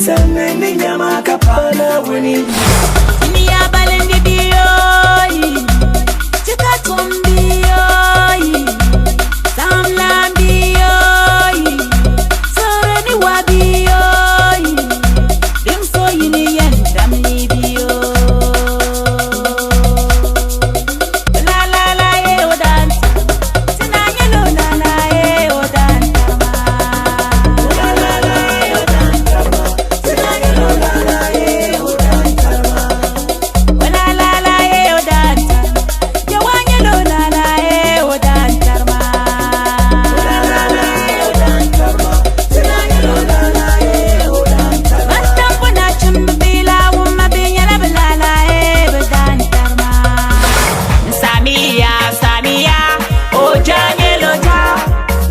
sani ni nyama ka paɣi Naawuni. Duniya balindi biyoyi, chika tum biyoyi, saɣimlan biyoyi, siɣiri ni wa biyoyi, dim so yi ni yɛn dam li biyo. La la la ye o dan tina nyɛ lo la la ye o dan tarima. La la la ye o dan tarima, tina nyɛ lo la la ye o dan tarima. La la la ye o dan tarima, jewa nyɛ lo la la ye o dan tarima. La la la ye o dan tarima, tina nyɛ lo la la ye o dan tarima. Matambu na chimbi bila wumma bi nyɛla bi la la ye bi dan tarima. Samiya samiya o ja nyɛlo ja,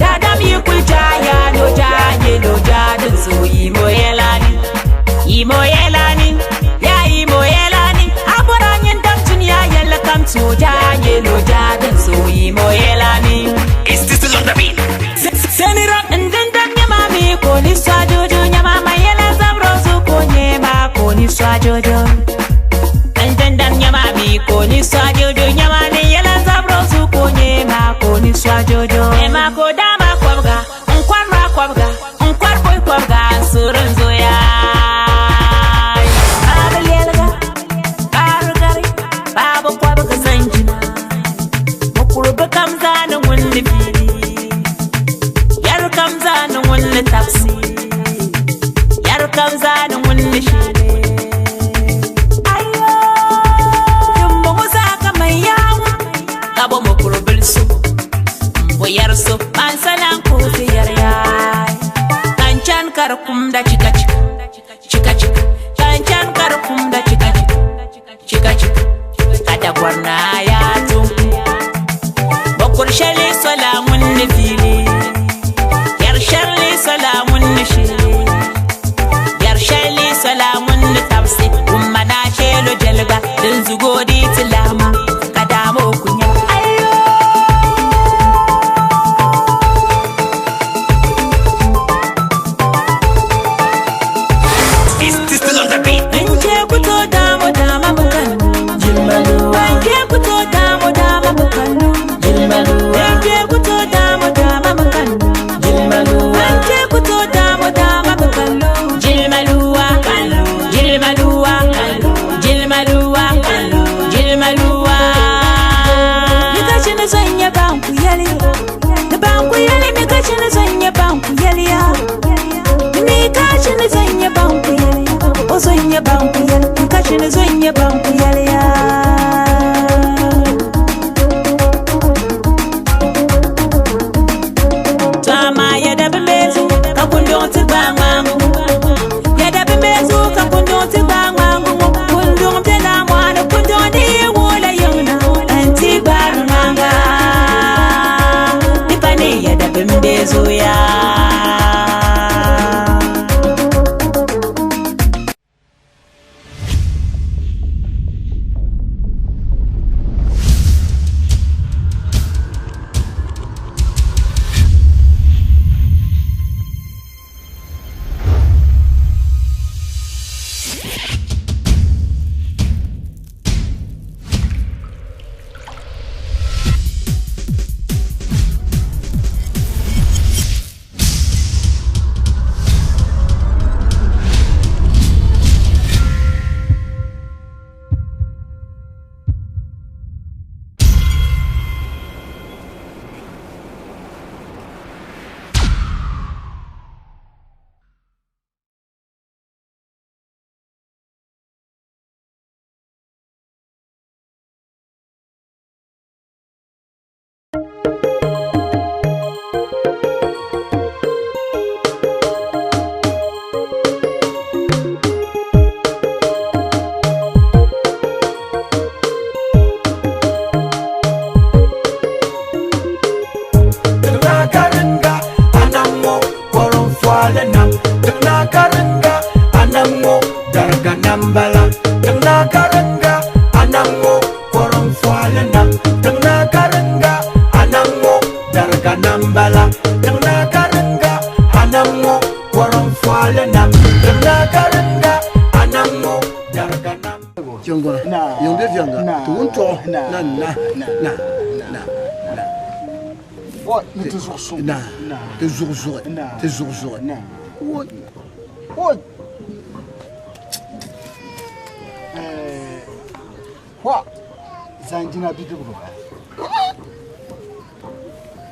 daadam yi kuli jaya no ja nyɛlo ja din so yimo yɛlani, yimo yɛlani, ya yimo yɛlani. A bɔra nyin dam dunia yɛlli kam to ja nyɛlo ja din so yimo yɛlani. Is this still on the beat? Senira ndindam nyama mi ko ni swa jojo nyama ma yɛlɛ zabro zu ko nyema ko ni swa jojo. Ndindam nyama mi ko ni swa jojo nyama ni yɛlɛ zabro zu ko nyema ko ni swa jojo. Ema ko dama kwabga nkwar ma kwabga nkwar boy kwabga surun zoya. Babu yelga babu gari babu kwabga zanjina. Mukurbi kam zani ŋun ni fili. Yar kam zani ŋun ni tabsi. Yar kam zani ŋun ni shili. Ayo! Dimbɔŋɔ zaa ka man yaa ŋɔ, ka bo mukuru so, m bo yar so, man salan ko ti yɛri yaai. Kanchan ka di kumda chika chika, chika chika. Kanchan ka di kumda chika chika, chika chika. Ka dagwar na ya tunku. Bakur shali sola ŋun ni fili. Yar shali sola ŋun ni shili. Yar shali sola ŋun ni tabsi. Umma na shelo jelga din zugo di tilama. Ka damo kunya. Ayo! Is this still on the beat? Nje kuto damo dama mukallu. Jilmaluwa, Nje kuto damo dama mukallu. jilmaluwa, Nje kuto damo dama mukallu. jilmaluwa, Nje kuto damo dama mukallu. Jilmaluwa, jilmaluwa, jilmaluwa, jilmaluwa. Mikachi ni zanya banku yali. Ni banku yali mikachi ni zanya banku yali ya. Mikachi ni zanya banku yali. O zanya banku yali. Mikachi ni zanya banku yali ya. To amma ya dabi mezu ka kundin ti gba ŋmaŋgu ya dabi mezu ka kundin ti gba ŋmaŋgu ŋɔ kundin bela mɔɣuni kundin di yi wula yiŋ na n ti gbaari ŋmaŋga di pa ni ya dabi mezu ya. fɔli nam Tiŋna garinga anam ŋɔ dariga nam. Chɛŋgɔna, yiŋ be viɛŋga, ti wun tɔɣu na na na na na. Ni ti zuɣu suŋ. Na, ti zuɣu zuɣi, ti zuɣu zuɣi. Woi. Woi. Hɔ, zanjina bidibga ba.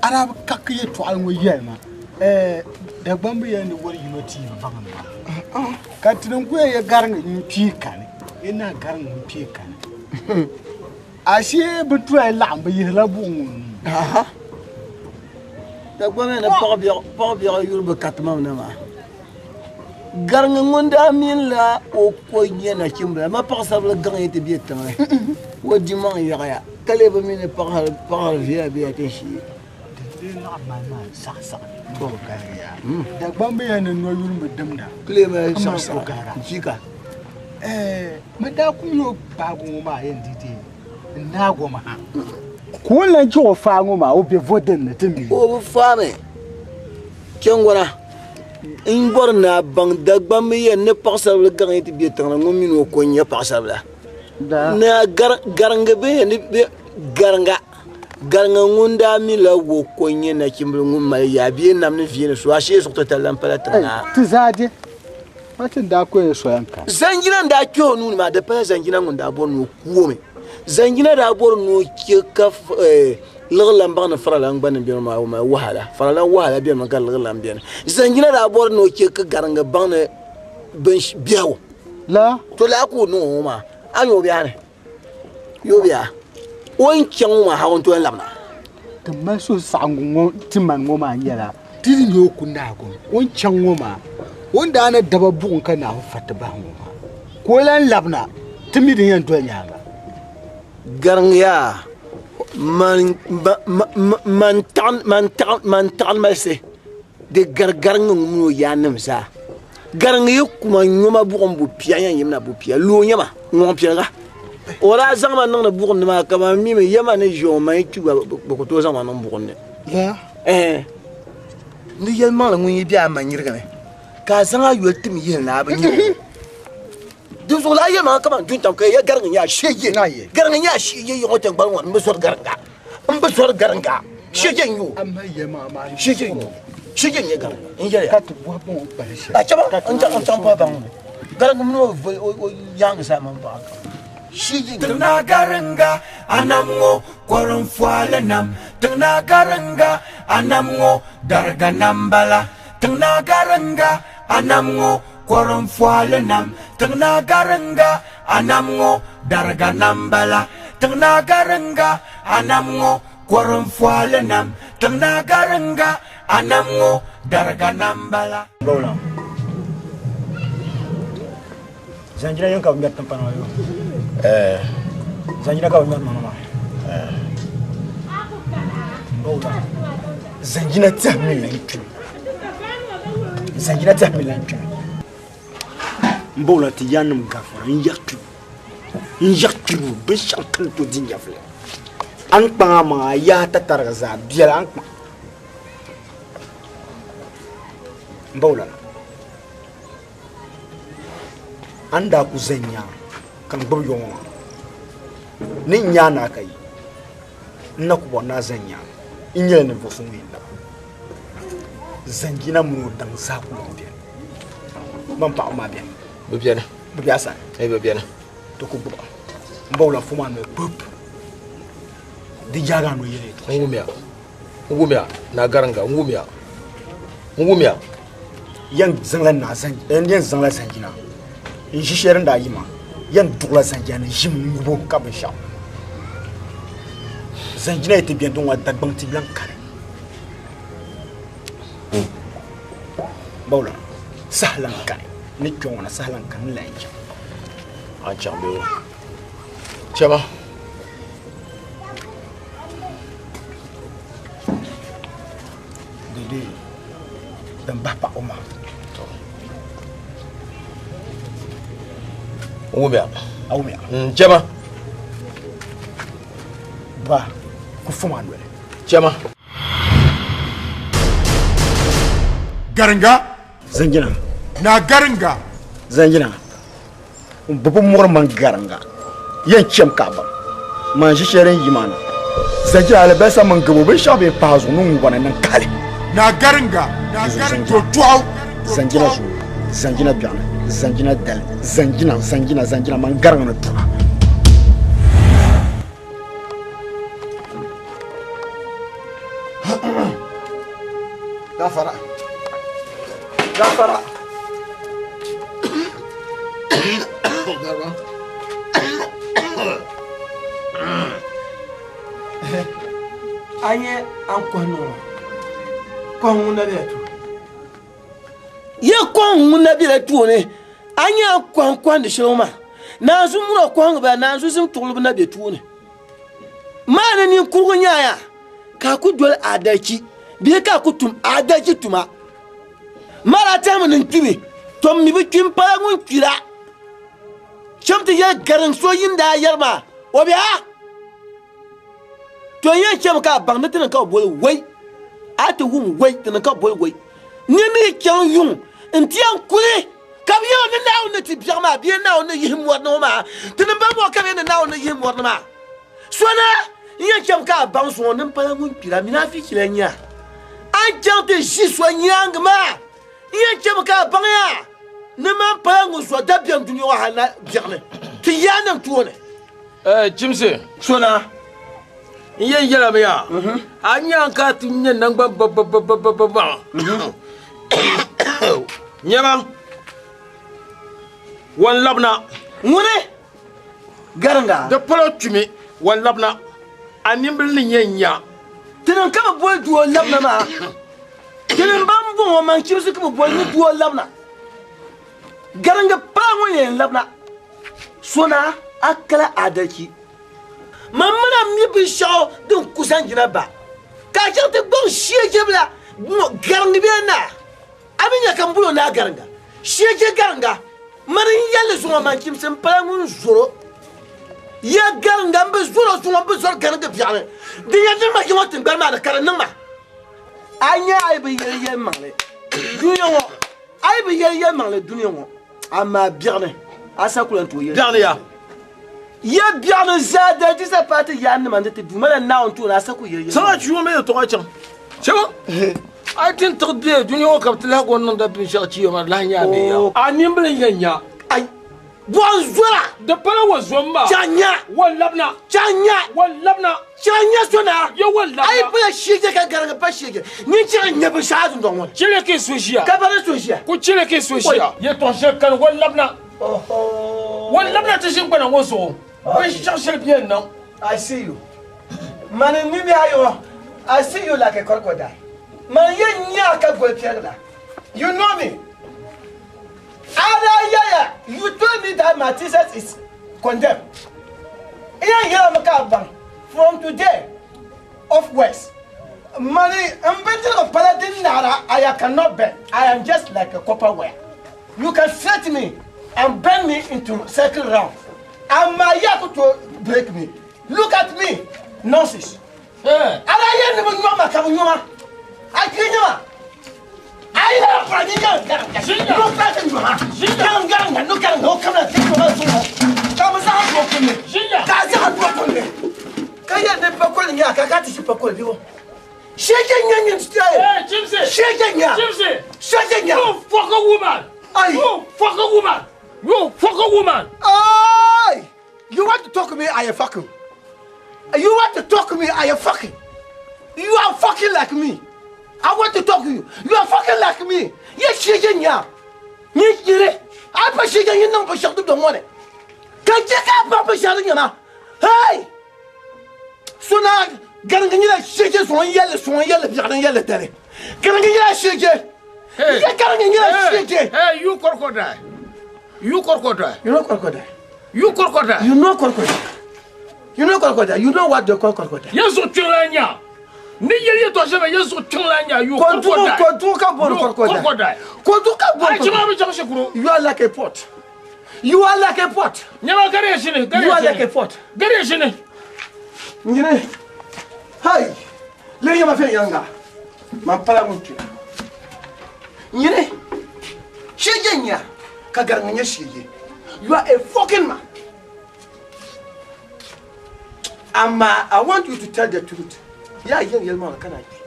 A daa bi kaki yɛtɔɣili ŋɔ yɛli ma, Dagbamba yɛli ni wari yino ti yi bi baŋ maa. Ka ti ni ku yɛn yɛ gariŋ n-kpee kani, yɛ naa gariŋ n-kpee kani. Ashee bɛ tɔya laɣim bɛ yihirila buɣim ŋɔ nuu. Dagbamba yɛli ni paɣ biɛɣu yuri bi katimam na maa. Gariŋ ŋun daa minila o ko nyɛ nachimbila, amaa paɣisaribila gaŋ yi ti be tiŋli, o dimaŋ yaɣiya, ka lee bi mi ni paɣihiri viɛla bela tinshee. Dagbamba yɛli ni nɔyuri mi dimda. Ka lee mali saɣisaɣi n-chika. Bɛ daa ku mi o kpaagu ŋɔ maa yɛn di dee n-naag o maa. Ka o ni lan chɛ o faai ŋɔ maa, o be vo din ni ti mi. O bi faami Kɛŋgɔna, N bɔri ni a baŋ Dagbamba yɛn ni paɣisaribila gaŋ yi ti be tiŋ ni ŋun mini o ko n-nyɛ paɣisaribila. Ni a gariŋgi bɛ yɛn ni bɛ gariŋga. Gariŋga ŋun daa mi la o ko n-nyɛ nachimbila ŋun mali yaa bee nam ni viini so ashee zuɣu titali lan pala tiŋ naa. Ti zaa di pa ti ni daa ko ya soya n-kani. Zanjina n-daa kpe o nuu ni maa, di pala Zanjina ŋun daa bɔri ni o ku o mi. Zanjina daa bɔri ni o che ka Liɣilan baŋ ni faralan gba ni beni maa o mali wahala. Faralan wahala beni mi ka liɣilan beni. Zanjina daa bɔri ni o che ka gariŋga baŋ ni biɛhigu. La. To laa ka o niŋ o ŋɔ maa, a nya o biɛha ni? Yo biɛha, o ni chaŋ ŋɔ maa hal o ni tooi labina. Ti mali suhusaɣiŋgu ŋɔ ti mani ŋɔ maa nyɛla ti ni nya o ku naagi o ni chaŋ ŋɔ maa, o ni daa na daba buɣim ka Naawuni fa ti bahi ŋɔ maa, ka o lan labina, ti mi din yɛn doli nyaaŋa. Gariŋya man taɣimalisi di gari gariŋ ŋun mini o yaannim zaa. Gariŋ yi kuma nyoma buɣim bupia yɛn yimna bupia, lu o nyama ŋ-ŋɔŋ piɛliga. O daa zaŋ ma niŋdi buɣim ni maa ka man mi mi ya ma ni ʒe o ma yi kpi gba bɛ ku tooi zaŋ ma niŋ buɣim ni. Ni yɛlimaŋli ŋun yi be a ma nyirigimi ka a zaŋ a yoli tim yihili ni a bi nya o. Dinzuɣu laa yɛlimaŋli kaman duntam ka ya gariŋ n-nyɛ a shee ye. Gariŋ n-nyɛ a shee ye yiɣi o tiŋgbani ŋɔ ni m bi zɔri gariŋga. M bi zɔri gariŋga. Shee je n-nyɛ o. Shee je n-nyɛ o. Shee je n-nyɛ gariŋga. N yɛliya. A chɛba n chaŋ bɔhi baŋ ni gariŋga mini o yaaŋa zaa mini baɣa kam. Shee je n-nyɛ o. Tiŋna gariŋga anam ŋɔ kɔrinfɔli nam. Tiŋna gariŋga anam ŋɔ dariga nam bala. Tiŋna gariŋga anam ŋɔ Kɔrinfɔli nam, tiŋnaa gariŋga, a nam ŋɔ dariga nam bala. Tiŋnaa gariŋga, a nam ŋɔ kɔrinfɔli nam, tiŋnaa gariŋga, a nam ŋɔ dariga nam bala. Bawla. Zanjina yɛn ka bi ŋmɛri timpana ŋɔ yo. Eh. Zanjina ka bi ŋmɛri niŋ maa. Eh. Bawla. Zanjina tɛhi mi lan kpimi. Zanjina tɛhi mi lan kpimi. N bawla ti yaannim gafara n yaɣi kpibu. N yaɣi kpibu binshɛɣu kani to di nyɛvili. A ni kpaŋ a maŋa a yaa tatariga zaa biɛla a ni kpaŋ. N bawla. A ni daa ku zani nyaŋ ka n gbubi yɔŋɔ maa ni n nya a ni a ka yi, n na ku bɔri ni a zani nyaŋ n nyɛla ninvuɣ so ŋun yɛn lab a. Zanjina mini o daŋ zaa kul ku beni. Man paɣiba maa beni. Bɛ beni. Bɛ be a sani. Ee, bɛ beni. Ti ku gbib a. M ba wula fom a noli kpib. Di jaagi a noli yɛli yɛtɔɣ shɛli. N wumiya. N wumiya, Naa Gariŋga, n wumiya. N wumiya. Yɛn zaŋla naa zan, yɛn zaŋla zanjina n ʒi shɛli din daa yi maa, yɛn duɣila zanjina ni ʒim ŋubo ka binshɛɣu. Zanjina yi ti beni din ŋɔ Dagbaŋ ti lan kani. Bawla, saha lan kani, ni kpe ŋɔ na saha lan kani n lan chaŋ. A chaŋ bee? Chama. Dede din bahi paɣ o maŋ. N wumiya. A wumiya? N chama. Ba, ku fom a noli. Chama. Garinga. Zanjina. Naa Garinga. Zanjina, n bi bi mɔri man Garinga, yɛn chɛm ka a baŋ man ʒi shɛli din yi maa na. Zanjina, alibalisa mini gabo binshɛɣu bee pahi zuɣu ni ŋubana niŋ kali. Naa Garinga, Naa Garinga, tɔɣu, Zanjina zuɣu, Zanjina biɛɣuni, Zanjina dali, Zanjina, Zanjina, Zanjina man Garinga ni tuha. Gafara. Gafara. Garba. A nyɛ an kɔhi niŋ maa kɔhi ŋun na bela tooni ye kɔhi ŋun na bela tooni a nyɛ an kɔhi kɔhindi shɛli ŋɔ maa naanzu mura kɔhiŋ bala naanzu zim tuɣilibu na be tooni Maa ni ninkurugu nyaaya ka a ku doli adalchi bee ka a ku tum adalchi tuma. Maa daa tɛhimi ni n kpimi, to m mi bi kpi m-pala ŋun kpi la. Cham ti yɛli garin so yi ni daa yɛri maa, o be a? To n yɛn chami ka a baŋ ni ti niŋ ka bɛ boli wei. A ti wum wei, ti niŋ ka bɛ boli wei. Ni mi chaŋ yuŋ nti yɛn kuli ka bɛ yɛl o ni Naawuni ni ti biɛɣu maa bee Naawuni ni yihi mɔri ni ŋɔ maa, tinim ban bɔŋɔ ka bɛ yɛn ni Naawuni ni yihi mɔri ni maa. So na n-yɛn cham ka a baŋ zuŋɔ ni m pala ŋun kpira, munaafichi la n-nyɛ a. A ni chaŋ ti ʒi so nyaaŋa maa n-yɛn cham ka a baŋ ya ni man pala ŋun zo dabiɛm dunia ŋɔ hal na biɛɣuni ti yaannim tooni. Chimsi. So na. N yɛn yɛlimi yaa, a nyaŋ ka a ti nya naŋgban bababababa nyɛma wan labina. Ŋuni gariŋga? Di polo kpimi wan labina, a nimbili ni yɛn nya. Tinim ka bɛ boli doo labina maa, tinim ban bɔŋɔ man chimsi ka bɛ boli ni doo labina. Gariŋga paa ŋɔ yɛn labina, so na a kala adalchi. Man mini a mi binshɛɣu din ku zaŋ jina ba, ka a chaŋ ti gbaŋ shieje bila ŋɔ gariŋgi bee naa? A mi nya ka m bol o naa gariŋga, shieje gariŋga. Mani n-yɛli li zuŋɔ, man Chimsi m-pala ŋun zɔr o. Ya gariŋga, m bi zɔr o zuŋɔ, m bi zɔri gariŋgi biɛɣuni. Din yɛn niŋ ma yiŋɔ tiŋgbani maa ni ka di niŋ ma. A nya a yi bi yɛli yɛlimaŋli dunia ŋɔ. A yi bi yɛli yɛlimaŋli dunia ŋɔ, amaa biɛɣuni a sa ku lan tooi yɛli. Biɛɣuni ya. Ya biɛɣuni zaa dali ti sa paai ti yaannima ni ti Duuma la Naawuni tooni, a sa ku yɛli yɛlimaŋli. Saŋa chuyu ŋɔ mi yɛltɔɣa chaŋ. Chɛba, a yi ti ni tiɣi bɛ dunia ŋɔ ka bɛ ti lahi go n-niŋda binshɛɣu chiya maa, di lahi nya a bee ya? A nimbila n-yɛn nya. Ai, buɣim zɔra. Di pala wa zom maa. Chaŋ nya. Wa labina. Chaŋ nya. Wa labina. Chaŋ nya so na. Ye wa labina. A yi pala shije ka gariŋ pa shije, nyin chaŋ nya binshɛɣu a dundɔŋ ŋɔ ni. Chili ka so ʒiya. Ka bari so ʒiya. Ku chili ka so ʒiya. Yɛtɔɣ shɛli kani wa labina. Wa labina ti ʒiŋgbana ŋɔ zuɣu. Binshɛɣu shɛli bɛ yɛn niŋ. I see you. Mani n nini ayi I see you like a crocodile. Mani yɛn nya ka goli piɛligi la. You know me. Ada yɛya, you told me that my thesis is condemned. N yɛn yɛlimi ka a baŋ from today offwards, mani n bindirigu pala din naara, I cannot bend, I am just like a copper wire. You can stretch me and bend me into circle round, amaa yaa ku tooi break me. Look at me, nonsense. Ada yɛn ni bi nyɔɣi ma ka bi nyɔ ma. A kpi nyɛ ma. A yi lahi kura ni gaŋ gaŋ no ka ti nyɔ ma. Gaŋ gaŋ no gaŋ no kamina ti nyɔ ma zuɣu ka bi zaŋ doo kunni ka a zaŋ doo kunni ka yɛn ni pakoli nya ka ka ti ʒi pakoli bɛ Shege nya nyin Hey, Shege nya. Shege nya. You fucking woman. Ay. You fucking woman. You fucking woman. Ay. You want to talk to me, I am fucking. You want to talk to me, I am fucking. You are fucking like me. I want to talk to you. You are fucking like me. Ye shege nya. Ni jire. A pa shege yin nang pa shak du dong wane. Ka je ka pa pa shak nya ma. Hey! So na garinga nyila shege so yelle so yelle biagdan yelle dale. Garinga nyila shege. Hey. Ye garinga nyila shege. Hey, you crocodile. You crocodile. You know crocodile. You crocodile. You know crocodile. You know crocodile. You know what they call crocodile. Ye zo kpiŋ nya. Ni yeli yɛltɔɣa shɛli ye zo kpiŋ la nya. You Kodu crocodile. kodu ka bon You crocodile. crocodile. Kodu ka bon. Ai chima bi chaŋ shikuru. You are like a pot. You are like a pot. Nyɛma gari ya shini. Gari You ya are like a shini. pot. Gari ya shini. Nyini. Hey. Le nyama fe yanga. Man pala ŋun kpi. Nyini. Shege nya ka garinga nyɛ shege. You are a fucking man. Amma I want you to tell the truth. Yaa yɛn yɛlimaŋli ka naan kpi.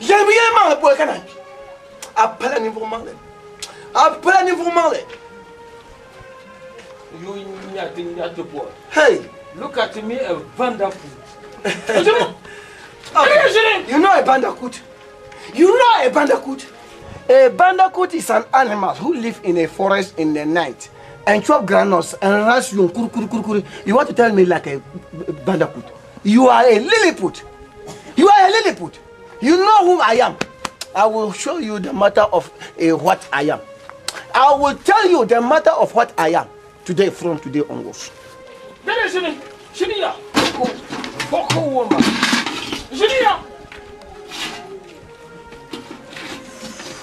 Yɛlimi yɛlimaŋli bɔi ka naan kpi. A pala ninvuɣ maŋli. A pala ninvuɣ maŋli. You nyati nyati boy. Hey! Look at me, a wonderful. Okay. You know a bandacoot? You know a bandacoot? A bandacoot is an animal who lives in a forest in the night and chop groundnuts and runs you kuru kuru kuru kuru. You want to tell me like a bandacoot? You are a lilliput. You are a lilliput. You know whom I am. I will show you the matter of what I am. I will tell you the matter of what I am today, from today onwards. Fuck woman.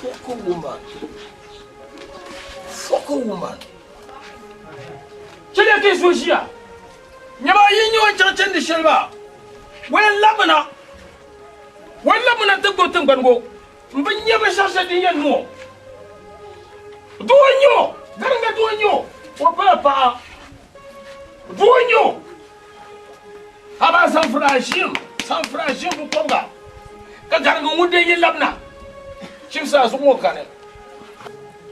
Fuck woman. Fuck woman. Chile ke soshia. Nyaba yinyo chachen di shelba. Wen labana. Wen labana te go tengbango. Mbe nyaba shasha di yen mo. Duonyo, garanga duonyo. O pa pa. Duonyo. Aba san frashim, san frashim bu konga. Ka garanga ngunde yin labna. Chimsa su mo kane.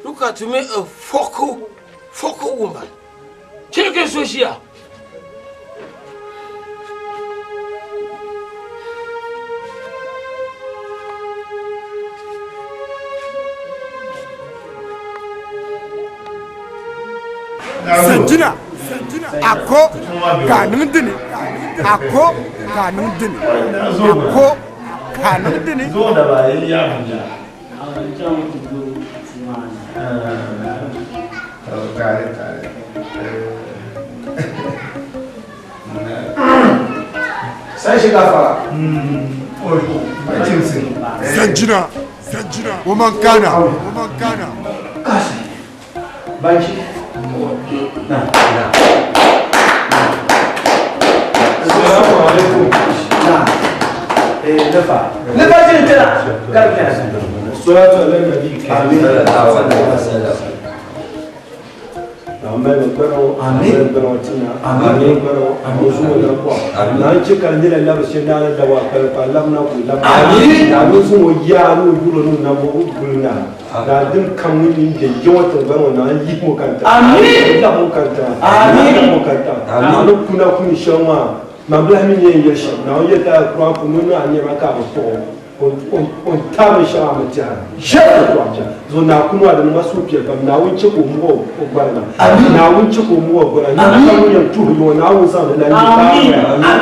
Look at me, a fuck woman. Chile ke soshia. Sanjina ako ka niŋ dini ako ka niŋ dini ako ka niŋ dini. Sanjina woman kana woman kana. Banci. Na, na. Assalamu alaikum. Na. Nafa. Nafa jin tana. Karka. Salatu ala nabi. Amin. Amin. Amin. Amin. Amin. On tami shama matiara zo na kunwa da masu fiye kam na wunce ko mu ko gbarna na wunce ko mu ko gbarna na kan yan tuhu yo na wun san da ni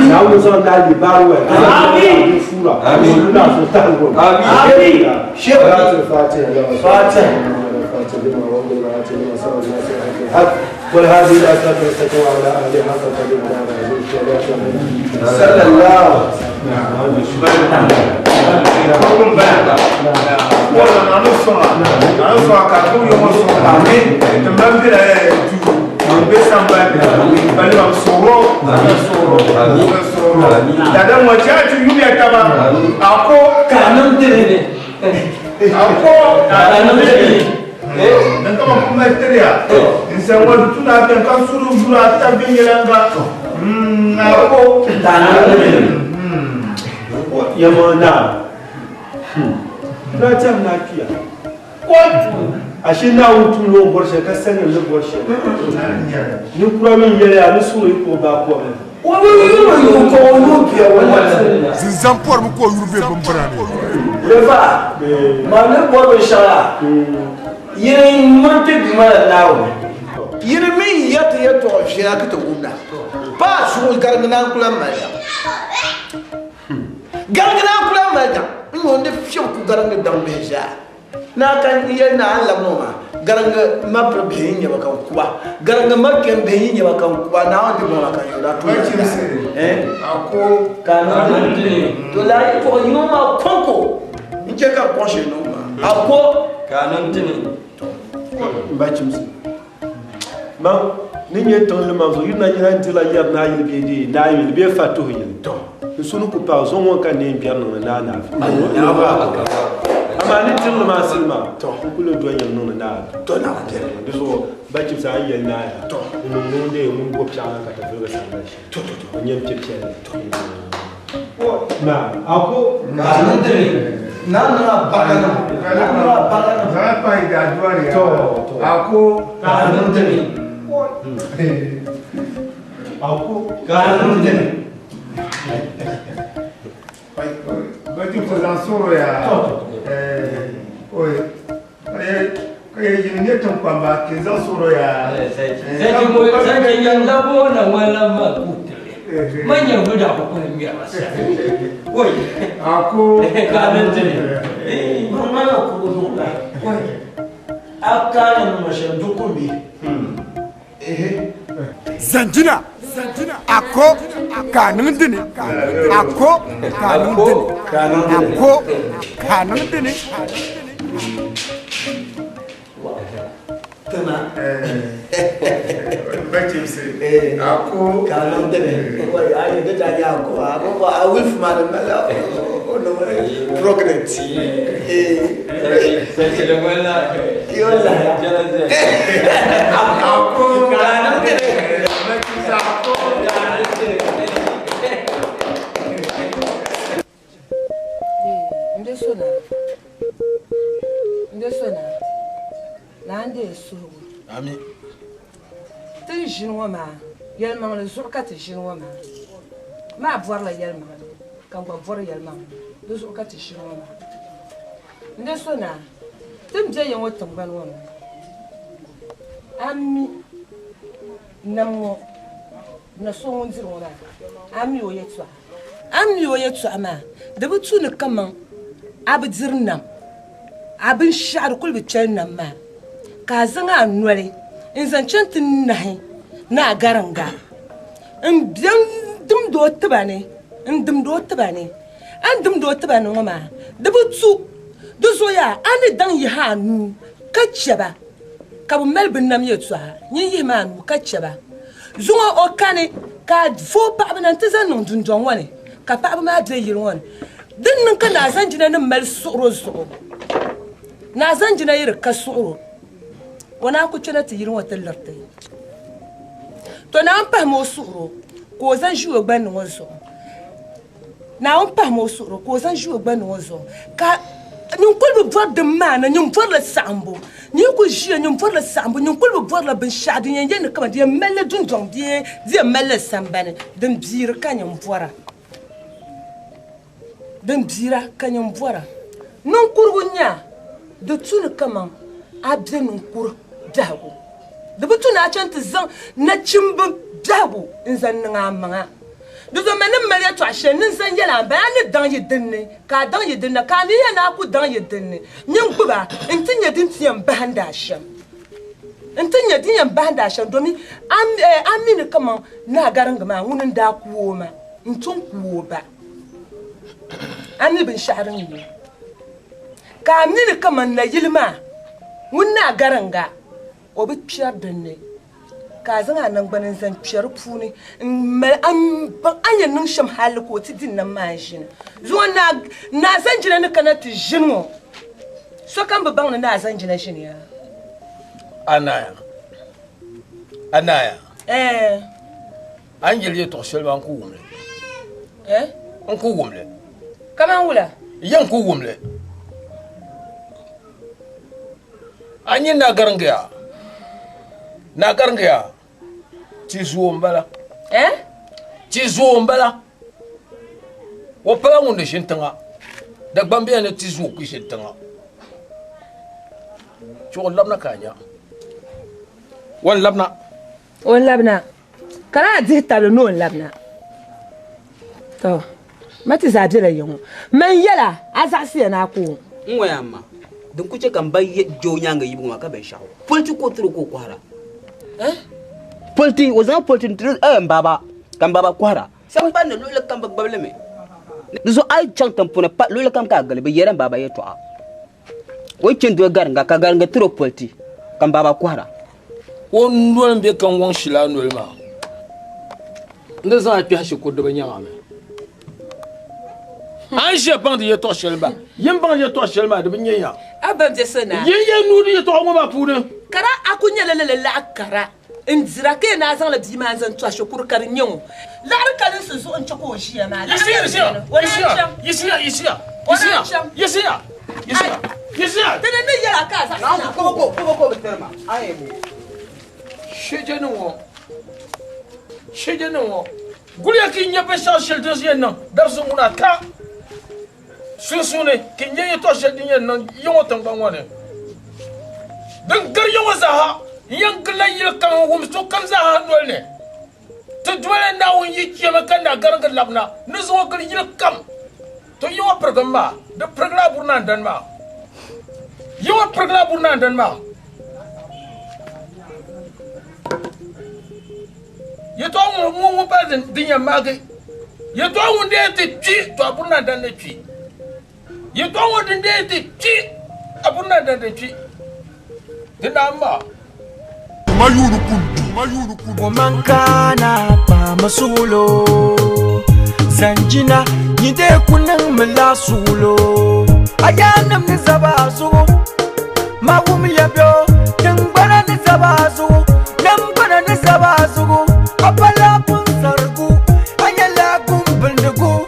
na wun san da li barwa amin fura amin na so ta go amin shekara fatiha fatiha والهادي الى صراط المستقيم وعلى اله حق قدره صلى الله Ashe na wutu lo borshe ka sanin lo borshe ni kura min yele ya ni suru ko ba ko ne Zinzan por mu ko yurbe bambarane Lefa ma ne bo shara yiri mante bimala nawo yiri min yata yato shira ka ta gumna ba su gargana kula maya gargana kula maya in wonde fiyo ku garanga dambe ja na kan iya na Allah no ma garanga ma probe nya ba kan kuba garanga ma ken be nya ba kan kuba na wonde mo kan yoda to ako kana to la ko yino ma konko nje ka konshe no ma ako kana ntini mbachimsi ma ninye ton le manzo yina yina ntila yab na yil bi di na yil bi fatu yil to sunu ku pa zo won kan ne biar no na na. Amaa ni tirili maa sili maa, n kuli ni doli yɛm niŋdi naa. To naa biɛni. Di zuɣu ba chibisi a yi yɛli naa ya, n niŋ ŋun dee ŋun bo piɛɣu la ka ti viligi sambani shee. To to to. O nyɛm piɛ piɛlli. Naa, a ko. Ka niŋ dini. Naa niŋ a baga niŋ. Naa niŋ a baga niŋ. Zaŋ pahi daa duari ya. To to. A ko. Ka niŋ dini. A ko. Ka niŋ dini. Ba chibisi zaŋ suɣuri ya. Oi. Ka ye yini nyɛ tiŋkpamba ka yi zaŋ suɣuri ya. Sachi yɛlila boona ŋmanila ma kutili. Ma nyɛ bɛ daa ku kuli ŋmɛrila sani. Oi. A ko. Ka niŋ dini. Ŋmana kubu zuɣu la. Oi. A kaani niŋ shɛm di kumbi. Zanjina ako ka niŋ dini ako ka niŋ dini ako ka niŋ dini. Tana. Ba chibisi. A ko. Ka niŋ dini. Oi, a yi di daa nyɛ ako. A ko a wilf maa ni mali o niŋ pregnant. Sachi da ŋmanila. Yo lahi. Jɛla zaya. A ko. Ka niŋ dini. Ba chibisi a ko. N so naa. N so naa. Naa n deei suhigu. Ami. Ti ni ʒini ŋɔ maa, yɛlimaŋli zuɣu ka ti ʒini ŋɔ maa. Maa bɔrila yɛlimaŋli ka n gba bɔri yɛlimaŋli. Di zuɣu ka ti ʒini ŋɔ maa. N di so naa, ti ni be ya ŋɔ tiŋgbani ŋɔ maa, a mi nam ŋɔ na so ŋun diri ŋɔ maa, a mi o yɛtɔɣa. A mi o yɛtɔɣa maa, di bi tu ni kaman a bi diri nam, a binshɛɣu di kuli bi kpɛli nam maa, ka a zaŋ a noli n-zaŋ chaŋ ti nahi ni a gariŋga m-be n-dimdi o tiba ni, n-dimdi o tiba ni. A ni dimdi o tiba ni ŋɔ maa, di bi tu. Di zuɣu yaa a ni daŋ yihi a nuu ka chɛ ba ka bɛ mali bɛ nam yɛtɔɣa, nyin yihimi a nuu ka chɛ ba. Zuŋɔ o kani ka a vooi paɣiba na nti zaŋ niŋ dundɔŋ ŋɔ ni, ka paɣiba maa be yili ŋɔ ni. Din niŋ ka Naa Zanjina ni mali suɣiro zuɣu, Naa Zanjina yi di ka suɣiro, o naan ku kpɛna ti yili ŋɔ ti liriti. To Naawuni pahimi o suɣiro ka o zaŋ ʒi o gbanni ŋɔ zuɣu. Naawuni pahimi o suɣiro ka o zaŋ ʒi o gbanni ŋɔ zuɣu. Ka nyin kuli bi bɔri din maa ni, nyin bɔrila saɣimbu. Nyin kuli ʒiya, nyin bɔrila saɣimbu, nyin kuli bi bɔrila binshɛɣu din yɛn yɛli ni kaman di yɛn malila dundɔŋ bee di yɛn malila sambani. Din biiri ka nyin bɔra. Din biira ka nyin bɔra. Ninkurigu n-nyɛ a, di tu ni kaman a be ninkuri biɛhigu. Di bi tu ni a chaŋ ti zaŋ nachimba biɛhigu n-zaŋ niŋ a maŋa. Di zuɣu man ni mali yɛtɔɣ shɛli ni n zaŋ yɛl a m-bala, a ni daŋ yi din ni, ka a daŋ yi din na, ka a mi yɛli ni a ku daŋ yi din ni. Nyin gbib a nti nya din ti yɛn bahindi a shɛm. Nti nya din yɛn bahindi a shɛm, domin a mi ni kaman Naa Gariŋgi maa ŋuni n-daa ku o ma n-tum ku o ba. A mi binshɛɣu din nyɛ ka a mi ni kaman nayili maa ŋun Naa Gariŋga o bi kpɛri din ni, ka a zaŋ a naŋgbani n-zaŋ kpe di puuni m-mali a ni baŋ a ni yɛn niŋ shɛm hal ka o ti di nam maa n-ʒini. Zuŋɔ Naa Zanjina ni kana ti ʒini ŋɔ, sokam bi baŋ ni Naa Zanjina ʒiniya. Anaya. Anaya. Ɛɛ. A ni yɛli yɛtɔɣ shɛli maa n ku wum li. Eh? N ku wum li. Kaman wula? Ya n ku wum li. A nyɛ Naa Gariŋgiya. Naa Gariŋgiya. Ti zuo m-bala. Eh? Ti zuo m-bala. O pala ŋun di ʒini tiŋa. Dagbambiya ni ti zuo ku ʒini tiŋa. Chuɣu labina ka a nya. O ni labina. O ni labina. Ka daa dihi tabili ni o ni labina. To, ma ti zaa bela ya ŋɔ. Man yɛla, a zaɣisiya ni a ku o. N ŋɔya m ma, din ku chɛ ka m ba je o nyaaŋa yibu ŋɔ maa ka binshɛɣu. Politi ka o tiri o ka o kɔhira. Eh? Politi, o zaŋ politi n-tiri m baaba ka m baaba kɔhira. Samban ni luɣili kam bɛ gbubi li mi. Di zuɣu a yi chaŋ tiŋ puuni pa luɣili kam ka a gili bɛ yɛri m baaba yɛtɔɣa. O yi chani doli gariŋga ka gariŋga tiri o politi ka m baaba kɔhira. O noli m-be ka n waŋ shili a noli maa. N di zaŋ a kpɛhi shikuru di bi nyaŋ a mi. A ni ʒiya baŋdi yɛtɔɣ shɛli maa, yin baŋ yɛtɔɣ shɛli maa di bi nya ya. A ba bɛ so naa. Yin yɛn nuu di yɛtɔɣa ŋɔ maa puuni. Kara a ku nyɛla lala laɣ kara n-dira ka yɛn a zaŋla bia maa n-zaŋ tɔhi shikuru ka di nyɛ ŋɔ. Laɣiri kalinsi zuɣu n-chɛ ka o ʒiya maa. Yiɣisiya, yiɣisiya, yiɣisiya, yiɣisiya, yiɣisiya, yiɣisiya, yiɣisiya, yiɣisiya, yiɣisiya. Ti ni ni yɛl a ka a zaɣisi na. Kobo kobo kobo tiri ma, a yɛn bo. Shɛjɛnim ŋɔ, shɛjɛnim ŋɔ. Guliya ka yi nya binshɛɣu shɛli din yɛn niŋ dabisi ŋuna ata sunsuuni ka yi nya yɛtɔɣ shɛli din yɛn niŋ ya ŋɔ tiŋgbani ŋɔ ni. Din gari ya ŋɔ zaaha, n yɛn gilila yili kam n-wum sokam zaaha noli ni. Ti Duuma Naawuni yi chɛmi ka na gariŋgi labina ni zaŋ o gili yili kam. To yi ŋɔ pirigim maa, di pirigila a buri naandani maa. Yi ŋɔ pirigila a buri naandani maa. Yɛtɔɣa ŋɔ ŋun ŋun pala din yɛn maagi. Yɛtɔɣa ŋun dee ti kpi, to a buri naandani ni kpi. Yɛtɔɣa ŋɔ din dee ti kpi, a buri naandani di kpi. Di naam maa. Omankana kpaami suɣulo Zanjina nyide ku niŋmi la suɣulo A yaannim ni zaba a zuɣu Ma wumya bɛ o tiŋgbana ni zaba a zuɣu Namgbana ni zaba a zuɣu A pala punsarigu A nyɛla gumbindigu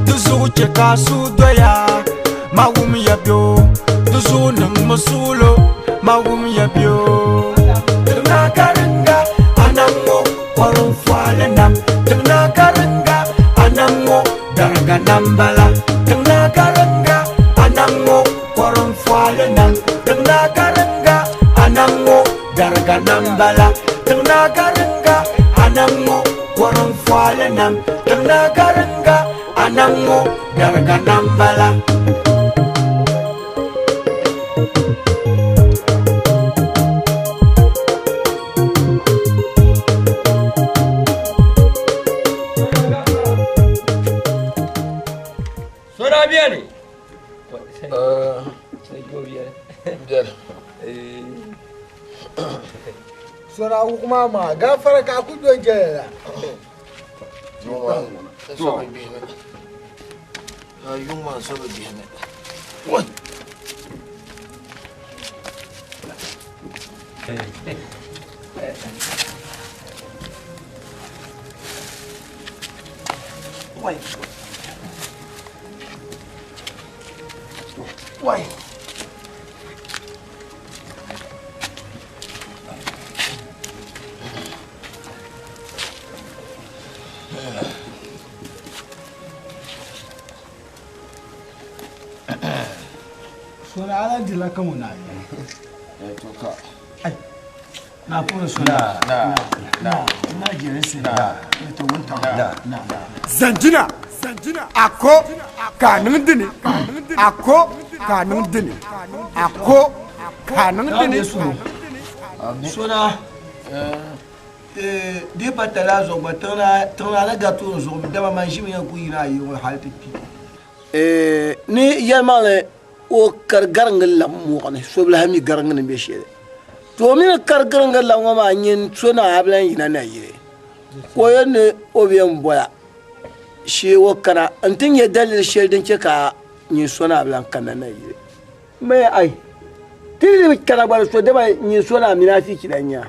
Di zuɣu chɛ ka a suhu doya Ma wumya bɛ o di zuɣu niŋmi suɣulo Ma wumya bɛ o Tiŋna karinga anam ŋɔ kɔrim fɔli nam Tiŋna karinga anam ŋɔ dariga nam bala Tiŋna karinga anam ŋɔ kɔrim fɔli nam Tiŋna karinga anam ŋɔ dariga nam bala Tiŋna karinga anam ŋɔ kɔrim fɔli nam Tiŋna karinga anam ŋɔ dariga nam bala. Sora beni. Beni. Sora wuɣuma maa gafara ka a ku do jɛya la. Yuŋ maa so bi bihimi. Wai. Wai. Sora ala dila ka ŋuna Eh, to ka. Na pun sora. Na, na, na jere se. Na, to wunta. Na, na. Zanjina ako ka niŋ dini ako ka niŋ dini ako ka niŋ dini. Sora di pa tala zuɣu gba tiŋla ni gari tooni zuɣu mi dama man ʒimi yɛn ku yina a yi ŋɔ hali ti kpi. Ni yɛlimaŋli o kari gariŋgi lam mɔɣuni so bi lahi mi gariŋgi ni bɛ shɛli to o mi ni kari gariŋgi lam ŋɔ maa nyin so na a bi lahi yina na yili ka o yɛli ni o bi yɛn bɔla shee o kana n ti nyɛ dalili shɛli din chɛ ka nyin so na a bi lahi kanna na yili mɛ ai ti yi kana gba di so dama nyin so na mini a fichi la nya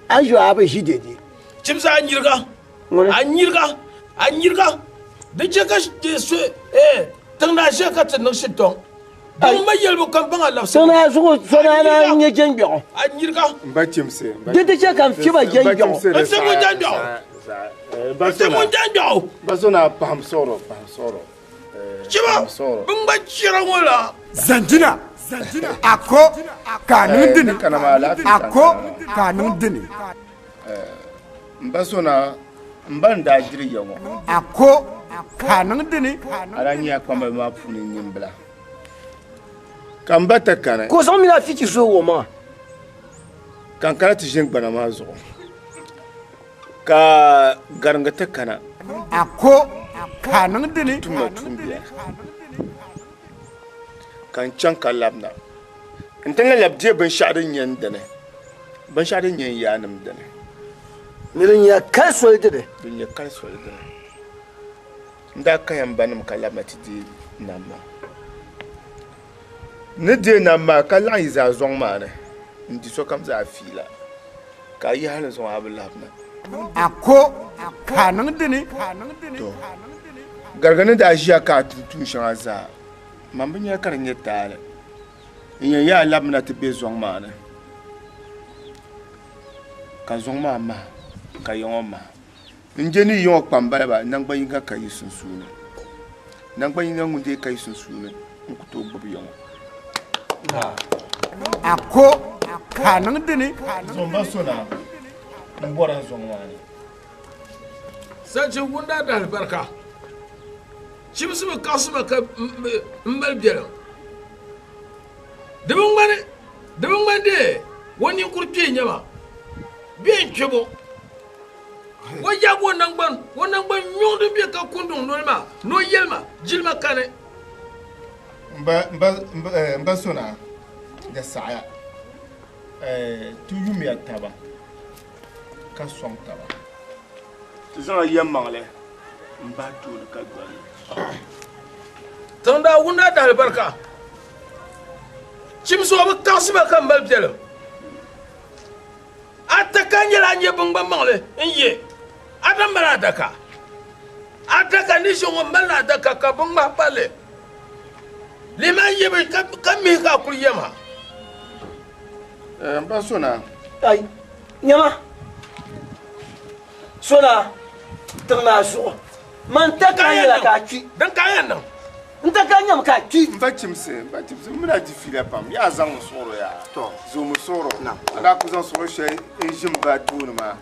a ʒi a bi ʒi dede Chimsa a nyiriga. A nyiriga. A nyiriga. Di chɛ ka so tiŋ naa ʒiya ka ti niŋ shintɔŋ. Di ma yɛlibu kam baŋ a labisi. Tiŋ naa zuɣu so naa naa n-nyɛ jɛngbɛɣu. A nyiriga. N ba chimsi. Di ti chɛ ka n fiba jɛngbɛɣu. N fi ŋun jɛngbɛɣu. N fi ŋun jɛngbɛɣu. Ba so naa pahim sɔrɔ pahim sɔrɔ. Chiba bin gba chɛra ŋɔ la. Zanjina ako ka niŋ dini ako ka niŋ dini. N ba so na n ba n daa diri ya ŋɔ. Ako ka niŋ dini. A daa nyɛla kpambaliba maa puuni nyimbila ka n ba ti kani. Ka o zaŋ mini afichi zo o maŋa. Ka n kana ti ʒini gbana maa zuɣu ka gariŋgi ti kana. Ako ka niŋ dini. Tumma tuumbiɛri ka n chaŋ ka labina n ti lahi labi deei binshɛɣu din nyɛ n dini. Binshɛɣu din nyɛ n yaannim dini. Ni din nyɛ kali soli dini. Din nyɛ kali soli dini. N daa kaya m banim ka labina ti deei li. Nam maa. Ni deei nam maa ka laɣim yi zaa zɔŋ maa ni n-di sokam zaa fiila, ka a yi hal ni zuŋɔ a bi labina. A ko ka a niŋ dini. To, garigi ni daa ʒiya ka a tum tuun shɛŋa zaa, man bi nya ka di nyɛ taali. N yɛn yaa labimina ti be zɔŋ maa ni, ka zɔŋ maa maha, ka ya ŋɔ maha. N je ni yi ŋɔ kpambaliba naŋgban yiŋga ka yi sunsuuni. Naŋgban yiŋga ŋun dee ka yi sunsuuni n-ku tooi gbubi ya ŋɔ. A ko ka a niŋ dini. Zomba so na m-bɔri n zɔŋ maa ni. Sanchi ŋun daa dahi barika, chimsi bi kaɣisi ma ka m mali biɛlim. Di bi ŋmani, di bi ŋmani dee o ninkuri kpee nyɛ ma bee n-kpɛb o. O yaagi o naŋgban, o naŋgban nyuŋ din be ka kunduŋ noli maa ni o yɛli ma, Jilima kani. M ba so naa, di saɣiya ti yumiya taba ka sɔŋ taba. Ti zaŋla yɛlimaŋli m-bahi tooni ka doli li. Tiŋ daa wum daa dahi alibarika. Chimsi o bi kaɣisi ba ka mali biɛlim. Adaka nyɛla a nyɛ biŋgbammaŋli n-ye Adam mali adaka. Adaka ni ʒe ŋɔ malila adaka ka biŋŋmahi palli. Lihimi a ni ye bi ka mihi ka a kuli yɛm ha. M ba so naa. Ai, nyama, so naa, tiŋ maa zuɣu, man ta ka nyɛla ka a kpi. Din ka a yɛn niŋ? N ta ka nyam ka a kpi. M ba chimsi, m ba chimsi, m mi na di fiila pam. Yaa zaŋ mi suɣuro yaa. Zooi mi suɣuro. A daa ku zaŋ suɣuro shɛli n ʒi m ba tooni maa.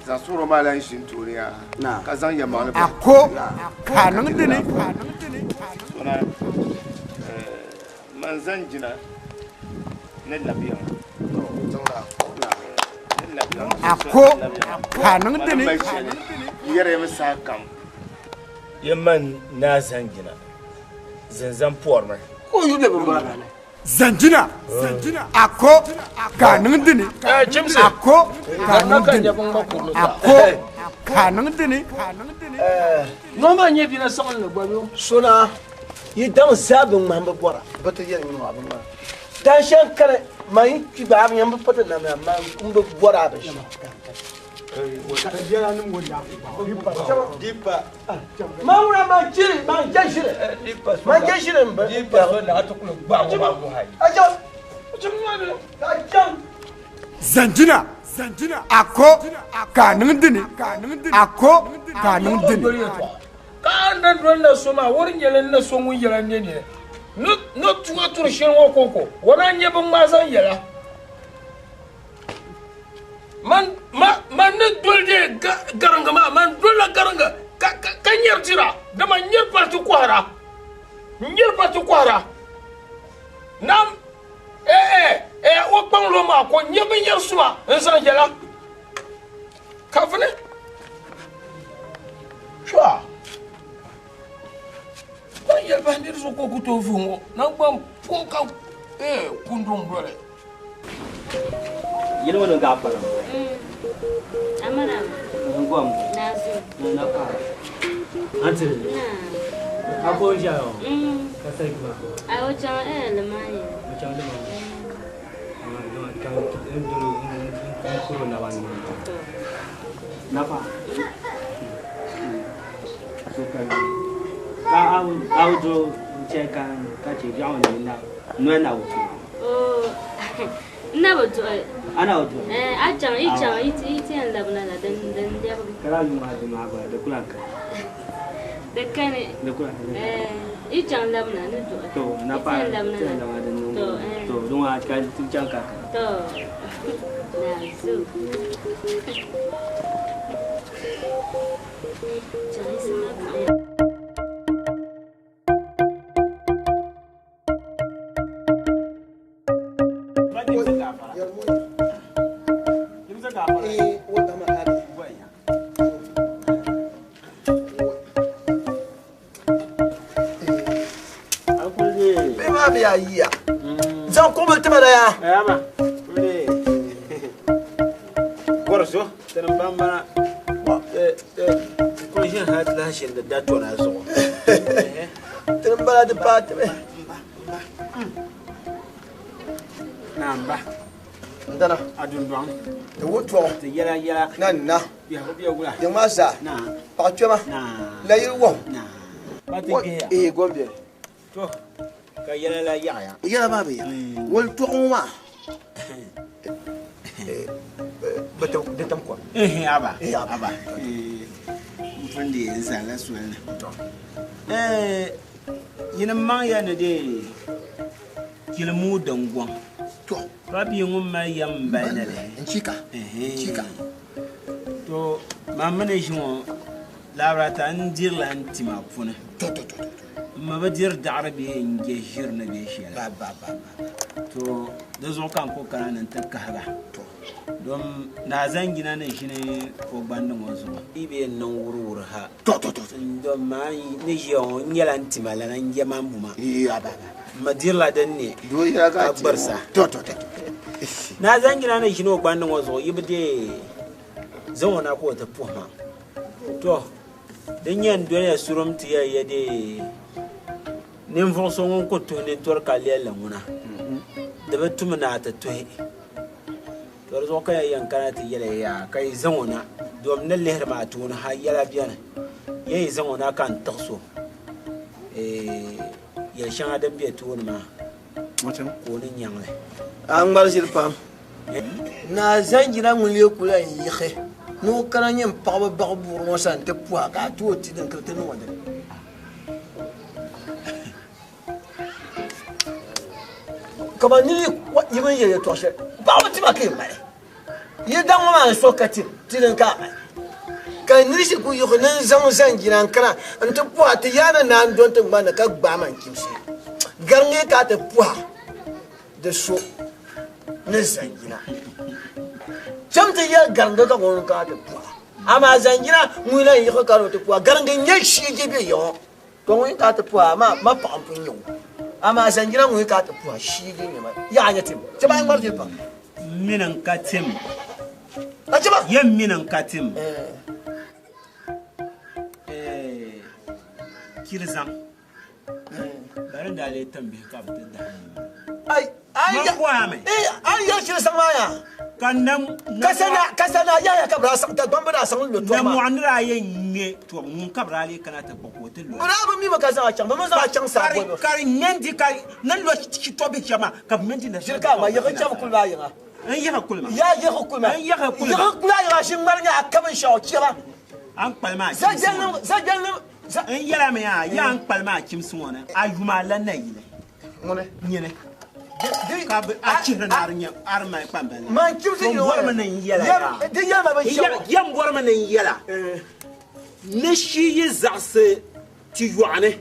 Zaŋ suɣuro maa lan ʒi n tooni yaa. Ka zaŋ yɛlimaŋli A ko ka a niŋ dini. Sona, man zaŋ jina ni labi ya ŋɔ. A ko ka a niŋ dini. Yɛrimi saha kam. Yɛman naa zanjina zinzan pɔrimi. Ka o yu bɛ bimbira ni. Zanjina a ko ka a niŋ dini. A ko ka a niŋ dini. A ko ka a niŋ dini. Noo maa nyɛ bina saɣinli gba yo. Sona yi daŋ zaa bi ŋmahim bi bɔra bi ti yɛli nyini maa bi ŋmahim. Dan shɛli kani man yi kpi gba a bi yɛn bi pati namya man m bi bɔra a binshɛɣu. Man ŋuna man jiri man je ʒiri man je ʒiri n bi Zanjina a ko ka a niŋ dini a ko ka a niŋ dini. Ka a ni doli na so maa, o di nyɛla n na so ŋun yɛla n ne nini ni tuɣa turi shɛli ŋɔ kɔŋko, o na nyɛ binŋmaa zaŋ yɛla. Man ni doli dee gariŋga maa, man dolila gariŋga ka nyari dira, dama n nyari pali ti kɔhira. N nyari pali ti kɔhira. Naam, o kpaŋ lo maa ka o nya binyɛr suma n-zaŋ yɛla. Ka vuni chɔa. Man yɛli bahi niri zuɣu ka o ku tooi vuhi ŋɔ naŋgban puŋ ka kunduŋ doli. Yili ŋɔ ni gaɣa kpalim. Amana. Ngom. Nazu. Na pa. Antiri. Na. A ko n ʒɛya ŋɔ. Ka sa kuma. A o chaŋ limani. O chaŋ limani. Ka n dolo n kuro naba ni. Na pa. So ka ka a o do n chɛ ka ka chɛ biɛɣu ni na noli na wutu. Oh. N na bi duɣi. A na bi duɣi? A chaŋ, yi chaŋ, yi ti yɛn labina la, din lɛbigi. Ka laa yuŋ maa di maa gba, di kula kani. Di kani. Di kula kani. Yi chaŋ labina ni duɣi. To, na pa, Yi ti yɛn labina ti yɛn la. labina din niŋ. To, To, di ŋɔ ka ti chaŋ ka kani. To. Nazu. Chaŋ yi sima ka. Zaŋ kuɣubili ti ma na yaa. Gɔriso, tini bambana, kuli ʒini hali ti lahi ʒini di da tɔna zuɣu. Tini ba bala di paai ti mi. Namba. N dana. A dundɔŋ. Di wuhi tɔɣu. Ti yɛla yɛla. Na na. Biɛhigu bɛ wula. Yiŋ maa zaa. Na. Paɣa kpɛma. Na. Layiri wahu. Na. Ba ti gbihiya. Ee gom biɛni. To ka yɛla la yaɣaya. Yɛla maa bi yaɣi. Wali tɔɣu ŋɔ maa. Di tam kom. Ehe aba. Ee aba. Aba. N pun di n zala soli ni. Yinim maŋ ya ni dee kilimuu dingɔŋ. To. Pa bia ŋun mali yɛm m-bali ni li. N chika. N chika. To ma mini ʒi ŋɔ labarata n dirila n tima puuni. To to to. M ma bi diri daɣiri bee n je ʒiri ni bee shɛli. Ba ba ba. To di zuɣu ka n ku kana ni n ti kahi ba. Dom naa zaŋ jina ni ʒini o gbandi ŋɔ zuɣu. Yi bee n niŋ wuriwuri ha. To to to. Dom maa ni ʒiya ŋɔ n nyɛla n tima lana n je man buma. Ee aba aba. M ma dirila din ne. Doo yɛla ka ka gbirisa. To to to. Naa zaŋ jina ni ʒini o gbandi ŋɔ zuɣu yi bi dee zaŋ o na ka o ti puhi ma. To din nyɛ n doliya surum ti yɛli ya dee ninvuɣu so ŋun ku tuhi nintori ka lɛlli ŋuna di bi tumi ni a ti tuhi. To di zuɣu ka ya yɛn kana ti yɛli ya ka yi zaŋ o na dom ni lihiri maa tooni ha yɛla biɛni ya yi zaŋ o na ka n tiɣisi o yɛli shɛŋa din bɛ tooni maa ka o ni nyaŋli. A ŋmari ʒiri pam. Naa zaŋ jina ŋun lee kula n yiɣi ni o kana nyɛ n paɣaba baɣa buɣuri ŋɔ sani ti puha ka a ti o ti din ka ti niŋ o dini. Kaman niri yi bini yɛli yɛltɔɣa shɛli paɣaba tima ka yi mali yi daŋ ŋɔ maa n so ka tim ti din ka a mali ka niri ʒi ku yiɣi ni n zaŋ zaŋ jina n kana n ti puha ti yaana naa n dɔn tiŋgbani ni ka gbaai ma n chimsi gariŋ ka a ti puha di so ni zaŋ jina cham ti yɛli gariŋgi ka ŋun ka a ti puha amaa zaŋ jina ŋun lan yiɣi ka o ti puha gariŋgi n nyɛ shee bɛ yiŋɔ to ŋun ka a ti puha ma ma paɣa n pun nyɛ o amaa zaŋ jina ŋun ka a ti puha shee nyɛ ma yaa nyɛ tim chɛ ba ŋmari jiri pam. Mini n ka tim. A chɛ ba. Yɛn mini n ka tim. Kiri zaŋ. Bari daa lee tim bihi ka bi ti dahi. Ai ai Ma bɔhi mi. Ai yɛli kiri zaŋ maa yaa. Ka nam. Kasana yaa yaa ka bi daa saŋ ta gbambi daa saŋ lo tɔbu Na maa. mɔɣu ni daa yɛn ŋmɛ tɔbu ŋun ka bi daa lee kana ti kpuɣi ka o ti lo. Bi daa bi mi mi ka zaŋ a chaŋ bi mi zaŋ a chaŋ saa bɔbi. Ka di ŋmɛ n-di ka ni lo shitɔbihi shɛba maa ka bi ŋmɛ n-di na. Ʒiri ka ma yiɣi chabi kuli maa yiŋa. N yiɣi kuli maa. Yaa yiɣi kuli maa. N yiɣi kuli maa. Yiɣi kuli yiŋa ʒi ŋmari nyɛ a ka binshɛɣu chɛba. An kpali maa chimsi ŋɔ ni. Zajɛlim N yɛla mi yaa yaa n kpali maa chimsi ŋɔ ni a yuma a lan na yili. Ŋuni. Nyini. Ka bi a chihiri ni a di nyɛ a di mali kpambali. Man chimsi N bɔrimi ni n yɛla yaa. Di yɛli ma binshɛɣu. Yɛm bɔrimi ni n yɛla. Ni shi yi zaɣisi ti yɔɣu ni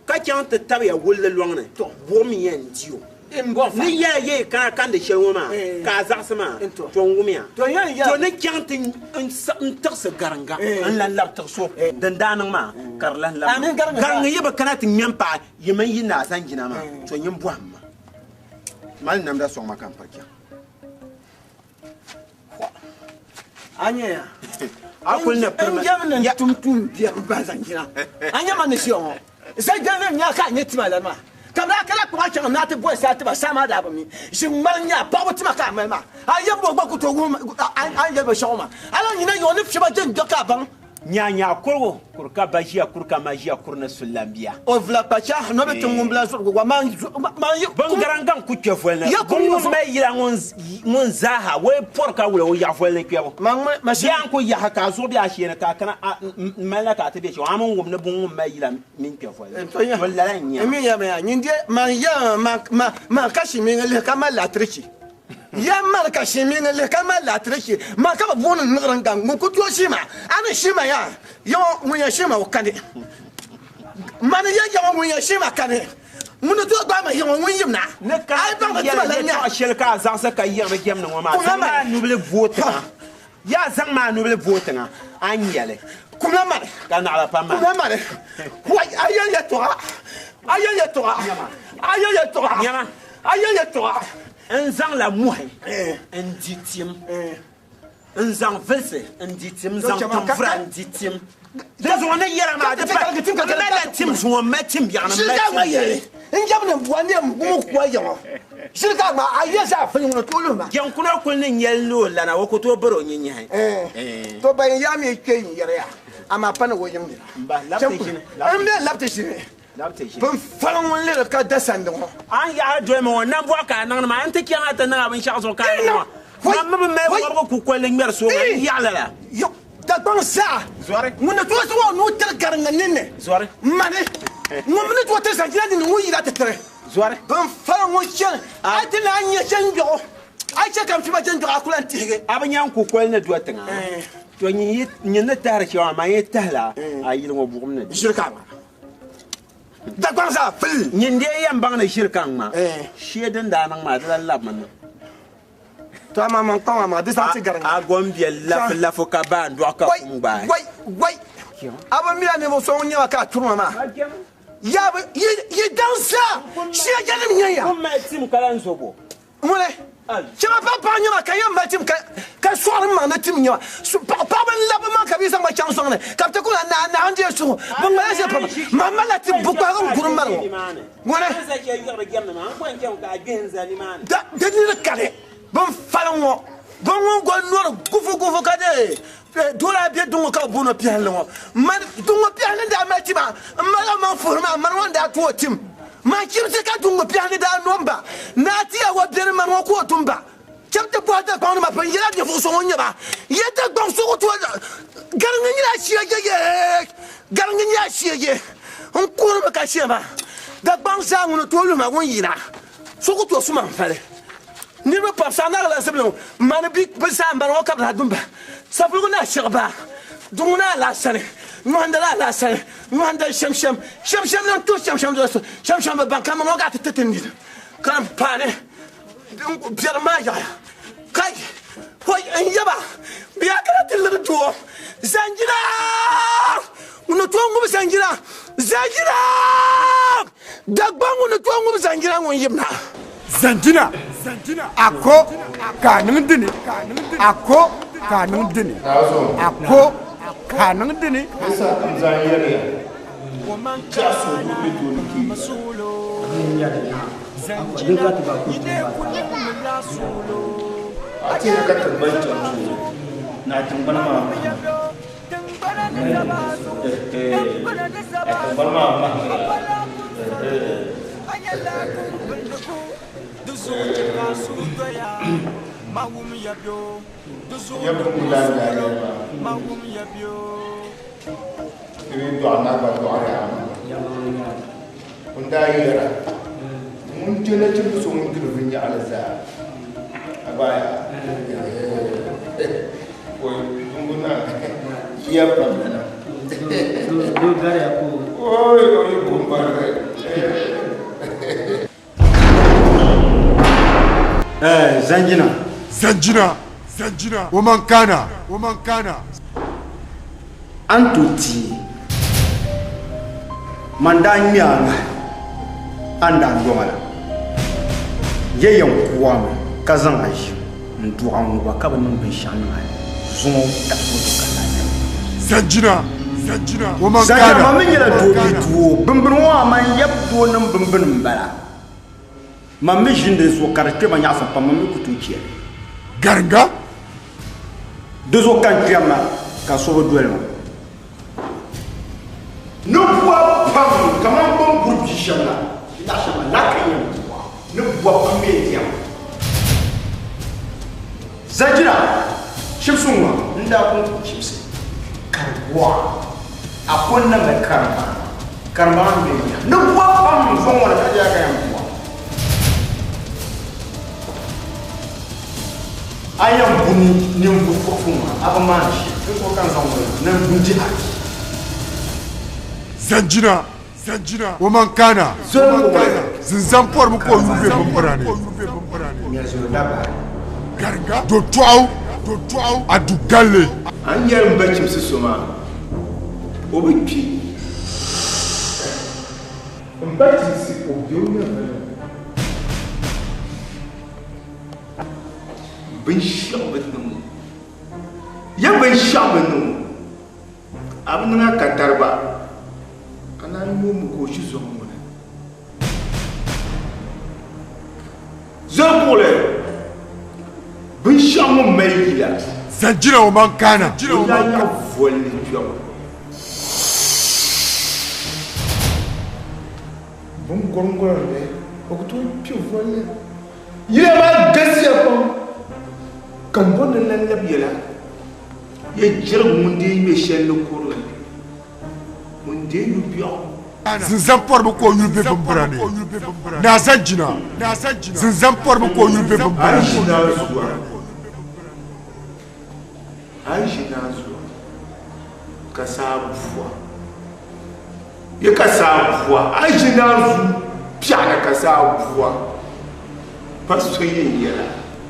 ka chaŋ ti tabiya wulli lɔŋ ni buɣum yɛn di o. Ni yɛla yɛ kana kandi shɛli ŋɔ maa ka a zaɣisi maa to n wumiya. To ni chaŋ ti n tiɣisi gariŋga n lan labi tiɣisi o din daa niŋ maa ka di lan labi. Amin gariŋga. Gariŋga yi bi kana ti ŋmɛ m paɣa yi mini yi naa zaŋ jina maa to nyin bɔhim ma. Mali namda sɔŋ ma ka n piri chaŋ. A nyɛ ya. A kuli ni piri ma. N jɛm ni tum tum biɛri bahi zaŋ jina. A nyɛ ma ni ʒiya ŋɔ. Zajɛlim nya ka a nyɛ tima lani maa. Ka bi daa kana kpuɣi a chaŋ naa ti boli saa tiba saa maa daa bi mi. Ʒi ŋmali nya paɣaba tima ka a mali maa. A yɛm bo gba ku tooi wuhi a ni yɛli binshɛɣu maa. A lan nyina yɔɣu ni fiɛba jɛn dɔ ka a baŋ. Nyaanya kurigu kuri ka ba ʒiya kuri ka ma ʒiya kuri ni sullambiya. O vula kpacha no bi ti ŋun bila zuɣu gba man man yi. Bin garangaŋ ku kpɛ voli ni. Ya Bin ŋun mali yila ŋun zaaha o pɔri ka wula o yaɣa voli ni kpɛbu. Bia n ku yaɣa ka a zuɣu bɛ a sheeni ka a kana n mali na ka a ti bɛ shɛm a min wum ni bin ŋun mali yila mini kpɛ voli ni. To lala n nyɛ. Mi ya mi ya nyin de man ya ma ma ma ka shi mi lihi ka mali latiriki. Ya mali ka shi mi lihi ka mali latiriki ma ka bi booni niɣirin gaŋ ŋun ku tooi ʒi ma a ni ʒi ma ya yaŋɔ ŋun yɛn ʒi ma o kani. Mani ya yaŋɔ ŋun yɛn ʒi ma kani. Ŋun ni tooi gbaai ma yaŋɔ ŋun yim na. Ne ka A yi baŋ bi tima la nya. yɛltɔɣa shɛli ka a zaɣisi ka yiɣiri jɛm ni ŋɔ maa. Kuma Zaŋ mali. maa nubili booi tiŋa. Yaa zaŋ maa nubili booi tiŋa a ni nyɛli. Kuma mali. Ka naɣila pam maa. Kuma mali. Wai a yɛli yɛltɔɣa. A yɛli yɛltɔɣa. A yɛli yɛltɔɣa. Nyama. A yɛli yɛltɔɣa. N zaŋla muhi n di tim. N zaŋ vilisi n di tim, n zaŋ tinvura n di tim. Di zuɣu ni yɛra maa di pa, n malila tim zuŋɔ, m mali tim biɛɣuni, m mali tim biɛɣuni. N jɛm ni bua ne m kuwa yiŋɔ. Shiri ka gba a yɛ zaa fini ŋuni tooi luhi ma. Jɛnkuno kuli ni nyɛli ni o lana, o ku tooi bari o nyinyahi. To ba yin yaa mi kpe yin yɛri ya, amaa pa ni o yiŋ nira. M ba, labiti ʒini. M be labiti ʒini. Bin faliŋ ŋun lihiri ka da sandi ŋɔ. A ni yaɣiri doli ma ŋɔ, nambɔɣu ka a niŋdi ma. N ti chaŋ a ti niŋ a binshɛɣu zuɣu ka a niŋ ŋɔ. Man mi bi mali wɔbigu kukoli ŋmɛri sooŋa, n yaɣi lala. Dagbaŋ zaa, ŋun ni tooi zaŋ o nuu tiri gariŋ ninni, mani ŋun mi ni tooi tiri zanjina ninni ŋun yila ti tiri. Bin faliŋ ŋun chani, a ti naan nya jɛngbɛɣu, a yi chɛ ka m piba jɛngbɛɣu a ku lan tihigi. A bi nya n kukoli ni do tiŋa? To nyin ni tahiri shɛm maa, man yi tahila a yili ŋɔ buɣim ni di. Ʒiri ka a ŋma. Dagbaŋ zaa pili. Nyin dee yɛn baŋ ni ʒiri ka n ŋma. Shee din daa niŋ maa di lan labimi na. To amaa man kpaŋ amaa di zaŋ ti gariŋ. A gom bɛ lafu lafu ka baa n-dɔɣi ka kum gbaai. Wai wai a bi mi a ninvuɣ so ŋun nyɛ ma ka a turi ma maa. Yaa bi yi daŋ zaa shee jɛnim nyɛ ya. Kum mali tim ka lan zo bo. Ŋuni? Chɛma pa paɣa nyɛma ka yɛn mali tim ka sɔɣiri m maŋ ni tim nyɛma. Paɣaba n-labi maŋ ka bɛ zaŋ ma chaŋ zɔŋ ni ka bɛ ti kuli naa naa n deei suhu. Bɛ ŋmalila ʒe pam. Ma malila tim bukpahigu n-guri m mali ŋɔ. Ŋuni? Di niri kani bɛ ni faliŋ ŋɔ. Bɛ ŋun goli nɔri gufugufu ka deei doo daa be duŋ ŋɔ ka bɛ booni o Piɛhilli ŋɔ. Mani duŋ ŋɔ Piɛhilli n-daa mali tim a, m mali o maŋ fuhiri maa, mani ŋɔ n-daa ti o tim. Man chibisi ka duŋ ŋɔ Piɛhilli daa no m-ba. Naa ti ya wa beni mani ŋɔ ka o dum ba. Cham ti bɔhi Dagbaŋ nima pun yɛla ninvuɣ so ŋun nyɛ ba. Ya Dagbaŋ so ku tooi gariŋ n-nyɛla ashiɛyɛ gariŋ n-nyɛ ashiɛyɛ n kuhirimi ka shɛ ma. Dagbaŋ zaa ŋuni tooi luhi ma ŋun yina. So ku tooi su ma n-fali. Niriba pam saɣi naɣila zibili ŋɔ mani bi bɛ zaa m-bala ŋɔ ka bɛ daa dum ba. Sapuligu naa Shɛɣu Baa, Duŋ naa Alaasani, Nyɔhindali Alaasani, Nyɔhindali Shɛmshɛm, Shɛmshɛm lan tuhi Shɛmshɛm doli so, Shɛmshɛm bi baŋ ka mani ŋɔ gaa ti ti ti nini ka n paani biɛrim maa yaɣiya. Kai! Hoi n yaba, bɛ yaa kana ti liri doo Zanjina! Ŋun ni tooi ŋubi Zanjina! Zanjina! Dagbaŋ ŋun ni tooi ŋubi Zanjina ŋun yimna. Zanjina, a ko ka a niŋ dini, a ko ka a niŋ dini, a ko ka a niŋ dini. A ti yɛli ka tiŋgbani chaŋ tuuli, ni a tiŋgbani maa mahimi. A tiŋgbani maa mahimi Ya buŋ lan daa yɛli maa, Ti bi dɔɣi na gba dɔɣiri a maa. Ŋun daa yɛra, Ŋun je nachimbi so ŋun diri vinnyaɣili zaa, a gba yaa, Oi, dumbu na ya pamlana. Oi, o yi ku m-barigi. Zanjina. Zanjina. Zanjina. Woman kana. Woman kana. A ni tooi teei man daa ŋme a ŋahi a ni daa dɔŋa la, ya yɛn ku a mi ka zaŋ a ʒim n-duɣ a ŋuba ka bi niŋ binshɛɣu niŋ a ni zuŋɔ dabisili zuɣu ka laa nyɛli. Zanjina. Zanjina. Woman Zanjina, kana. man mi nyɛla doo bee doo, bimbini ŋɔ maa man yab doo nim bimbini m-bala. Man mi ʒini di zuɣu ka di kpɛma nyaɣisim pam, man mi ku tooi chɛ li. Garinga. Di zuɣu ka n kpɛri na ka so bi doli ma. Ni bua pam kaman bɛ ni buri bia shɛm la, yaɣ shɛŋa la ka yɛn bua, ni bua pam mi yɛn diɛma. Zanjina, chibisi ŋɔ n daa pun ku chibisi ka di bua, a ko n-niŋdi karimba, karimba maa mi bɛ nya. Ni bua pam zɔŋ ŋɔ ni ka yaa ka yɛn bua. A yɛn bu ninvuɣ kɔbigu maa, a bi maani shɛli, di zuɣu ka n zaŋ ŋɔ na ni n bu n-dihi a bia. Zanjina, Woman kana, zinzan pɔrimi ka o yuli be bimbira ni. Do tɔɣu, a du galli. A ni yɛli m ba chimsi so maa, o bi kpi. M ba chimsi o be o nyɛvili ni. Binshɛɣu bi niŋ o. Ya binshɛɣu bi niŋ o, a bi niŋ a ka tariba, a naan yoomi ka o ʒi zɔŋ ŋɔ ni. Zoli kuɣili, binshɛɣu ŋun mali yila. Zanjina o man kana. O yaa yaɣi volli kpɛbu. Bingɔrɔŋgɔrɔŋ bɛ, o ku tooi kpe volli. Yila maa galisiya pam, ka m bɔri ni n lan labi yɛla, Ya jɛrigu ŋun deei ŋme shɛli ni kurili, ŋun deei yu biɛɣu. Zinzan pɔrimi ka o yuli be bimbira ni. Naa Zanjina, Zinzan pɔrimi ka o yuli be bimbira ni. A yi ʒi naanzua ka saa bua, yi ka saa bua, a yi ʒi naanzu piɛɣu ni ka saa bua, pa so yɛn yɛla.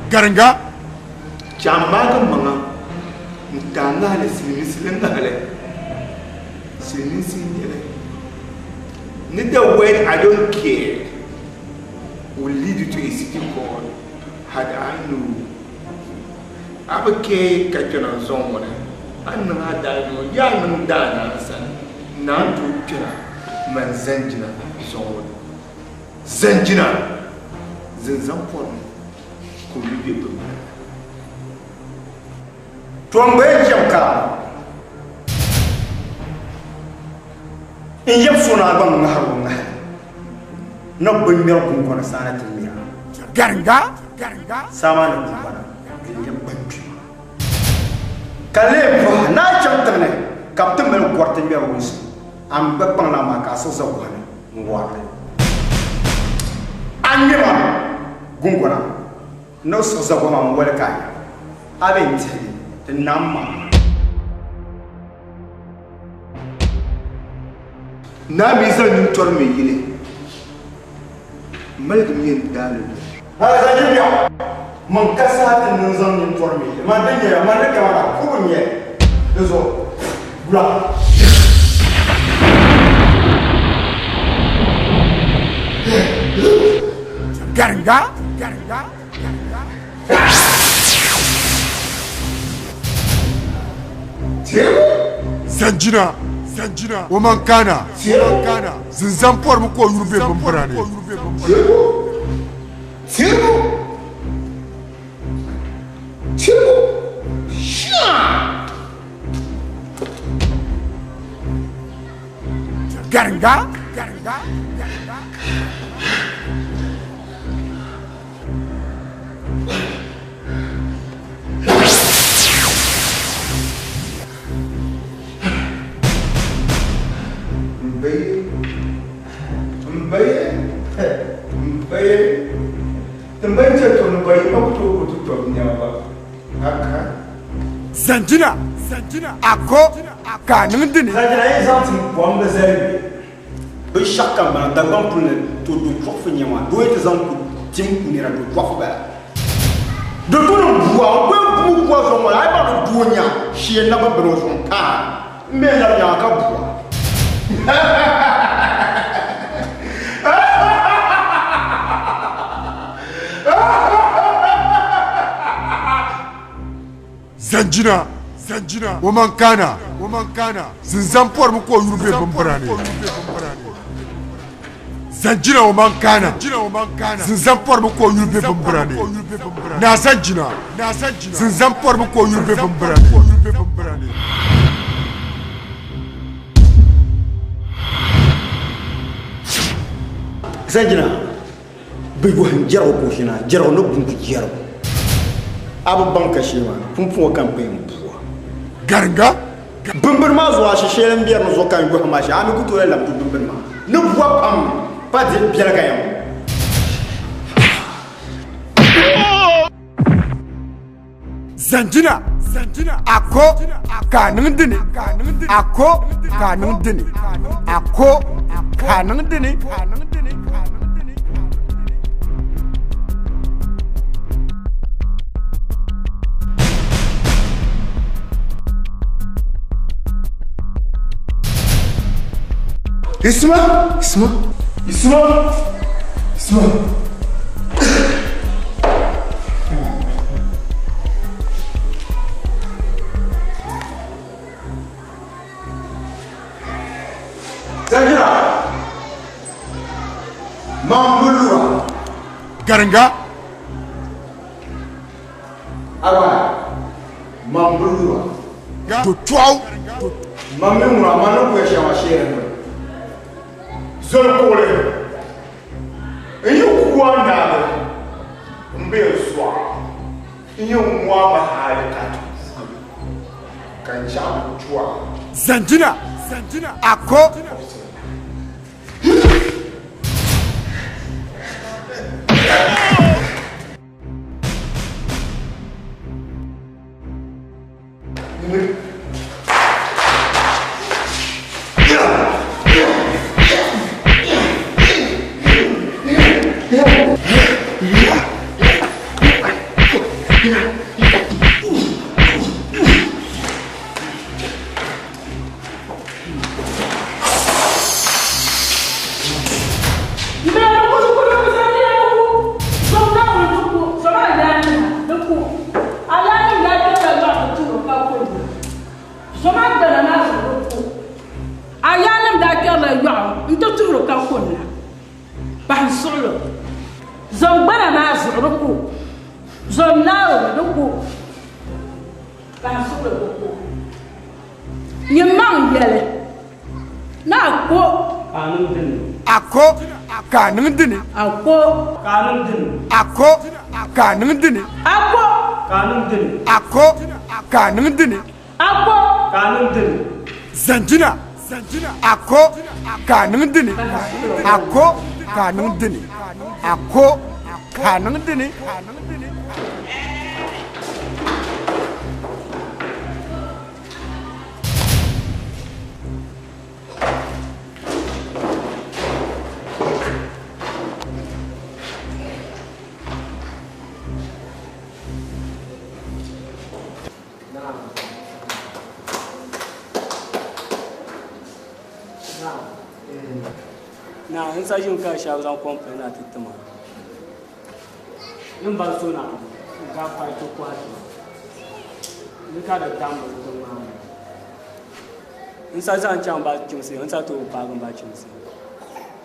Garinga. Chɛ a maagi maŋa n-ti a ŋahili silimiinsi ni ŋahili. Silimiinsi n-nyɛ li. Ni the word I don't care will lead you to a city called Had I Known. A bi kee ka kpɛna n-zɔŋ ŋɔ ni, a ni niŋ a daa noo yaa niŋ daa naa sani, naa n-tooi kpɛna mani zanjina zɔŋ ŋɔ ni. Zanjina! Zinzan pɔrimi ka o lu be bimbina ni. To n gba yɛn chɛmi ka n yab so naa gba ŋahiri o ŋahili ni bɛ ŋmɛri guŋgona saana ti ŋmɛra. Garinga. Saa maa ni guŋgona di nyɛ ban kpima. Ka lee bɔhi ni a chaŋ tiŋ ni ka bɛ ti mali gɔriti ŋmɛri wunsi, a mi gba kpaŋ la maa ka a siɣi za gɔhi ni n-wari li. A ŋmɛ ma guŋgona ni o siɣi za gɔhi maa n-wali ka a nya, a bee n-dihi li, di naam ma. Naa mi zaŋ nintɔri me yili, maligim yɛn daali lu. Hali zaŋ yi biɛɣu, man ka saha ti niŋ zaŋ nintɔri me yili, man di nyɛya, man di kamara kubu n-nyɛ di zuɣu gula. Garinga. Zanjina, Zanjina, o man kana, kana, zinzan pɔrimi ka o yuri be bimbira ni. Tiribu, tiribu, shaa! Garinga, garinga, garinga. Mbaye, mbaye, mbaye, timbaye n-chɛ tɔbu ni bayi ma ku tooi ku ti tɔbu nɛma ba. Haka. Zanjina, a ko ka a niŋ dini. Zanjina yi zaŋ ti bɔhimbu zali bɛ. Binshɛɣu kam bala Dagbaŋ puli ni to do chɔɣufu n-nyɛ maa. Doo yi ti zaŋ ku tim ku nira do chɔɣufu bala. Do to ni bua o bɛ bua bua zuɣu ŋɔ la a yi baŋ ni doo nya shee na bi bini o zuɣu n-kaai m mi labi nyaŋa ka bua. Zanjina, Zanjina, o man kana, o man kana, zinzan pɔrimi ka o yuri be bimbira ni. Zanjina o man kana, zinzan pɔrimi ka o yuri be bimbira ni. Naa Zanjina, zinzan pɔrimi ka o yuri be bimbira ni. Zanjina, Bɛ yɔhim jɛrigu ka o ʒina, jɛrigu ni bunku jɛrigu. A bi baŋ ka shee maa, pumpɔŋɔ ka m pun yɛn bua. Garinga. Bimbini maa zuɣu, a shi shɛli m beri ni zuɣu ka n yɔhim a shee, a mi ku tooi lahi labi du bimbini maa ni bua pam pa di biɛliga ya ŋɔ. Zanjina, a ko ka a niŋ dini, a ko ka a niŋ dini, a ko ka a niŋ dini. Isma, Isma, Isma, Isma. Mambulura. Garinga. Awa. Mambulura. Totɔɣu. Mam mi ŋuna man ni kuya shɛŋa sheeri ni. Zoli kuɣuli. N yi ku a naani, m be n sɔɣa. N yi ŋun a mi hali ka ti kugi ka n chaɣ bi tu a. Zanjina. Ako. Ayanim daa kpɛrila yɔɣu nti tuhiri ka kunna pahi suɣulo. Zom gbana maa zuɣu di ku, zom Naawuni di ku, pahi suɣulo di ku. Nyin maŋ yɛli ni a ko. A ko ka a niŋ dini. A ko. Ka a niŋ dini. A ko ka a niŋ dini. A ko. Ka a niŋ dini. A ko ka a niŋ dini. A ko. Ka a niŋ dini. Zanjina. A ko ka a niŋ dini. A ko ka a niŋ dini. A ko ka a niŋ dini. Na n sa ʒimi ka shɛba zaŋ kom pili na ti ti ma n ba so na n ka kpahi ti kɔhi ti ma ni ka di tam bi tiŋ maa ni n sa zaŋ chaŋ ba chimsi n sa tooi paagi ba chimsi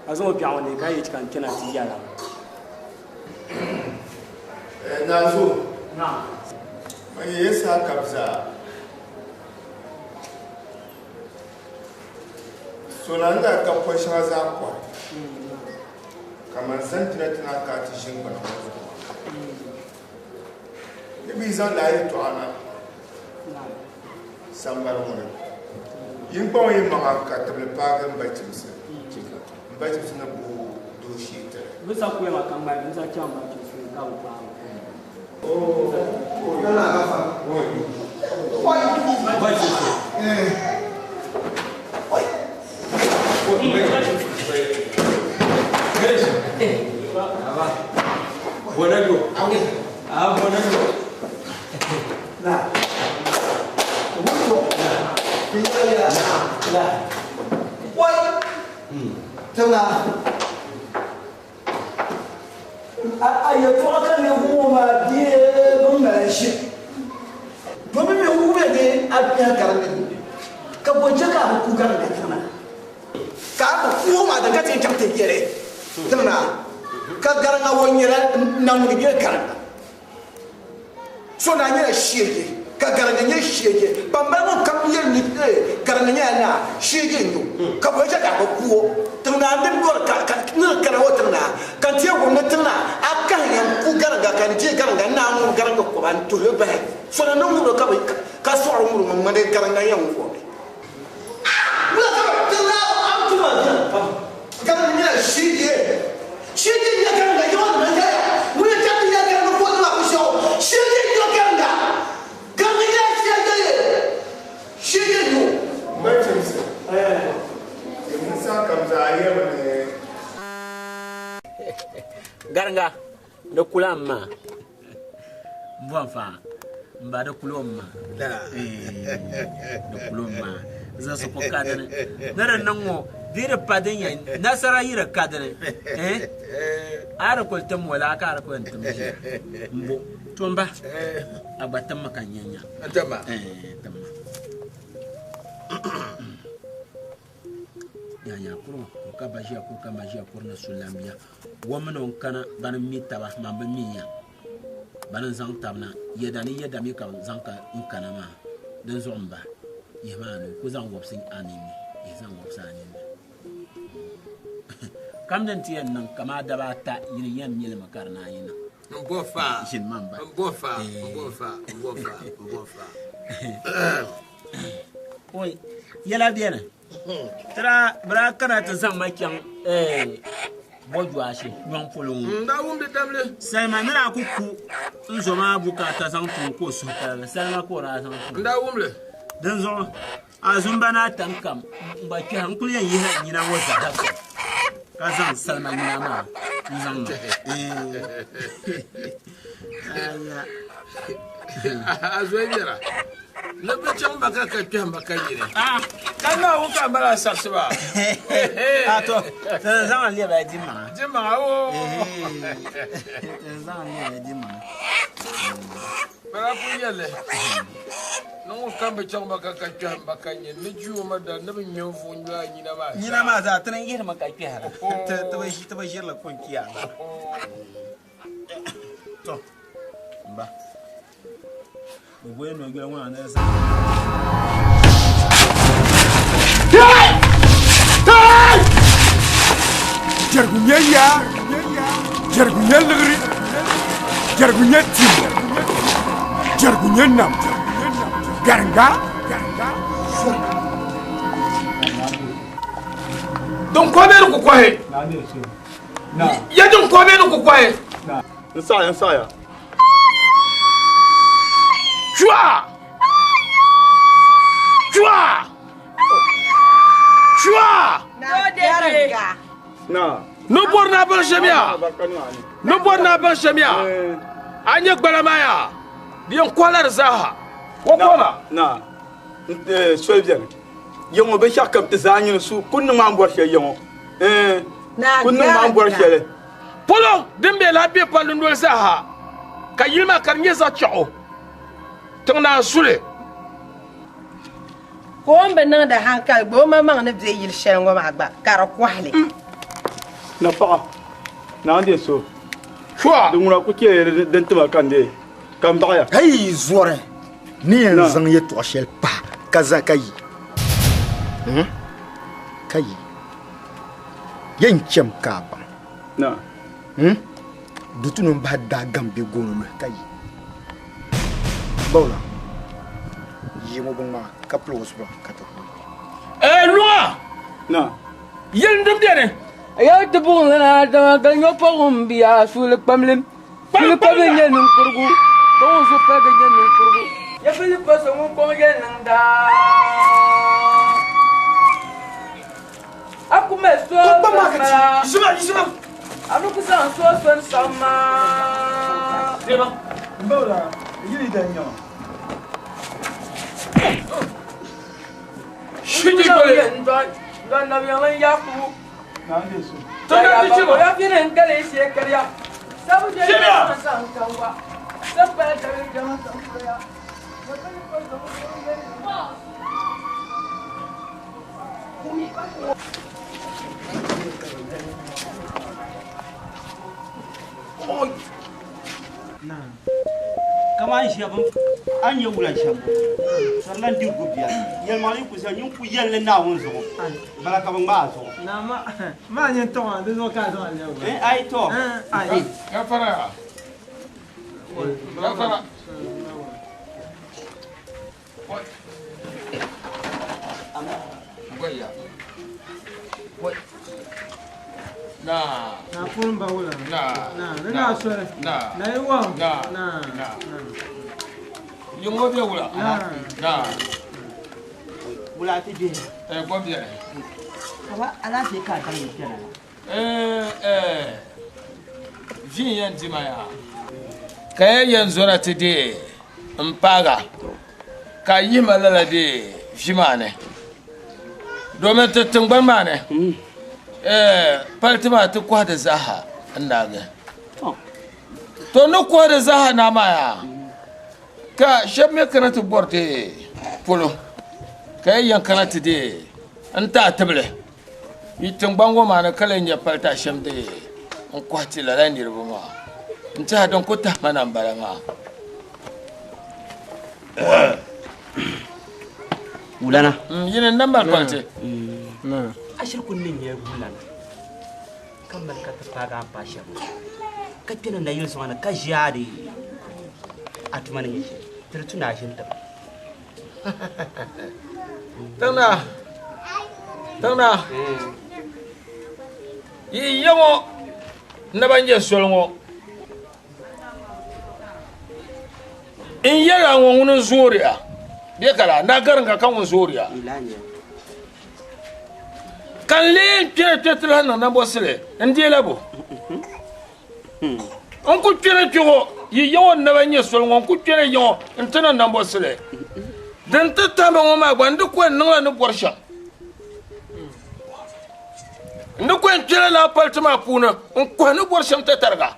ka zaŋ o biɛɣu ni ka yi ka n kpɛna ti yɛla. Nazo, man yɛ saa ka bi zaa sona n daa ka pɔi shɛŋa zaa kɔhi ka man zaŋ jina ti na ka ti ʒi gbana ŋɔ zuɣu ni bi zaŋ laa yɛltɔɣa na sambani ŋɔ ni yinkpaŋ yi maŋa ka tibili paagi n ba chimsi n ba chimsi ni bo dooshee tiri. Bi sa kuya maa ka ŋmali n sa chaŋ ba chimsi ka bi paagi. A yɛltɔɣa ka ninvuɣu ŋɔ maa bee bin mali ʒi domin mi wuhiya ni a biɛhi garinda ni ka bo chɛ ka a bi ku garinda tiŋ na ka a bi ku o maa din ka ti yɛn chaŋ ti yɛli tiŋ na ka gariŋa ŋɔ nyɛla naŋ ni nyɛ gariŋa so na nyɛla sheegi ka gariŋa nyɛ sheegi ban bala ŋɔ kam yɛli ni gariŋa nyɛla naa sheegi n-nyɛ o ka bo chɛ ka a bi ku o tiŋ na n di lɔri ka ni di kana o tiŋ na ka n ti yɛn wum ni tiŋ na a kahi yɛn ku gariŋga ka n deei gariŋga n naan ŋub gariŋga kɔba n tuhili bahi so na ni ŋubiri ka bi ka sɔɣiri ŋubiri ŋɔ ŋmani gariŋga yɛn ŋub o mi. Wula ka bi tiŋ na a bi tum a viɛlim pam gariŋga nyɛla sheegi sheegi n-nyɛ gariŋga yaŋɔ nima n-yɛya ŋun yɛn chaŋ ti yɛli gariŋga ka o niŋ a binshɛɣu sheegi n-nyɛ gariŋga gariŋga nyɛla sheegi sheegi n-nyɛ o. M ba chimsi, n saha kam zaa yɛmi ni. Gariŋga, di kula m ma. M bɔn fa, m ba di kula o ma. Di kula o ma. Zaŋsi ko ka dini. Ni di niŋ ŋɔ, di yi di pa din yɛn, nasara yi di ka dini. A di kuli tim wala ka a di kuli tim ʒiya. M bo, to m ba, a gba tim ma ka n nya nya. N tim ma? Tim ma. Nyaanyaakurigu kuri ka ba ʒiya kuri ka ma ʒiya kuri ni Sulambia. O mini o n-kana bani m-mi taba, man bi mi ya. Bani n-zaŋ tab na, yɛda ni yɛda mi ka bɛ zaŋ ka n kana maa. Dinzuɣu m ba, yihi ma a nuu, ku zaŋ wɔbisi a ninni, yihi zaŋ wɔbisi a ninni. Kam din ti yɛn niŋ kamaa daba ata yini yɛn mili mi ka di naan yi niŋ. N bo fa. Ʒini ma m ba. N bo fa, n bo fa, n bo fa, n bo fa. Oi, yɛla beni. Tira bɛ daa kana ti zaŋ ma chaŋ Bɔjuashi nyɔŋ polo ŋɔ. N daa wum di damli. Salima ni daa ku ku n zo maa bukaata zaŋ ti o ka o suhu paligi. Salima ka o daa zaŋ ti o. N daa wum li. Dinzuɣu a zumba ni a tam kam n gba kpɛhi n kuli yɛn yihila nyina ŋɔ zaa ka zaŋ salima nyina maa n zaŋ niŋ. A zoya biɛla. Ni bi chaŋ ba ka ka kpɛhim ba ka yini. Ka Naawuni ka m bala a saɣisi ba. A to, ti zaŋ li lɛbi a dimaŋa. Dimaŋa oo. Ti zaŋ li lɛbi a dimaŋa. Bala pun yɛli ni ŋun kam bi chaŋ ba ka ka kpɛhim ba ka nyini ni ji o ma dari ni bi ŋme n-vuɣi n-nyuli a nyina maa zaa. Nyina maa zaa ti ni yihirimi ka kpɛhira. Ti bi ʒirili kunkiya. To, m ba. Jɛrigu nyɛ yaa, jɛrigu nyɛ liɣiri, jɛrigu nyɛ tim, jɛrigu nyɛ nam, garinga. Din kɔhi bee di ku kɔhi? Ya din kɔhi bee di ku kɔhi? N saɣiya, n saɣiya. Chua! Chua! Chua! Na. No bɔri na baŋ shɛm yaa. No bɔri na baŋ shɛm yaa. A nyɛ gbala maa yaa. Di yɛn kɔhila di zaaha. O kɔhima. Na. Soli bɛni. Yiŋɔ binshɛɣu kam ti zaa nyini su ku niŋ maa n bɔri shɛli yiŋɔ. Ku niŋ maa n bɔri shɛli. Polo din be lahi be palli noli zaaha, ka yili maa ka di nyɛ zaɣ chɛɣu tiŋ naa suli. Ka o ni bi niŋdi hankali gba, o maŋmaŋ ni be yili shɛli ŋɔ maa gba, ka di kɔhi li. Napaɣa, naa n-deei so. Di ŋuna ku chɛ din tima ka n-deei, ka m baɣiya. Ka yi zɔri ni yɛn zaŋ yɛtɔɣ shɛli pahi ka za ka yi, ka yi yɛn cham ka a baŋ. Na. Hmm? Dutu nim bahi daa gam bɛ gooni luhi ka yi. Bawla. Yi ŋɔ bin ŋmaa ka pili o zuɣu ka ti kuli. Ee luŋa. Na. Yɛlim din beni. Ya ti buɣim lana Adama ka nyɔ paɣim bia suuli kpamli. Suuli kpamli nyɛ ninkurigu ka ŋun su paligi nyɛ ninkurigu. Ya pili pa so ŋun kɔŋ yɛli niŋda. A ku mali so sani maa. A mi ku zaŋ so sani saɣim maa. Kaman shɛba a ni nyɛ wula shɛm sɔrila n-diri gu bia yɛlimaŋli yi ku zani nyin ku yɛli ni Naawuni zuɣu bala ka bɛ ŋmaai a zuɣu. Maa nyɛ n-tɔŋ a, di zuɣu ka a zaŋ a lɛbi ba. Ayi tɔ. Ayi. Gafara. Gafara. Na pun ba wula. Na. Ni na soli. Na. Na yi wahu. Na. Na. Na. Yiŋɔ bɛ wula. Na. Na. Wula ti bihi. Eh, gɔ biɛni. Kaba alaafee ka a daŋ ni kpɛna la. Eh, eh. Vi n yɛn di ma yaa. Ka ya yɛn zɔra ti deei n paaga ka yihi ma lala deei vi maa ni. Domin ti tiŋgbani maa ni, eh, paliti maa ti kɔhi di zaaha n naagi. To ni kɔhi di zaaha naa maa yaa, ka shɛba mi kana ti bɔri deei polo, ka ya yɛn kana ti deei n taai tibili. Yi tiŋgbani ŋɔ maa ni ka lee nya paliti shɛm di n kɔhi ti lala niriba maa. N tɛha din ku tahi ma na m-bala maa. Wulana. Yini n na mali paliti. A shiri kuli ni nyɛ wulana ka mali ka ti paagi a ni paai shɛba ŋɔ ka kpɛna nayili zuɣu ni ka ʒi a di a tuma ni nyɛ shɛli ti di tu ni a ʒini tiŋa. Tiŋna tiŋna yi ya ŋɔ naba nyɛ soli ŋɔ n yɛla ŋɔ ŋuni n zooriya bɛ ka la naa gariŋga ka ŋun zooriya ka n lee kpɛri kpɛ ti lahi niŋ nambɔsili n deela bo N ku kpɛna kpe ŋɔ, yi ya ŋɔ naba nyɛ soli ŋɔ, n ku kpɛna ya ŋɔ n-ti niŋ nambɔsili. Din ti tahima ŋɔ maa gba, n di ko yɛn niŋla ni bɔri shɛm. N di ko yɛn kpɛla lala paliti maa puuni n-kɔhi ni bɔri shɛm tatariga.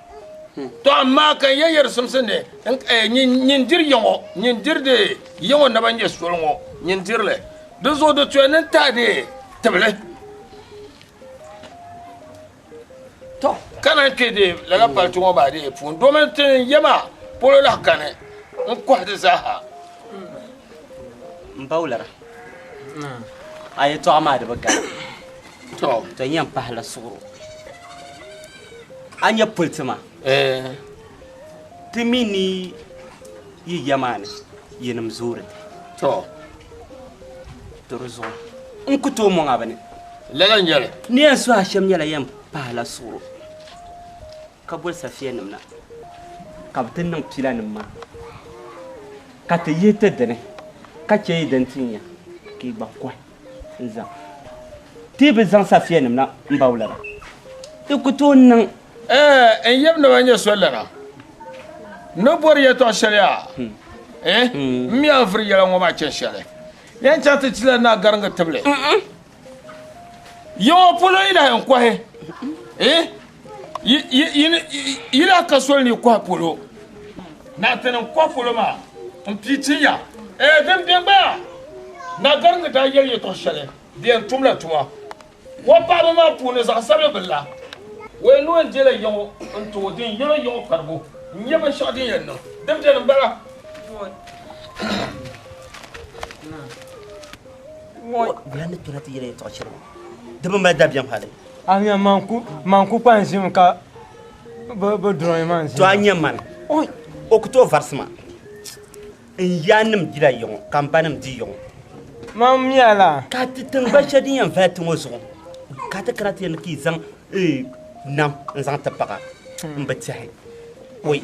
Tɔ amaa ka n yɛn yɛri simsi ni nyin diri ya ŋɔ, nyin diri di ya ŋɔ naba nyɛ soli ŋɔ, nyin diri li. Di zuɣu di tuya ni n tahi di tibili. To ka naan kpe dee lala paliti ŋɔ maa dee puuni domin ti ni ya maa polo lahi kani n kɔhi di zaaha. M ba wulara, a yɛtɔɣa maa di bi gari. To. To n yɛn pahila suɣuro. A nya politi maa? Ti mi ni yi ya maa ni yinim zoori ti. To. To di zuɣu n ku tooi mɔŋ a bini. Lala n-nyɛ li. Ni yɛn suhi a shɛm nyɛla yɛn pahila suɣuro ka boli safianim na ka bɛ ti niŋ pilanim maa ka ti yihi ti dini ka chɛ yi dini ti nya ka yi gba kɔhi n-zaŋ. Ti yi bi zaŋ safianim na m-ba wulana, di ku tooi niŋ. Ɛɛ, n yab ni ba nyɛ solilana. N ni bɔri yɛtɔɣ shɛli yaa, ɛɛ, m mi a vuri yɛla ŋɔ maa chani shɛli. Yɛn chaŋ ti chila naa gariŋgi tibili. Yiŋɔ polo yi lahi yɛn kɔhi, ɛɛ, yi lahi ka soli ni yi kɔhi polo. Naa ti ni kɔhi polo maa m pii tin ya. Ɛɛ, din be gbaya, naa gariŋgi daa yɛli yɛtɔɣ shɛli, di yɛn tumla tuma. O paɣaba maa puuni zaɣ sabili bi la. O yɛn noo n-dela yiŋɔ n-ti o din yɛlo yiŋɔ kparibu n-nyɛ binshɛɣu din yɛn niŋ din beni m-bala. Wula ni kpɛna ti yɛli yɛltɔɣa shɛli ŋɔ di bi mali dabiɛm hali. A nya man ku kpa n-ʒimi ka bɛ dɔrɔyi ma n-ʒimi. To a nya mani o ku tooi varisi ma. N yaannim dila yiŋɔ ka m banim di yiŋɔ. Man miya la. Ka ti tiŋgban shɛli din yɛn vali ti ŋɔ zuɣu, ka ti kana ti yɛli ni ka yi zaŋ nam n-zaŋ ti paɣa m bi tɛhi. Oi,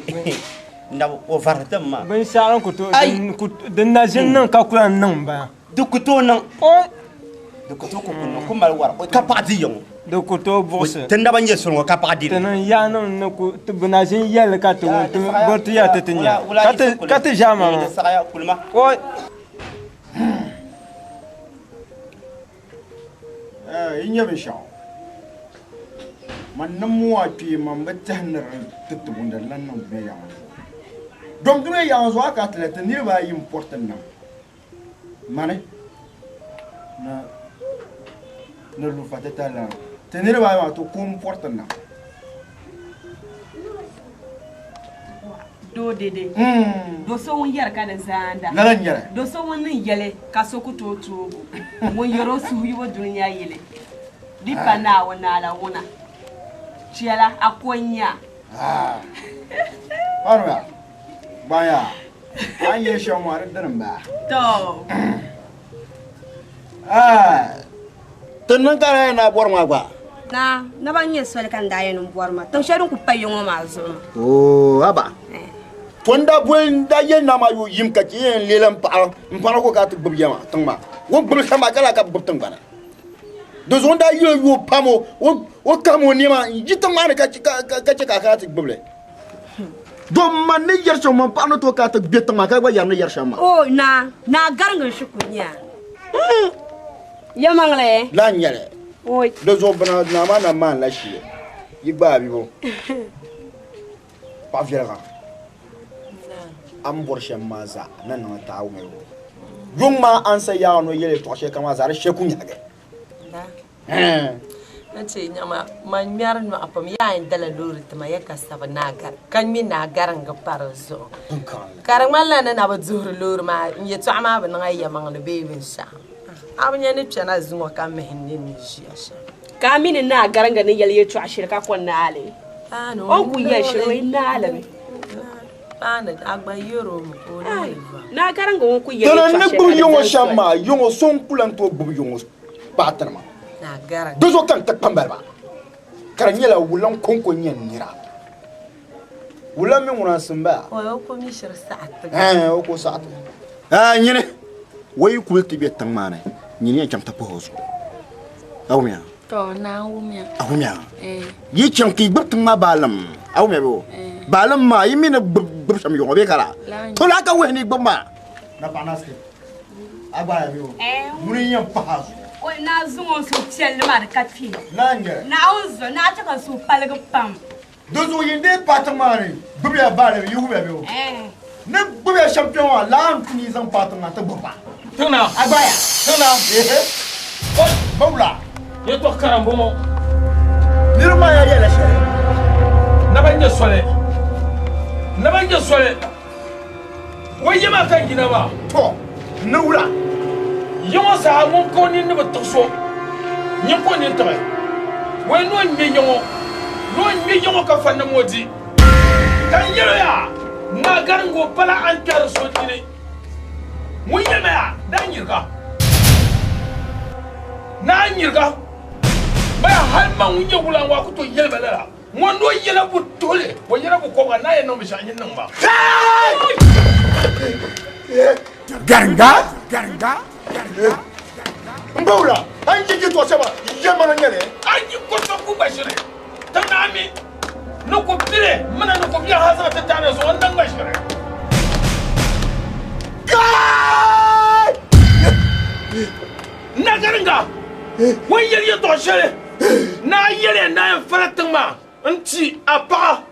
nab o varisi ti maa. Binshɛɣu ku tooi din na ʒini niŋ ka ku lahi niŋ m-bala. Di ku tooi niŋ. Di ku tooi ku niŋ ku mali wari ka paɣa di yiŋɔ. Di ku tooi buɣisi. Ti naba n-nyɛ suli ŋɔ ka paɣa di li. Ti niŋ yaanima ni ku ti bi na ʒini yɛli ka ti wum ti bɔri ti yɛli ti ti nya ka ti ʒe ama maa. Oi! Yi nya binshɛɣu, man ni mooi a kpee man bi tɛhi ni di ti tibu ni di lan niŋ dunia yaŋɔ zuɣu. Dom dunia yaŋɔ zuɣu a ka ti la ti niriba ayi m-pɔri ti nam. Mani ni ni lufa titali la ti niriba ayi maa ti ko m-pɔri ti nam. Doo dede. Do so ŋun yɛri ka di zaanda. Lala n-nyɛ li. Do so ŋun niŋ yɛli ka so ku tooi toogi o. Ŋun yɛri o suhuyubu dunia yili. Di pa Naawuni ni ala wuna. Chɛla, a ko n-nya. Faruya, gbanya. A ni yɛli shɛm maa di dini m-bala. To. Ti niŋ ka di na bɔri maa gba. Naa, naba n-nyɛ soli ka n daa yɛn bɔri ma tiŋ shɛli din kuli pa ya ŋɔ maa zuɣu maa. Oo, haba. To n daa boli n daa yɛli naa maa yo yim ka chɛ yɛn leela m paɣa m paɣa ko ka ti gbubi ya maa tiŋ maa. O ni gbubi shɛm maa ka laa ka bi gbubi tiŋgbana. Di zuɣu n daa yɛli o yo pam o kahim o nɛma n yi tiŋ maa ni ka chɛ ka a kana ti gbubi li. Dom man ni yɛri shɛm man paɣa ni tooi kana ti gbe tiŋ maa ka gba yɛri ni yɛri shɛm maa. O naa, naa gariŋgi n-shi ku nya. Yɛlimaŋli. Lala n-nyɛ li. Oi. Di zuɣu bina naa maa na maanila shili yi gbaai bibo. Paɣa viɛliga, a ni bɔri shɛm maa zaa n ni niŋ taawumi o. Yuŋ maa a ni sa yaaŋa ni o yɛli yɛltɔɣa shɛli kam maa zaa di shɛli ku nyɛhigi. Naa. N ti nyama man ŋmɛri nɔɣu pam yaa n dala loori tima ya ka sabi naa gari ka ŋmɛ naa garingi pa di zuɣu ka di ŋmanila ni na bi duhiri loori maa n yɛtɔɣa maa bi niŋ a yɛlimaŋli bee binshɛɣu a bi nya ni kpɛna zuŋɔ ka mihi n nini ni ʒiya shɛm. Ka a mi ni naa garinga ni yɛli yɛtɔɣa shɛli ka ko naali o ni kuli yɛli shɛli o yi naali mi. Paani a gba yɛri o mi ka o naali va. Naa garinga ŋun kuli yɛli Dina yɛtɔɣa ni shɛli gbubi ka di yiŋɔ zani shɛm soli. maa, yiŋɔ so n-ku lan tooi gbubi yiŋɔ paɣitinima. Di zuɣu ka n ti kpambaliba, ka di nyɛla wula n-kɔŋko n-nyɛ n nira. Wula mi ŋuna n-simba? O ko mi shiri saɣi ti. Ɛɛn, o ko saɣi ti. Ɛɛn, nyini, o yi kuli ti be tiŋ maa ni, nyini yɛn chaŋ ti pahi o zuɣu. A wumya? To, naa wumya. A wumya? Ɛɛn. Yi chaŋ ka yi gbubi tiŋ maa baalim, a wumya bee? Baalim maa, yi mi ni gbubi shɛm yuɣu bee ka laa? To laa ka wuhi ni yi gbubi maa. Napaɣa naa Sikɛ. A gba ya bee? Ŋuni n-yɛn pahi a zuɣu? O naa zaŋ o suhupiɛlli maa di ka kpi. Naa n-nyɛ li. Naawuni zuɣu, naa chɛ ka n suhu paligi pam. Dinzuɣu yin dii paai tiŋ maa ni, gbibiya baalim, yi wumiya bee? Ni gbibiya shɛm kpe ŋɔ, laa n-tu ni yi zaŋ paai tiŋ maa ti gbibi ba. Tiŋ naa. A gba ya. Tiŋ naa. Ehe. Oi, bawula. Yɛtɔɣ kara m-bɔŋɔ. Niriba maa yaa yɛla shɛli. Naba n-nyɛ soli. Naba n-nyɛ soli. O yi maa ka yina maa. To, ni wula? Yi ŋɔ zaa ŋun ka o nini ni bi tiɣi so, nyin ka o nini tiɣi. Wai ni o ŋme ya ŋɔ, ni o ŋme ya ŋɔ ka fa nam ŋɔ di. Ka n yɛl o yaa, Naa Garingo pala a ni kpɛhiri so nini. Ŋun yɛli ma yaa, Daa nyiriga. Naa nyiriga. Baya hal man ŋun nyɛ wula ŋɔ a ku tooi yɛli ba lala. Ŋɔ ni o yɛla bu tuhili, o yɛla bu kɔbiga, naa yɛn niŋ binshɛɣu nyin niŋ ma. Garinga, garinga, M ba wula, a yi je yɛtɔɣ shɛba yɛlimaŋli n-nyɛ li. A yi ko so ku gba ʒiri, ti naa mi ni ku bili mina ni ku biɛhi a zaŋ ti taana zuɣu n-niŋ gba ʒiri. Kai! Na garinga, o ni yɛli yɛtɔɣ shɛli Naa yɛliya ni a yɛn fala tiŋ maa n-ti a paɣa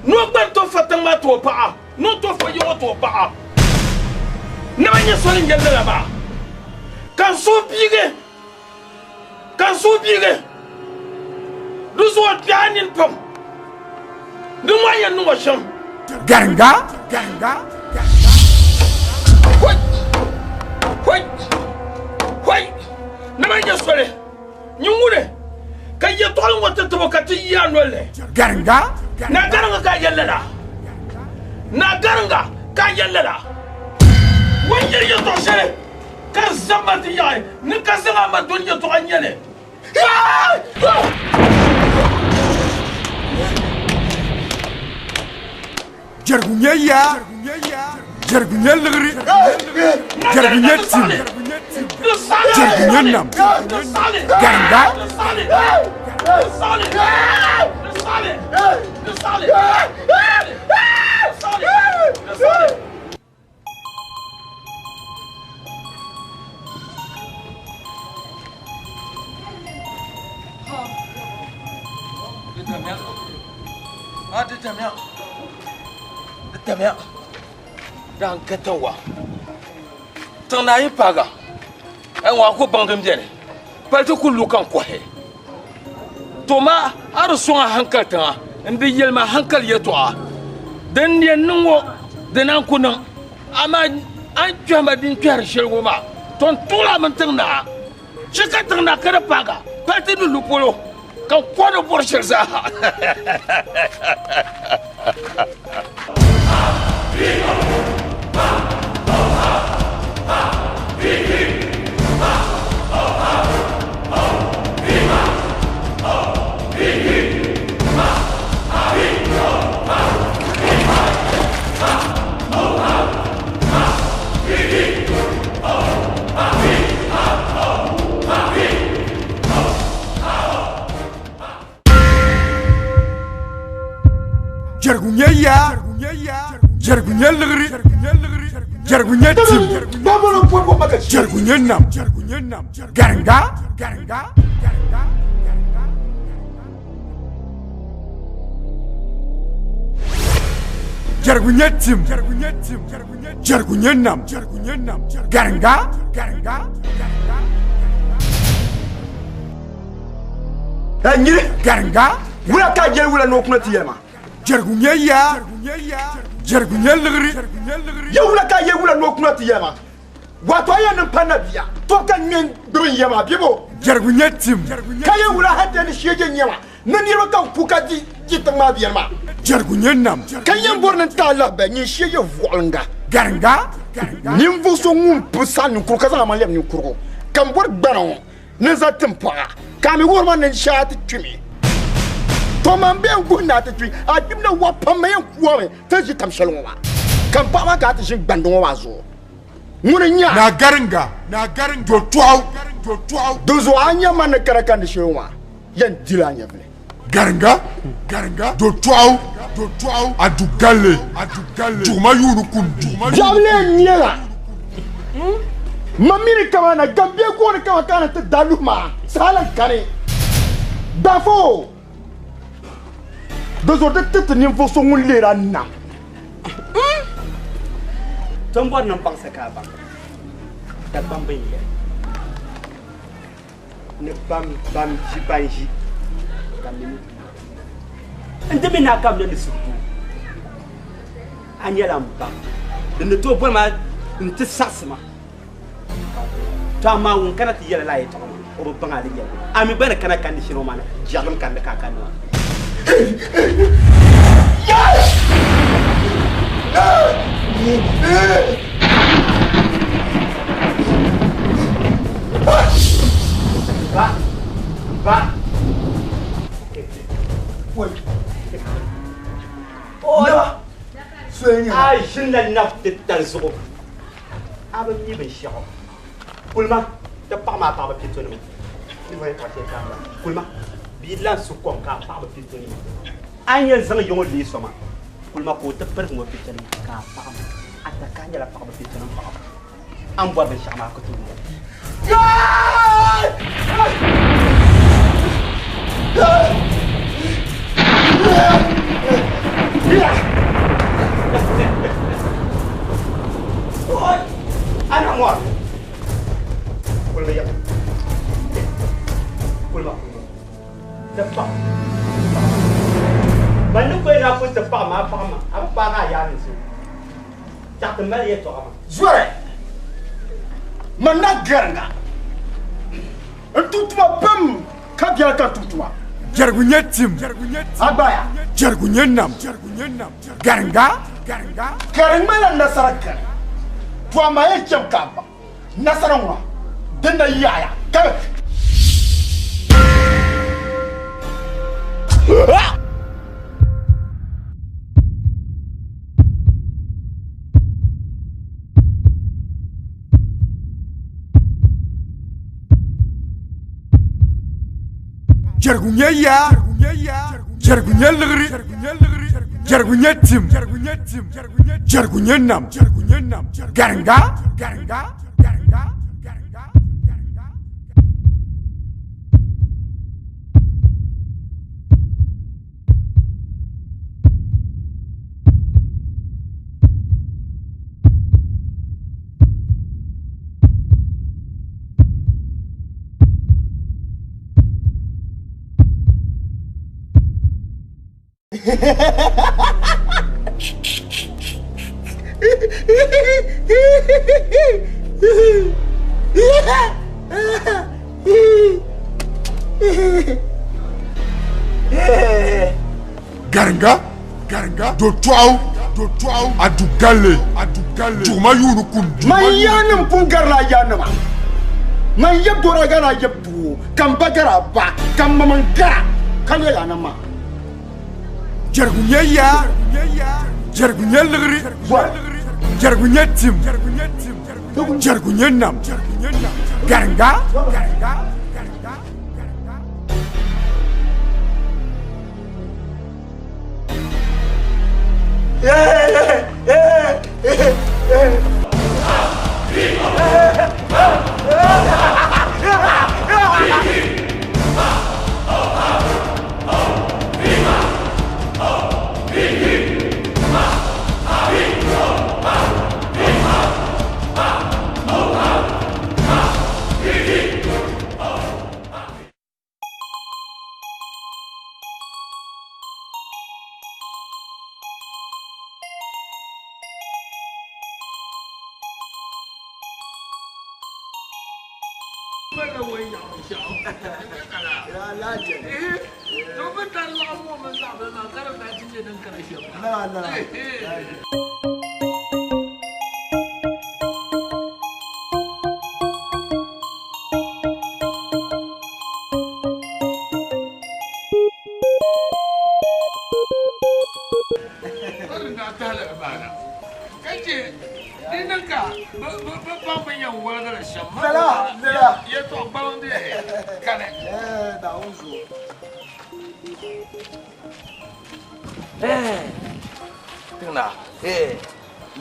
ni o gba ni tooi fa tiŋ maa ti o paɣa ni o tooi fa yiŋɔ ti o paɣa. Naba nyɛ soli n-yɛli lala maa ka n suhu biigi, ka n suhu biigi. Di zuɣu a kpɛhi a nini pam di ŋɔ a yɛn niŋ o shɛm. Garinga, garinga, Hoi! Hoi! Hoi! Naba nyɛ soli. Nyin ŋuni ka yɛtɔɣili ŋɔ ti tib o ka ti yi a nol ni? Garinga. Naa Garinga ka a yɛli lala. Naa Garinga ka a yɛli lala. O ni yɛli yɛtɔɣ shɛli ka di zab ma ti yaɣi ni ka zaŋ a ma doli yɛtɔɣa n-nyɛ li. Jɛrigu nyɛ yaa, jɛrigu nyɛ liɣiri, jɛrigu nyɛ tim, jɛrigu nyɛ nam, garinga. Di tamya di tamya daa n ka tiŋ wa tiŋ naa yi paaga ai ŋɔ a ku baŋ din biɛni pali ti ku lu ka n kohi to ma a di sɔŋ a hankali tiŋa n di yɛli ma hankali yɛltɔɣa din yɛn niŋ ŋɔ di naan ku niŋ amaa a ni kpɛhi ma din kpɛhiri shɛli ŋɔ maa to n tuɣila mini tiŋ naa chɛ ka tiŋ naa ka di paaga pali ti ni lu polo ka n kɔhi ni bɔri shɛli zaaha. Jɛrigu nyɛ yaa, jɛrigu nyɛ liɣiri, jɛrigu nyɛ tim, jɛrigu nyɛ nam, garinga. Jɛrigu nyɛ tim, jɛrigu nyɛ nam, garinga. Nyini. Garinga. Wula ka yɛli wula ni o kuna ti yɛli ma. Jɛrigu nyɛ yaa. Jɛrigu nyɛ liɣiri. Ye wula ka yɛli wula ni o kuna ti yɛli ma. Wato a yɛn niŋ pa nabia tɔbu ka ŋmɛ gbubi n yɛma bebo. Jɛrigu nyɛ tim. Ka ye wula hali ni shee je nyɛma ni niriba ka ku ka di di tiŋ maa biɛri maa. Jɛrigu nyɛ nam. Ka yɛn bɔri ni n taai lahabali nyin shee je voɣilinga. Garinga. Ninvuɣ so ŋun pu saɣim ninkurigu ka zaŋ a maŋ lɛbi ninkurigu ka m bɔri gbana ŋɔ ni n zaŋ tim paɣa ka a mi wuhiri ma ni n shee a ti kpimi. To man bee n guhi ni a ti kpi a kpimi na waɣa pam ma yɛn ku a mi ti ni ʒi tam shɛli ŋɔ maa ka m paɣa maa ka a ti ʒini gbandi ŋɔ maa zuɣu. Ŋuni n-nyɛ a? Naa Garinga, Naa Garinga, do tɔɣu, do tɔɣu. Dinzuɣu a ni nya man ni kana kandi shee ŋɔ maa, yɛn dila a nyɛvili. Garinga, Garinga, do tɔɣu, do tɔɣu, a du galli, a du galli, juguma yuuni kundu. Biɛɣu lee nyɛla ma mini kamana Gambia gooni kama ka a ni ti daa luhi maa saha lan kani. Gbaafo! Dinzuɣu di ti ti ninvuɣ so ŋun leer a nam. Ti ni bɔri ni m baŋsi ka a baŋ Dagbaŋ bɛ ni yɛli ni ban ban ʒi ban ʒi ka mi ni n ti mi ni a kabili ni suhudoo a nyɛla m ba din ni tooi boli ma n-ti saɣisi ma to amaa ŋun kana ti yɛli lala yɛtɔɣa maa o bi baŋ a ni yɛli a mi gba ni kana kandi shɛli ŋɔ maa ni jɛrilim kandi ka a kandi maa. Ba, ba. A ʒinila nab titali zuɣu. A bi mi binshɛɣu. Kulima, ti paɣa maa paɣaba pitonima. Ninvuɣ yɛn tɔɣi shɛli ka a baŋ. Kulima, bɛ yi lan su kom ka a paɣaba pitonima. A ni yɛn zaŋ ya ŋɔ leei so maa, kulima ka o ti pirigi ŋɔ pitonima ka a paɣa ma. A takahi nyɛla paɣaba pitonim paɣaba. A ni bɔri binshɛɣu maa, a ku tooi nya li. Zɔri man na gariŋga n tum tuma pam ka biɛla ka n tum tuma. Jɛrigu nyɛ tim. A gbaya. Jɛrigu nyɛ nam. Gariŋga. Gariŋ ŋmanila nasara gari. To amaa yɛn cham ka a baŋ nasara ŋuna din na yaɣiya ka. Jɛrigu nyɛ yaa, jɛrigu nyɛ liɣiri, jɛrigu nyɛ tim, jɛrigu nyɛ nam, garinga. Garinga, garinga, do tɔɣu, do tɔɣu, a du galli, a du galli, juguma yuuni kundu. Man yaannim pun garila a yaannima. Man yab dɔra gari a yab doo, ka m ba gari a ba, ka m ma gara ka leeg a nam maa. Jɛrigu nyɛ yaa, jɛrigu nyɛ liɣiri, jɛrigu nyɛ tim, jɛrigu nyɛ nam, garinga.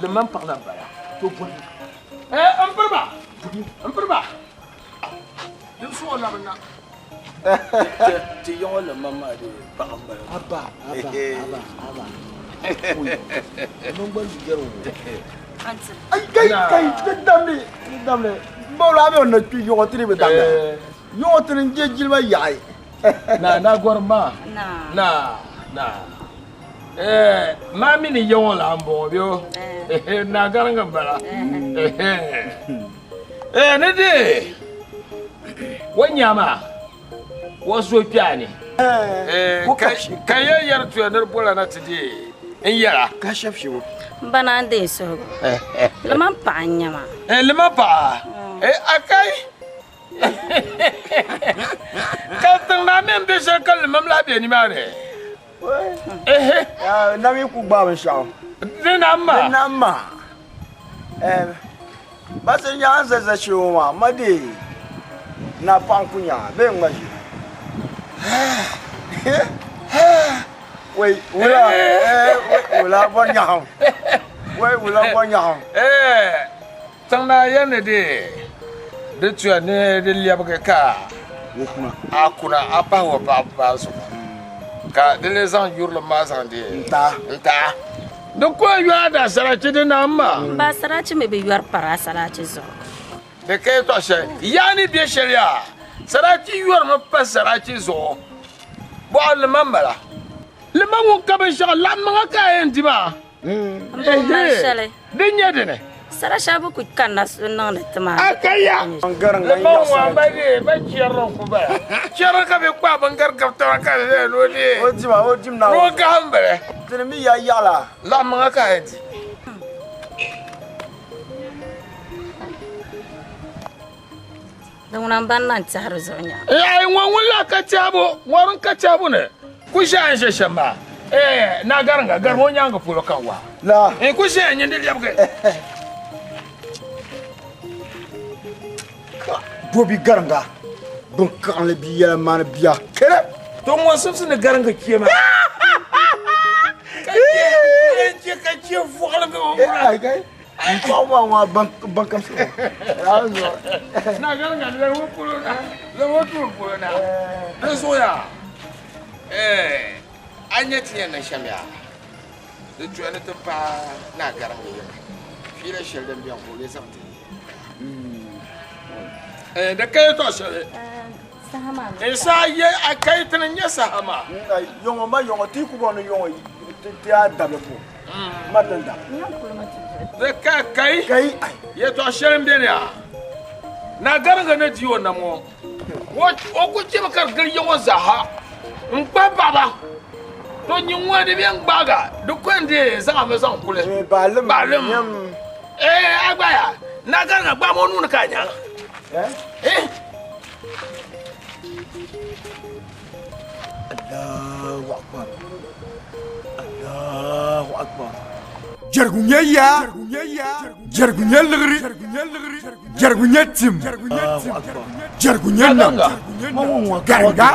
Liman paɣa la n-bala to bɔri n piriba n piriba din suɣu labi na ti yiŋɔ liman maa di paɣa n bala aba aba aba aba liman gba lu yɛri o Ai kai kai ti damli ti damli bawla a mi o na kpi yiŋɔ ti di bi damda yiŋɔ ti ni je jilima yaɣi na na gɔrim maa na na maa mi ni yiŋɔ la n bɔŋɔ bɛ o na gariŋ n bala ni di o nyama o so kpɛani ka yɛ yɛri tuya ni di bɔla na ti di n yɛra ka shɛbi shɛbu n ba naan deei suhigu liman paɣa n nyɛ ma liman paɣa a kai ka tiŋ naa mi n bɛ shɛli ka limam lahi bɛ nimaani nami ku gbaai binshaɣu di nam maa di nam maa ba ti nyaŋ za za shee ŋɔ maa ma dee na paɣa n ku nyaŋa bee n ŋma ʒi wei wula wula bɔri nyaɣam wei wula bɔri nyaɣam tiŋ naa yɛn ni di di tuya ni di lɛbigi ka a kuna a pahi o paɣaba maa zuɣu ka di lee zaŋ yurilim maa zaŋ di n taa di ku yɔ a da sarachi di nam maa n ba sarachi mi bi yɔri pari a sarachi zuɣu di ka yɛtɔɣ shɛli yaa ni bɛ shɛli yaa sarachi yɔrimi pa sarachi zuɣu bɔɣu lima m bala lima ŋun ka binshɛɣu laɣim maŋa ka a yɛn di maa n bi mali shɛli din nyɛ dini sara shɛli bi ku kanna n niŋdi ti maa a ka ya lima ŋun ba de ba chɛri n ku bala chɛri ka bi kpa bin gari gabi taba ka di no de o dima o dim na no gaham bala tini mi ya yaɣala laɣim maŋa ka a yɛn di Di ŋuna m-ba n-na n-tɛhiri zuɣu nya. Ai ŋɔ ŋun la ka tɛhibu, ŋɔri n ka tɛhibu ni ku ʒe n ʒe shɛm maa. Ee, naa gariŋga, garim o nyaaŋa polo ka waa. La. N ku ʒe n di lɛbigi. Dobi gariŋga, bin kaɣinli bia yɛla maani bia kere. To ŋɔ simsi ni gariŋga kpee maa. Ka che, ka che vɔɣili bɛ o ŋuna. N paɣa maa ŋɔ ban kam sɔrɔ. Na gariŋga lɛbi o polo na, lɛbi o tuuli polo na. Di zuɣu a nya ti yɛn niŋ shɛm yaa, di tuya ni ti paai naa gariŋga yiŋa fiila shɛli din beni ka o lee zaŋ ti yi. Di ka yɛtɔɣ shɛli. N saha ye a kai ti ni nya saha maa. Yɔŋɔ ma yɔŋɔ ti ku bɔŋ ni yɔŋɔ ti a dabili po. Ma din da. Di ka kai. Kai. Yɛtɔɣ shɛli m-beni a. Naa gariŋga ni di o nam ŋɔ. O ku chemi ka di gili ya ŋɔ zaaha n-kpahi paɣiba. To nyin ŋɔ di bɛ n-gbaaga di ko n-deei zaŋ a mi zaŋ kuli. Baalim. Baalim. Ee, a gba ya. Naa gariŋga gbaam o nuu ni ka a nya. Eh? Allahu akbar. Allahu akbar. Jɛrigu nyɛ yaa, jɛrigu nyɛ liɣiri, jɛrigu nyɛ tim, jɛrigu nyɛ nam. Gariŋga.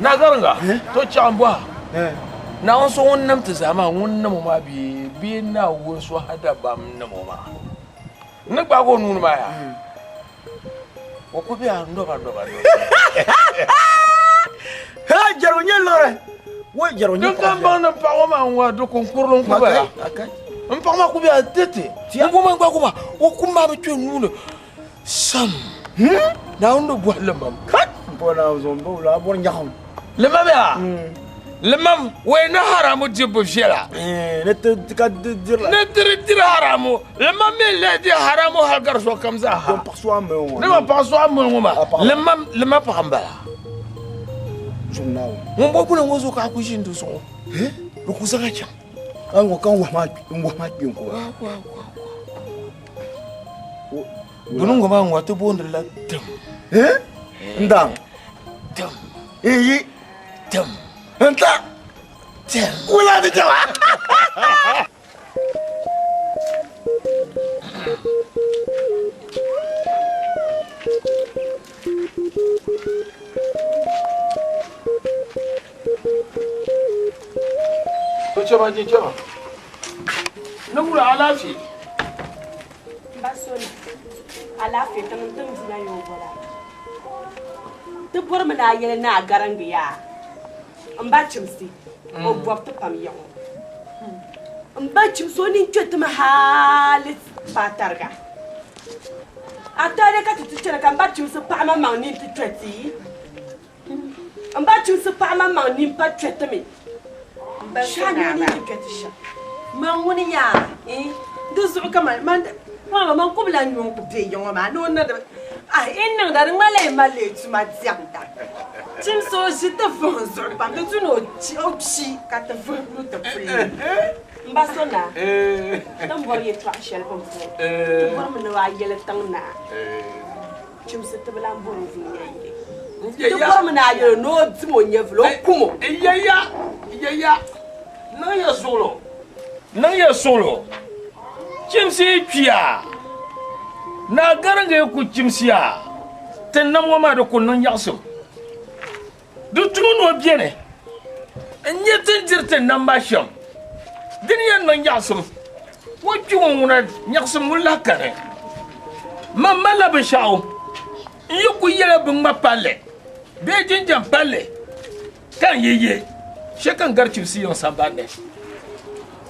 Naa gariŋga, to chaɣ m bɔha. Naawuni so ŋun nam ti zaa maa ŋun nam o maa bee bee Naawuni so ha dabam nam o maa? N ni gbaag o nuu ni maa yaa? O ku be a nɔba nɔba nɔba. Ha jɛrigu nyɛ liɣiri. Wo jɛrigu nyɛ Din ka n baŋ ni n paɣa ŋɔ maa ŋɔ di kun kurili n ku bala. N paɣa maa ku be a tete. N ku man gbaag o maa o kum maa bi kpe nuu ni sam. Naawuni ni bɔhi limam. N bɔri Naawuni zuɣu n bɔri wula a bɔri nyaɣim. Limam yaa. Limam wai ni haramu dibu viɛla. Ni ti ka dirila. Ni diri diri haramu. Limam mi leei di haramu hali gari sokam zaa ha. Don paɣa so a mali ŋɔ. Ni ma paɣa so a mali ŋɔ maa. Limam lima paɣa m-bala. Zuŋ Naawuni. Ŋun bo buni ŋɔ zuɣu ka a ku ʒini di zuɣu. Di ku zaŋ a chaŋ. A ŋɔ ka n wahi maa n wahi maa kpe n ku ba. Buni ŋɔ maa ŋɔ ti booni la tim. N daŋ. Tim. N yi. Tim. N ta. Tim. Wula di jama. To chɛma ji chɛma. Ni wula alaafee. Ba soli alaafee tiŋ n tim dina yo bɔla. Ti bɔrimi ni a yɛli ni a garangi yaa m ba chimsi o bɔbi ti pam yaɣu. M ba chimsi o nini kpe timi hali paai tariga. A taali ka ti ti chana ka m ba chimsi paɣa maŋmaŋ nini ti kpe ti. M ba chimsi paɣa maŋmaŋ nini pa kpe ti mi. Shɛhi ni o nini ti kpe ti shɛm. Man ŋuni yaa, di zuɣu ka man, man, mama, man ku bi lahi nyu n-ku be yiŋɔ maa ni o niŋdi ah, in niŋda di ŋmanila yi mali li tuma diɛmda. Chimsi o ʒi ti vuhim zuɣu pam, di tu ni o kpi ka ti vuhi lu ti puli ni. M ba so naa, ti ni bɔri yɛtɔɣ shɛli pumpɔŋɔ, ti bɔrimi ni a yɛli tiŋ naa, Chimsi ti bi lahi bɔri o viɛnyɛliŋli. Ti bɔrimi ni a yɛli ni o dim o nyɛvili, o kum o. Yaya, yaya, niŋ ya suɣilo, niŋ ya suɣilo. Chimsi yi kpiya, naa gariŋga yi ku chimsiya, ti nam ŋɔ maa di ku niŋ nyaɣisim. Di tumi ni o beni n-nyɛ ti ni diri ti nam maa shɛm. Di ni yɛn niŋ nyaɣisim, o kpi ŋɔ ŋuna nyaɣisim ŋun lahi kani. Man malila binshɛɣu n yi ku yɛla biŋŋma palli bee jinjam palli ka n yi ye shɛ ka n gari chibisi yiŋ sambani ni.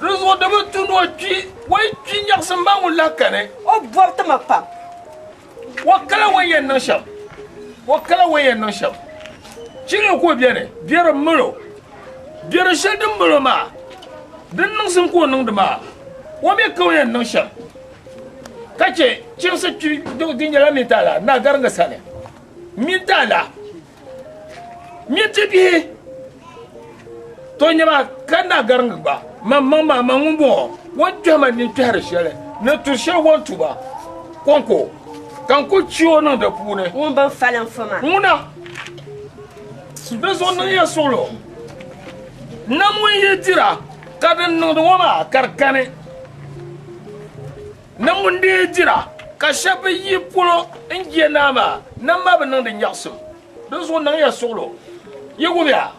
Di zuɣu di bi tu ni o kpi, o yi kpi nyaɣisim maa ŋun lahi kani. O bɔbi ti ma pam. O kala o ni yɛn niŋ shɛm. O kala o ni yɛn niŋ shɛm. Chini ka o beni, biɛri m-mali o. Biɛri shɛli din mali o maa, din niŋsim ka o niŋdi maa, o mi ka o yɛn niŋ shɛm. Ka chɛ chimsi kpi di nyɛla mintaala naa gariŋga sani. Mintaala, minti bihi, to nyɛma ka naa gariŋga gba, man maŋ maa, man ŋun bɔŋɔ, o ni kpɛhi ma nini kpɛhiri shɛli ni turi shɛli o ni tu ba kɔŋko, ka n ku chi o niŋ di puuni. Ŋun bi falim fo maa. Ŋuna, di zuɣu niŋ ya suɣilo. Nam ŋun yi dira ka din niŋdi ŋɔ maa ka di kani. Nam ŋun dii dira ka shɛba bi yi polo n-je naa maa, nam maa bi niŋdi nyaɣisim. Di zuɣu niŋ ya suɣilo. Yi gubiya?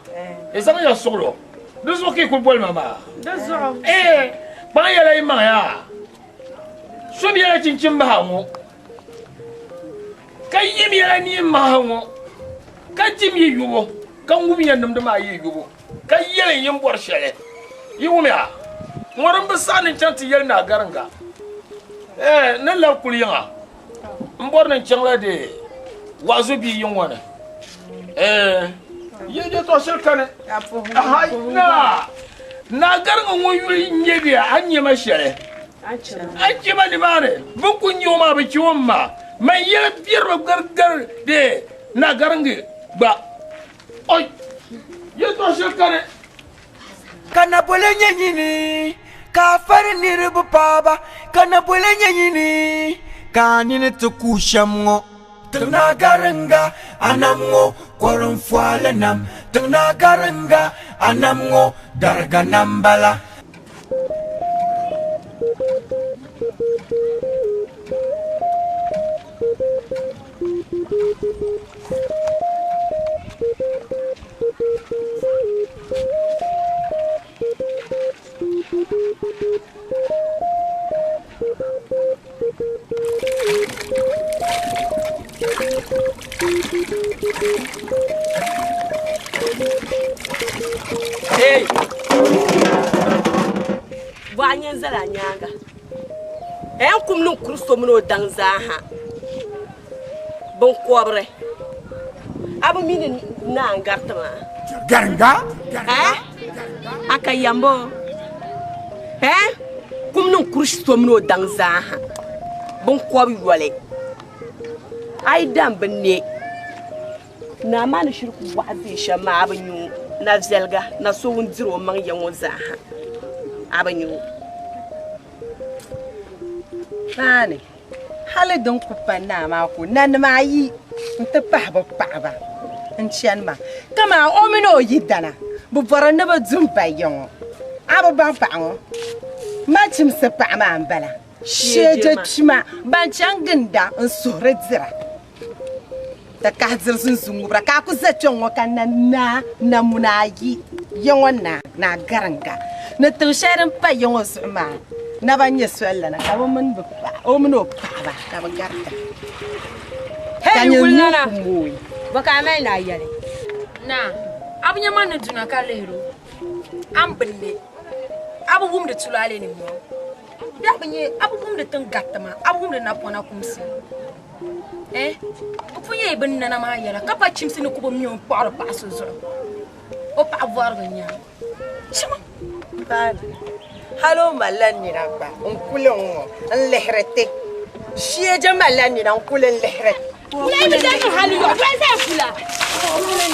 Yi zaŋ ya suɣilo. Di zuɣu ka yi kuli boli ma maa. Di zuɣu. Ee, kpaŋ yɛla yi maŋ yaa. Som yɛla chinchin maha ŋɔ, ka yim yɛla neen maha ŋɔ, ka dim yi yubu, ka ŋub ya nimdi maa yi yubu, ka yɛli yin bɔri shɛli. Yi wumya? Ŋɔ din bi saɣi ni n chaŋ ti yɛli Naa Gariŋga, Ee, n ni labi kuli yiŋa. M bɔri ni n chaŋla di wa'azu bia yiŋ ŋɔ ni. Ee, yi yɛtɔɣ shɛli kani. Ahay, naa! Naa Gariŋga ŋun yuli n-nyɛ bia, a ni nya ma shɛli. A chɛ ma nimaani, bɛ ni kul nya o maa, bɛ chɛ o m-ma. Man yɛli biɛri bi garigari di Naa Gariŋga gba. Oi! Yɛtɔɣ shɛli kani. Ka nabole nyɛ nyini, ka a fari niriba paaba, ka nabole nyɛ nyini, ka a nini ti ku shɛm ŋɔ. Tiŋ naa Gariŋga, a nam ŋɔ kɔrinfɔali nam. Tiŋ naa Gariŋga, a nam ŋɔ dariga nam bala. Hey! Bɔɣa nyɛ n-zali a nyaaŋa. A yɛn kum niŋ kuri so mini o daŋ zaa ha. Binkɔbiri, a bi mi ni naa n-gariti maa. Garinga. Eh? A ka yambo. Eh? Kum niŋ kuri so mini o daŋ zaaha. Binkɔb yoli. A yi dam bi ne. Naa maa ni shiri ku waɣa bee shɛm maa a bi nyu na viɛliga na so ŋun diri o maŋ ya ŋɔ zaaha a bi nyu. Paani, hali din ku pa naa maa ko nanima ayi nti pahi bɛ paɣiba n-chani maa. Kaman o mini o yidana bi bɔri ni bɛ du m-pa ya ŋɔ. A bi baŋ paɣa ŋɔ? Machimsi paɣa maa m-bala. Sheeje kpima ban chaŋ ginda n-suhiri dira. Ti kahi diri zunzun ŋubira ka a ku za kpɛŋ ŋɔ ka na naa namuna ayi ya ŋɔ naa ni a gariŋga ni tiŋ shɛli din pa ya ŋɔ zuɣu maa naba nyɛ soli lana ka bɛ mini bɛ paɣa o mini o paɣaba ka bɛ garita ka Hey, nyɛ Wulana! nuu ku mooi. Bɔ ka a mali ni a yɛli? Naa, a bi nya man ni duna ka lihiri o, a ni bi ne, a bi wumdi tulaale ni mɔŋ bee a bi nya a bi wumdi tiŋ gariti maa, a bi wumdi napɔna kumsi. Eh, o pun yɛli binnana maa yɛla ka pa chimsi ni ku bi mi o ni kpuɣiri paɣa so zuɣu. O paɣa bɔrigi n-nyɛ a. Chima! Paani, hal o malila nina gba n-kuli n-ŋɔ n-lihiri ti. Shieje malila nina n-kuli n-lihiri ti. Wula yi bi dan niŋ hali yɔɣu, wula zaa kula. Ka o fooni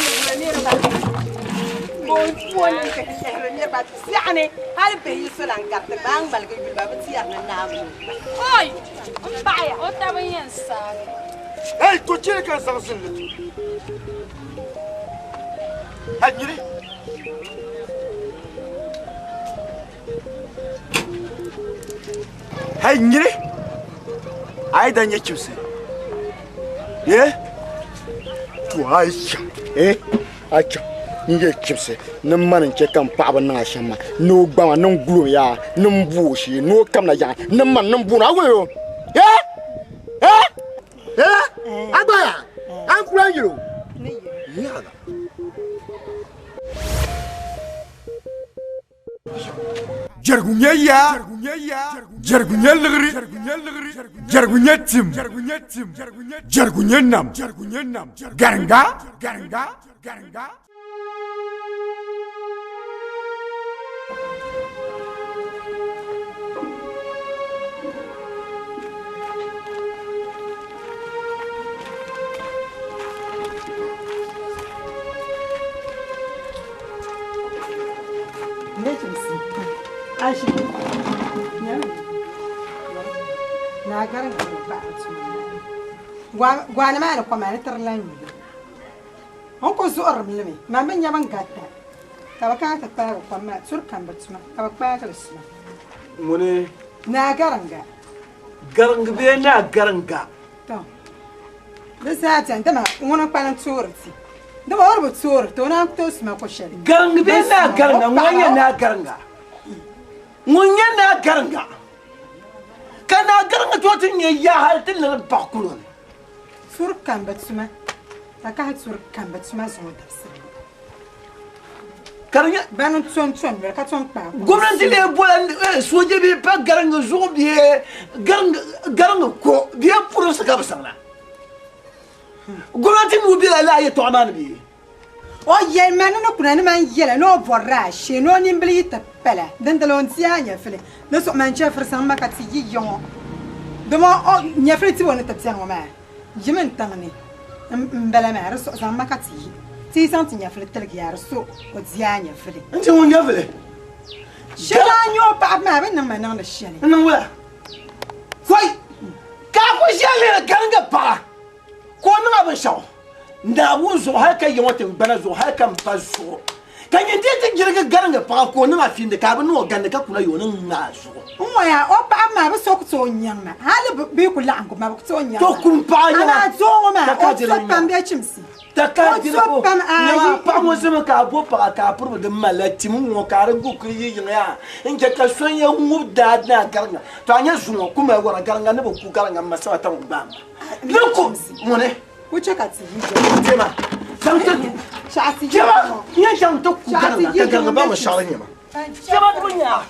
n-lihiri niriba biɛɣuni hal bihi yi so lan gariti ba, a ni ŋmaligi yuli ba, bɛ ti yɛri ni Naawuni n-gba. Oi! M paɣiya, o taba n-yɛn saagi. Hey, to chili ka zaŋ zinli tu. Hey, nyini. Hey, nyini. A yi da nyɛ chimsi. Ye? To a yi chaŋ. Eh? A chaŋ. N yɛ chimsi ni mani n chɛ ka n paɣaba niŋ a shɛm maa ni o gba maa ni n gulo yaa ni n bu o shee ni o kamina yaɣa ni mani ni n buuni a wuliyo eh eh eh a gba yaa a ni kula n yɛlo yaga Jɛrigu nyɛ yaa, jɛrigu nyɛ liɣiri, jɛrigu nyɛ tim, jɛrigu nyɛ nam, garinga, garinga, garinga. Gwaani maa ni koma ni tiri lan nyuli. N ku zuɣurim li mi, man bi nya bɛn garita ka bɛ kana ti kpaagi kom maa turi kam bi tuma ka bɛ kpaagi li suma. Ŋuni? Naa Gariŋga. Gariŋgi bee Naa Gariŋga? Tɔ! Di zaa beni, dama ŋuni n-kpalim toori ti. Dama o ni bi toori ti, o naan ku tooi suma ko shɛli. Gariŋgi bee Naa Gariŋga? Ŋuni n-nyɛ Naa Gariŋga? Ŋun nyɛ Naa Gariŋga? Ka Naa Gariŋga tooi ti nya yaa hali ti liri baɣa kulo ni. Turi kam bi tuma, ka kahi turi kam bi tuma zuŋɔ dabisili ŋɔ. Ka di nyɛ. Bani n-to n-to noli ka tom kpaai kom. Gomnanti lee bola sooja bee pa Gariŋgi zuɣu bee Gariŋgi ko bee purinsi ka bɛ saŋ na. Gomnanti nuu bela lala yɛtɔɣa maa ni bee? O yɛli ma ni ni kuna ni man yɛla ni o bɔrila a shee ni o nimbili yi ti pala, dindali o ni ti a nyɛvili. Di zuɣu man chɛfiri zaŋ ma ka ti yi ya ŋɔ, dama o nyɛvili tibu ni ti beni ŋɔ maa yimi n tiŋ ni m-bala maa, di zuɣu zaŋ ma ka ti yi. Ti yi zaŋ ti nyɛvili tiligi ya, di so o di a nyɛvili. N ti ŋun nyɛvili. Shɛli a nya o paɣiba maa, bɛ niŋ ma niŋdi shɛli. N niŋ wula? Kɔi! Ka a ku ʒiya lihiri garinga paɣa ka o niŋ a binshɛɣu. Naawuni zuɣu hal ka ya ŋɔ tiŋgbana zuɣu hal ka m ba zuɣu ka nyin dii ti jirigi garinga paɣa ka o niŋ a fiindi ka a bi niŋ o gandi ka kuna ya o ni ŋma a zuɣu. N ŋɔya o paɣaba maa bi so ku tooi nyaŋ ma hali bɛ yi ku laɣim gu ma bɛ ku tooi nyaŋ ma. To kum paɣa nyaŋ a. Amaa doo ŋɔ maa o so pam bɛ chimsi. Taka O so pam ayi. Paɣa ŋɔ zimi ka a bo paɣa ka a piribi din malila tim ŋɔ ka a di gu kuli yi yiŋa yaa n chɛ ka so n-yɛn ŋubi daa naa gariŋa to a nya zuŋɔ ku mali wara gariŋa ni bi ku gariŋa m ma saba ta ŋun gbaai ma ni ku ŋuni. Ku chɛ ka ti yi jɛma. Jɛma zaŋ ti Chaɣ ti yi jɛma ŋɔ. n yɛn chaŋ ti ku Chaɣ ti gariŋa yi ka gariŋa ŋɔ ba bɛ mi shɛɣili chimsi. nyɛma. Jɛma ti bi nya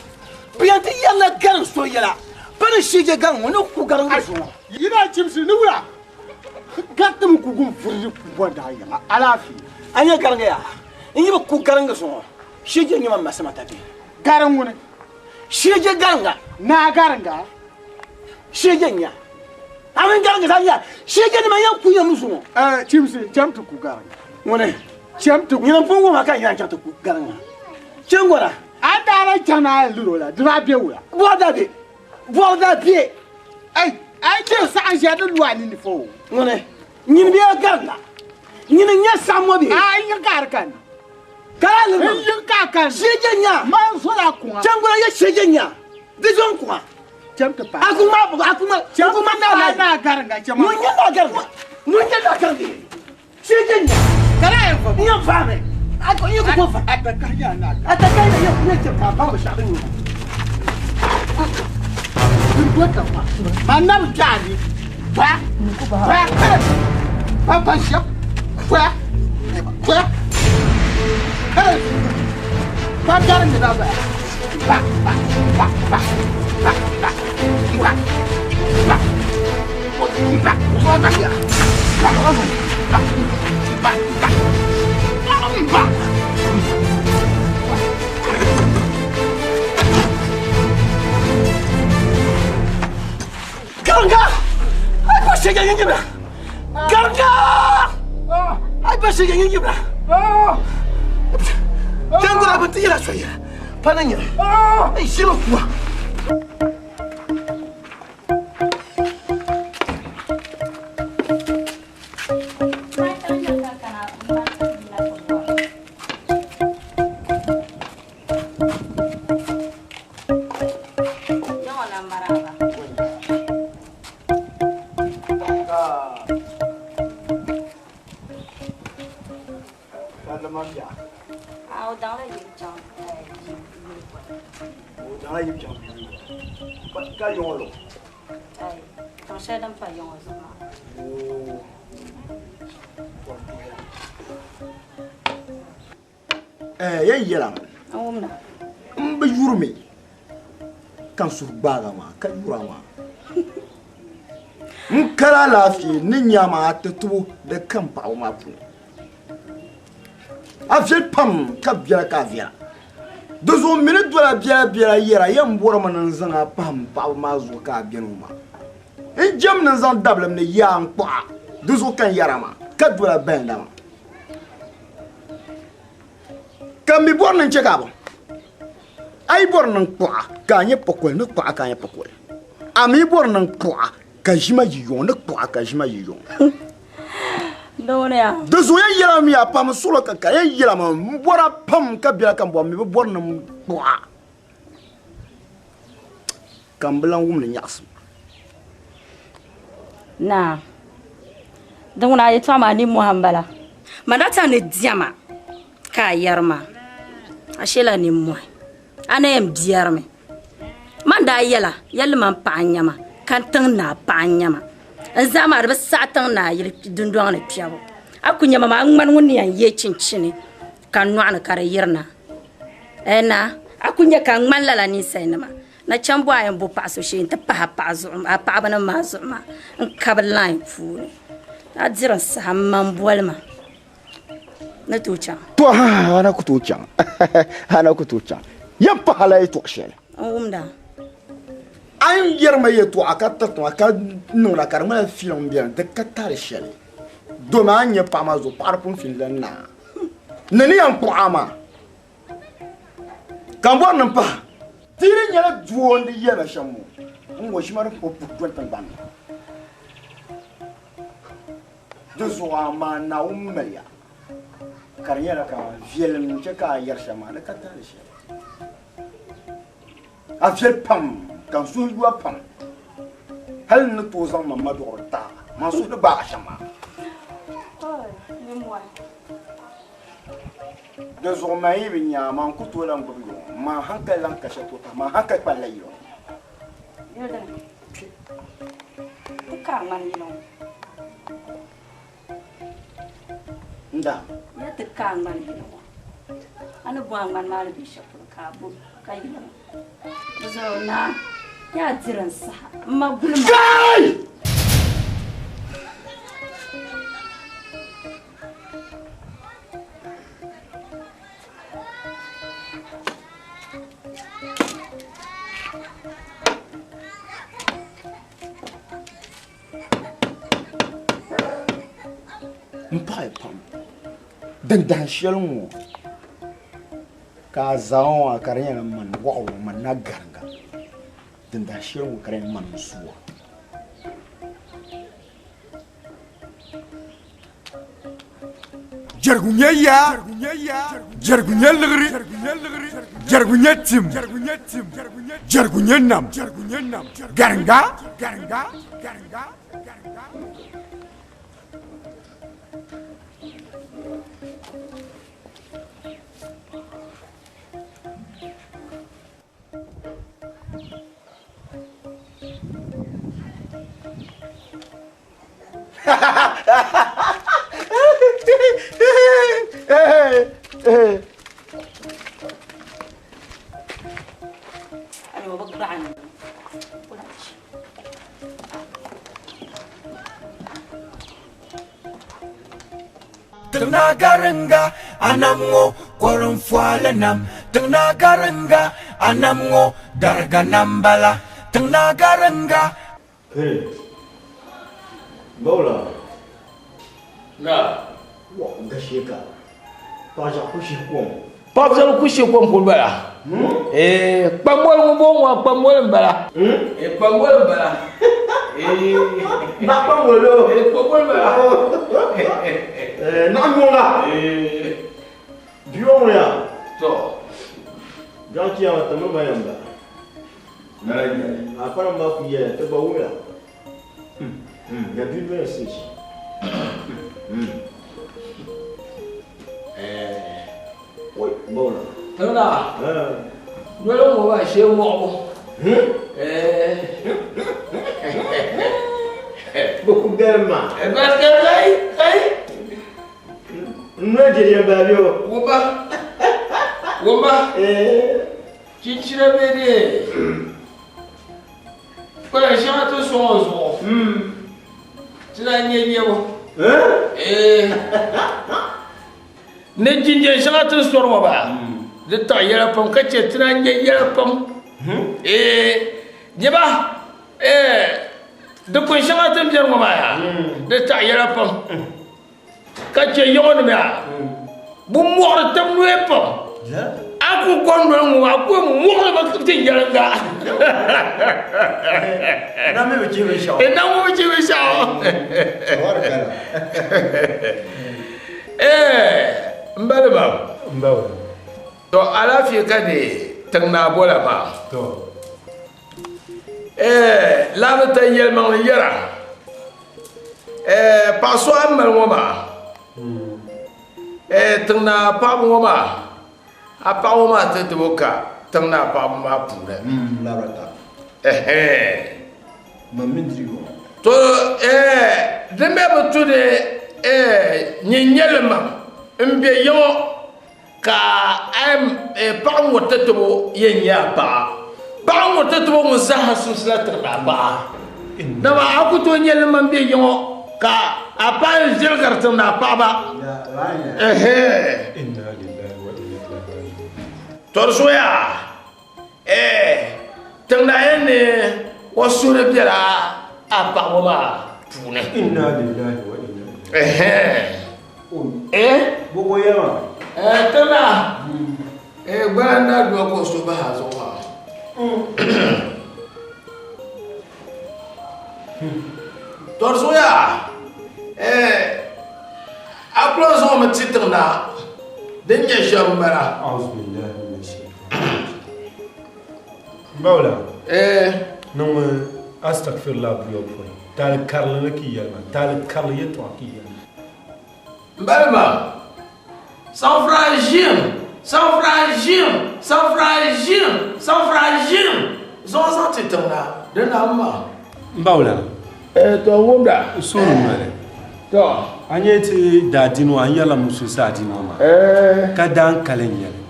bɛ yɛn ti yɛlila gariŋ so yɛla bɛ ni shii je gariŋ ŋɔ ni ku gariŋa zuŋɔ. Yi daa chimsi ni wula Gariti mi ku gun vurili bɔri daa yiŋa alaafee. A nya gariŋga yaa? N yi bi ku garinga zuŋɔ, shije nyɛma m ma Samata bee? Garin ŋuni? Shije garinga. Naa garinga? Shije nya. A mini garinga zaa nya. Shije nima yɛn ku yɛm zuŋɔ. Eh, Chimsi, cham ti ku garinga. Ŋuni? Cham ti ku. Nyini pun wum a ka n yɛn chaŋ ti ku garinga. Changɔra. A daa lahi chaŋ ni a yɛn liri o la, di daa be wula? Bɔri daa be. Bɔri daa be. Ai, a yi chɛ saɣim ʒiya di lu a nini fo. Ŋuni? Nyini bee garinga? Nyini n-nyɛ saɣim ŋɔ bee? A yi ka a di kani. Ka a liri ma. N yi ka a kani. Shije nya. Man zola kuŋa. Changɔra yɛ shije nya. Di zo n kuŋa. Cham ti paai. A ku ŋmaa buɣu, a ku ŋmaa. Cham N ku ti ŋmaa naa paai naai. naa garinga chama. Ŋun nyɛ naa garinga. Ŋun nyɛ naa garinga. Shije nya. Ka daa yɛn fa N yɛn faami. A ku n yi ku ku fa. A takahi nyɛ naa garinga. A takahi nyɛ nyɛ chɛ ka a baŋ binshɛɣu din nyɛ. N do ka fa. Man na bi kpɛ a ni. Fa. Fa. Fa fa shɛm. Fa. Fa. Hey. Fa garinga daa baya. Fa fa fa fa fa fa fa fa fa fa fa fa fa fa. Garinga! Ai ba shege yin jibra. Garinga! Ai ba shege yin jibra. Jangura bin ti yɛla soya. Pa na nyɛ. Ai shiri kuwa. Yɛn yɛla n bi yurimi ka n suhu gbaaga maa ka yura maa n kala alaafee ni nya maa ti tubu di kam paɣaba maa puuni a viɛli pam ka biɛla ka a viɛla di zuɣu m mi ni dola biɛla biɛla yɛra yɛn bɔrimi ni n zaŋ a pahi m paɣaba maa zuɣu ka a beni o maa n jɛm ni n zaŋ dabilim ni yaa n kpuɣa di zuɣu ka n yɛra maa ka dola balinda maa ka m mi bɔri ni n chɛ ka a bɔŋ a yi bɔri ni n kpuɣa ka a nyɛ pakoli ni kpuɣa ka a nyɛ pakoli a mi bɔri ni n kpuɣa ka ʒima yi yɔŋ ni kpuɣa ka ʒima yi yɔŋ di zuɣu yɛn yɛla mi a pam suɣulo ka ka yɛn yɛla ma n bɔra pam ka biɛla ka n bɔra mi bi bɔri ni n kpuɣa ka n bi lan wumdi nyaɣisim. Naa, di ŋuna a yɛtɔɣa maa nimmohi m-bala. Manata ni diɛma ka a yɛri maa, a sheela nimmohi. A na yɛn biɛrimi. Man daa yɛla, yɛlli man paɣa n-nyɛ ma, ka n tiŋ naa paɣa n-nyɛ ma. N zaɣa maa di bi saɣi tiŋ naa yili dundɔŋ ni kpɛbu. A ku nyɛ ma maa, a ŋmani ŋun ni yɛn ye chinchini ka n nɔɣu ni ka di yirina. Ɛɛ naa, a ku nya ka n ŋmani lala ninsalinima. Nachimbu a yɛn bo paɣa so shee nti pahi a paɣibanim maa zuɣu maa n-kabi line puuni. A diri n saha m ma m-boli ma ni tooi chaŋ. To a na ku tooi chaŋ. A na ku tooi chaŋ. Yɛn pahi a la yɛtɔɣ shɛli. N wumda. A yi yɛri ma yɛtɔɣa ka tiriti ma ka niŋda ka di ŋmanila filiŋ m-beni di ka tali shɛli. Domi a ni nya paɣa maa zuɣu paɣa di pun fili la naa. Ni ni yɛn kpuɣi a maa. Ka n bɔri ni m pahi. Ti di nyɛla doo n-di yɛli ma shɛm ŋɔ, n ŋɔ ʒima din kpuɣi puhi doli tiŋgbani ni. Di zuɣu amaa Naawuni maliya ka di nyɛla kaman viɛlim n-chɛ ka a yɛri shɛm maa di ka taali shɛli. A viɛli pam ka n suhu yu a pam hal n ni tooi zaŋ ma maduɣuri ti a, man suhu ni gbaag a shɛm maa. Di zuɣu man yi bi nya a, man ku tooi lan gbibi yuŋ. Man haŋkali lan ka shɛli tooi pahi, man haŋkali kpalila yili ŋɔ. N daa. Ya ti ka a ŋmani yili ŋɔ. A ni bo a ŋmani maa ni be shɛli polo ka a bo ka yili ŋɔ. Di zuɣu naa yaa diri n saha m ma guli ma. Kai! N paɣi pam. Din dahin shɛli ŋɔ ka a zaŋ ŋɔ ka di nyɛla mani waɣilu mani na gariŋga. Din dahin shɛli ŋɔ ka di nyɛla mani n-suwa. Jɛrigu nyɛ yaa, jɛrigu nyɛ liɣiri, jɛrigu nyɛ tim, jɛrigu nyɛ nam, gariŋga. Tiŋna garinga anam ŋɔ kɔrinfɔli nam tiŋna garinga anam ŋɔ dariga nam bala tiŋna garinga. Hey, Bawla. Na. Wa gashe ka. Paɣa ʒiɛɣu ku shihi kom. Paɣa viɛlli ku shihi kom kuli bala. Eh, kpamboli ŋun bɔŋɔ ŋɔ kpamboli n bala. Eh, kpamboli n bala. Eh, na kpamboli o. Eh, kpamboli n bala. Eh, naɣ nyɔŋa. Eh. Biyo ŋun ya. To. Biɛɣu kiyama ti mini ba yɛn bala. A kpalim maa ku yɛya ti gba wumya. Ya bia doya stage. Oi, bawla. Tana. Noli ŋɔ maa shee mɔɣibu. Bɛ ku galim maa. Bɛ kai kai. N noli je yɛn bala bɛ o. Wumba. Wumba. Chinchina bɛ di kpala shɛŋa ti sɔŋ o zuɣu ti na nyɛ nyɛbu ni jinjɛn shɛŋa ti sɔri ŋɔ baa di taɣi yɛla pam ka chɛ ti na nyɛ yɛla pam nyɛba dikpuni shɛŋa ti ni biɛni ŋɔ maa yaa di taɣi yɛla pam ka chɛ yiŋɔ nim yaa bi mɔɣiri tab noya pam a ku gɔri noli ŋɔ a ku mɔɣiri ba ti yɛliŋga Na mi bi chihi binshaɣu. Na mi bi chihi binshaɣu. N bali maa. N ba wala. To alaafee ka di tiŋ naa bola maa. To. Laabi ta yɛlimaŋli yɛra. Paɣa so a ni mali ŋɔ maa, tiŋ naa paɣaba ŋɔ maa, a paɣa ŋɔ maa ti tibo ka tiŋ naa paɣaba maa puuni. To di mi bi tu ni nyin nyɛli mam n be yiŋɔ ka a paɣa ŋɔ ti tibo yɛn nyɛ a paɣa. Paɣa ŋɔ ti tibo ŋun zaaha sunsula tiri a paɣa. Dama a ku tooi nyɛ li man be yiŋɔ ka a paɣa yɛn viɛligiri tiŋ ni a paɣaba. Tɔri soya tiŋ naa yɛn ni o suhuri bela a paɣaba maa puuni. Tiŋ naa gbala n-daa doli ka o suhu bahi a zuɣu maa. Tɔri zuɣu yaa a kuli zaŋmi ti tiŋ na din nyɛ shɛm m-bala. Bawla niŋmi astagfirullah buyopɔin taali karili ni ka yi yɛli ma taali karili yɛltɔɣa ka yi yɛli ma. M bali maa sanfura ʒiɛm sanfura ʒiɛm sanfura ʒiɛm sanfura ʒiɛm zaŋ zaŋ ti tiŋ na di nam maa. M bawla. To n wumda. N suhuri noli. To. A nyɛ ti daadiini ŋɔ a ni yɛrila musulinsi adiini ŋɔ maa ka daan kali n nyɛli.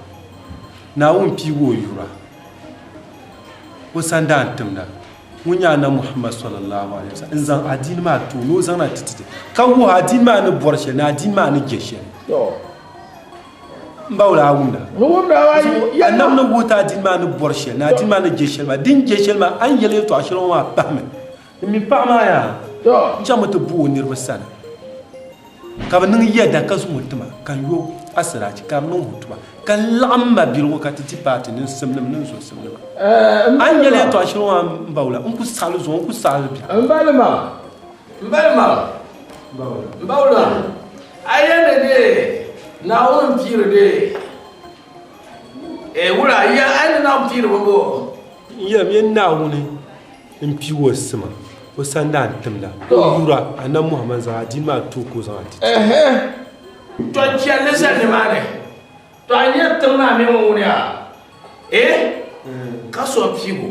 Naawuni piigi o yura o sandaan timda. Ŋun nyɛ Anabi Muhammad sallallahu alaihi wasallam n zaŋ adiini maa ti o ni o zaŋ na ti ti ti ka wuhi adiini maa ni bɔri shɛli ni adiini maa ni je shɛli. N ba wula a wumda? Anabi ni wuhi ti adiini maa ni bɔri shɛli ni adiini maa ni je shɛli maa din je shɛli maa a ni yɛli yɛltɔɣa shɛli ŋɔ maa pahimi. N mi paɣa maa yaa n chaŋmi ti bu o niriba sani. Ka bɛ niŋ yɛda ka zaŋ o ti ma, ka n yo asiraachi, ka di niŋ hutuba, ka n laɣim ma biligu ka ti di paati ni n simnim ni n zo simnima. A ni nyɛla yɛtɔɣ shɛli ŋɔ a ni bawula, n ku saɣi li zuŋɔ, n ku saɣi li biɛɣu. M balima, m balima, m bawula, a yɛn ni deei Naawuni m-piiri deei. Ee, wula, a yɛn ni Naawuni piiri bɛ bo? N yɛlim ya Naawuni m-piig o sima o sani daa n-timda o yura Anabi Muhammad zaŋ adiini maa ti o ka o zaŋ a ti ti. Tɔ chɛli zali nimaani. Tɔ a nya tiŋ maa mini ŋun ŋuni a? Ee, ka so m-piig o.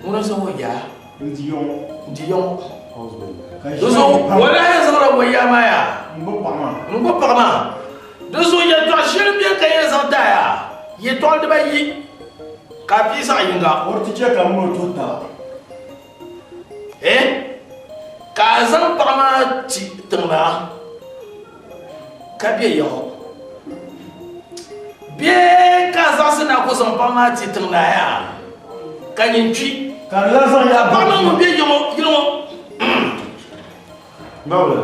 Ŋuna zaŋ o yaa. N-di yɔŋ. Di zuɣu o lahi zaŋla o yaa maa yaa. N-gbubi paɣa maa. Di zuɣu yɛltɔɣa shɛli m-beni ka yɛn zaŋ ti a yaa, yɛltɔɣa dibayi ka a pii zaɣ yiŋga. O ti chɛ ka m mini o tuhi taba. Ee, ka a zaŋ paɣa maa ti tiŋ maa ka be yaɣ o. Bee ka a zaɣisi ni a ku zaŋ paɣa maa ti tiŋ naa yaa, ka nyin kpi. Ka di lan zaŋ Ka paɣa maa ŋun be yili ŋɔ. Mbawula.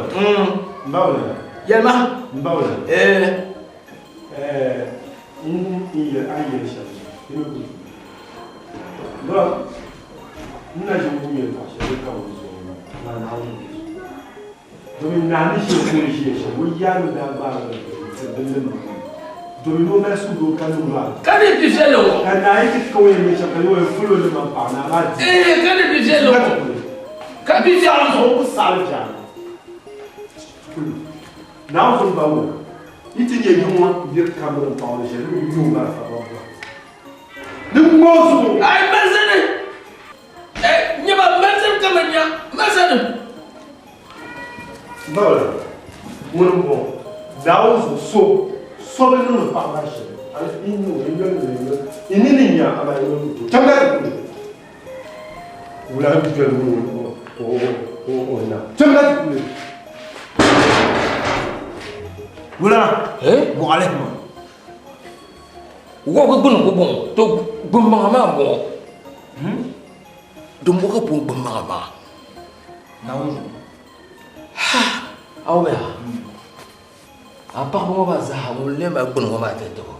Mbawula. Yɛlima. Mbawula. Ee. Ɛɛ n yɛli a ni yɛli shɛm di mi ku tuui. N na ʒi wum yɛltɔɣa shɛli din ka wum zuɣu ŋɔ maa Naawuni ni zuɣu. Domin naa ni ʒiya ka o ni ʒiya shɛm, o yaanima daa gbaarila n-tiri bɛ limma domin o mali suhudoo ka niŋ o Ka di bi viɛlli ŋɔ. Ka naa yi ti ka o yɛn niŋ shɛm ka o yɛn foli o limma m-paɣi naa maa di. Ee, ka di bi viɛlli ŋɔ. Ka bi viɛlli ŋɔ. O ku saɣili biɛɣu. Naawuni zuɣu m-ba ŋɔ, yi ti nya yiŋɔ nir kam ni m-paɣi o ʒiya ni o nya o marafa bɔbila. Ni ŋ-ŋma o zuɣu. Ai mazani! Eh, nyɛba mazani ka man nya mazani! Mbawula, ŋuni m-bɔŋɔ, Naawuni zuɣu so, so bi niŋdi paɣa maa shɛli. A yi niŋ o, yi yoli ni yi yoli. Yi nini n-nya, amaa yi yoli ku tooi. Cham ka ti kuli. Wula n-doli o na. Cham ka ti kuli. Wula, bɔɣili ma. Wɔbigu gbuni ku bɔŋɔ to gbunmaŋa maa n-bɔŋɔ din bɔ ka booni gbunmaŋa maa ha a wumya a paɣaba ŋɔ maa zaa ŋun lee mali gbuni ŋɔ maa ti tibo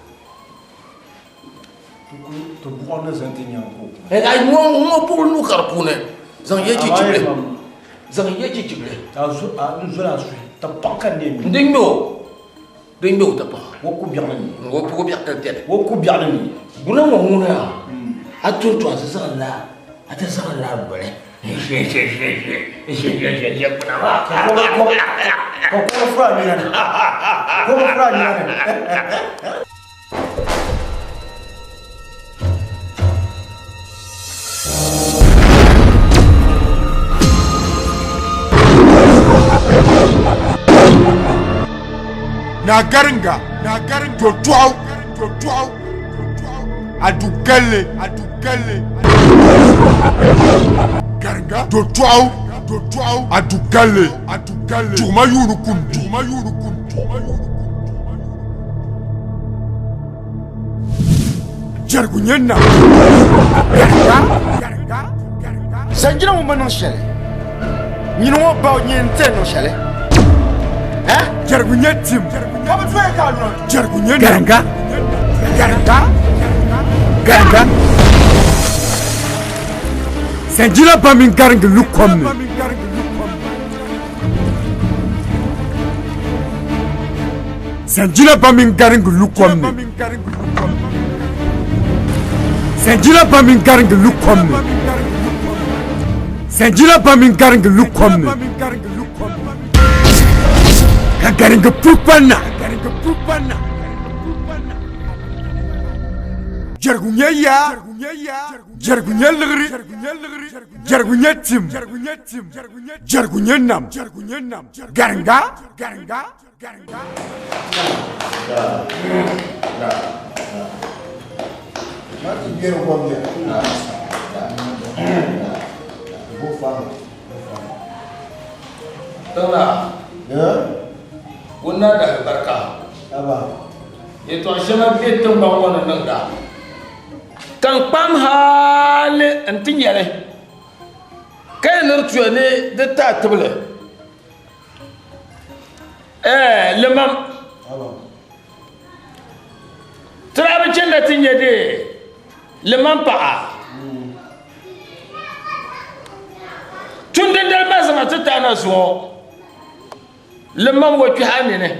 ti buɣa ni zaŋ ti nyaŋ ka o a ŋɔ ŋɔ buɣili nuu ka di puuni zaŋ ye chichibili zaŋ ye chichibili n zola a suhi ti paɣa ka ne n di ŋmɛ o Di ŋmɛ o tapaɣa. O ku biɛɣu ni. O ku biɛɣu ka biɛni. O ku biɛɣu ni. Guna ŋɔ ŋuna a to to a zaŋ la a ti zaŋ la boli. Guna maa. Ka kɔŋɔ fura nina ni. Kɔŋɔ fura nina ni. Na garinga na garinga to tɔɣu to tɔɣu a du galli a du galli garinga to tɔɣu to tɔɣu a du galli a du galli tuguma yuuni kundi tuguma yuuni kundi tuguma yuuni Jɛrigu nyɛ na. Zanjina ŋun bi niŋ shɛli nyini ŋɔ ba nyini n-ti niŋ shɛli. Jɛrigu nyɛ tim. Ka bi tuya ka luna. Jɛrigu nyɛ na. Garinga. Garinga. Garinga. Zanjina ba mini garingi lu kom ni. Zanjina ba mini garingi lu kom ni. Zanjina ba mini garingi lu kom ni. Zanjina ba mini garingi lu kom ni. Ka garingi pupa na. Jɛrigu nyɛ yaa. Jɛrigu nyɛ liɣiri. Jɛrigu nyɛ tim. Jɛrigu nyɛ nam. Garinga. Tiŋla ŋun na dahi barika yɛtɔɣ shɛŋa bɛ tiŋgbɔŋ ŋɔ ni niŋda. Ka n kpam hali nti nya li, ka yi ni di tuya ni di taai tibili. Eh, limam. Tirabi chɛnda ti nyɛ de limam paɣa. Tun dindali maa zaŋa ti taana zuɣu limam wa kpɛhi a nini.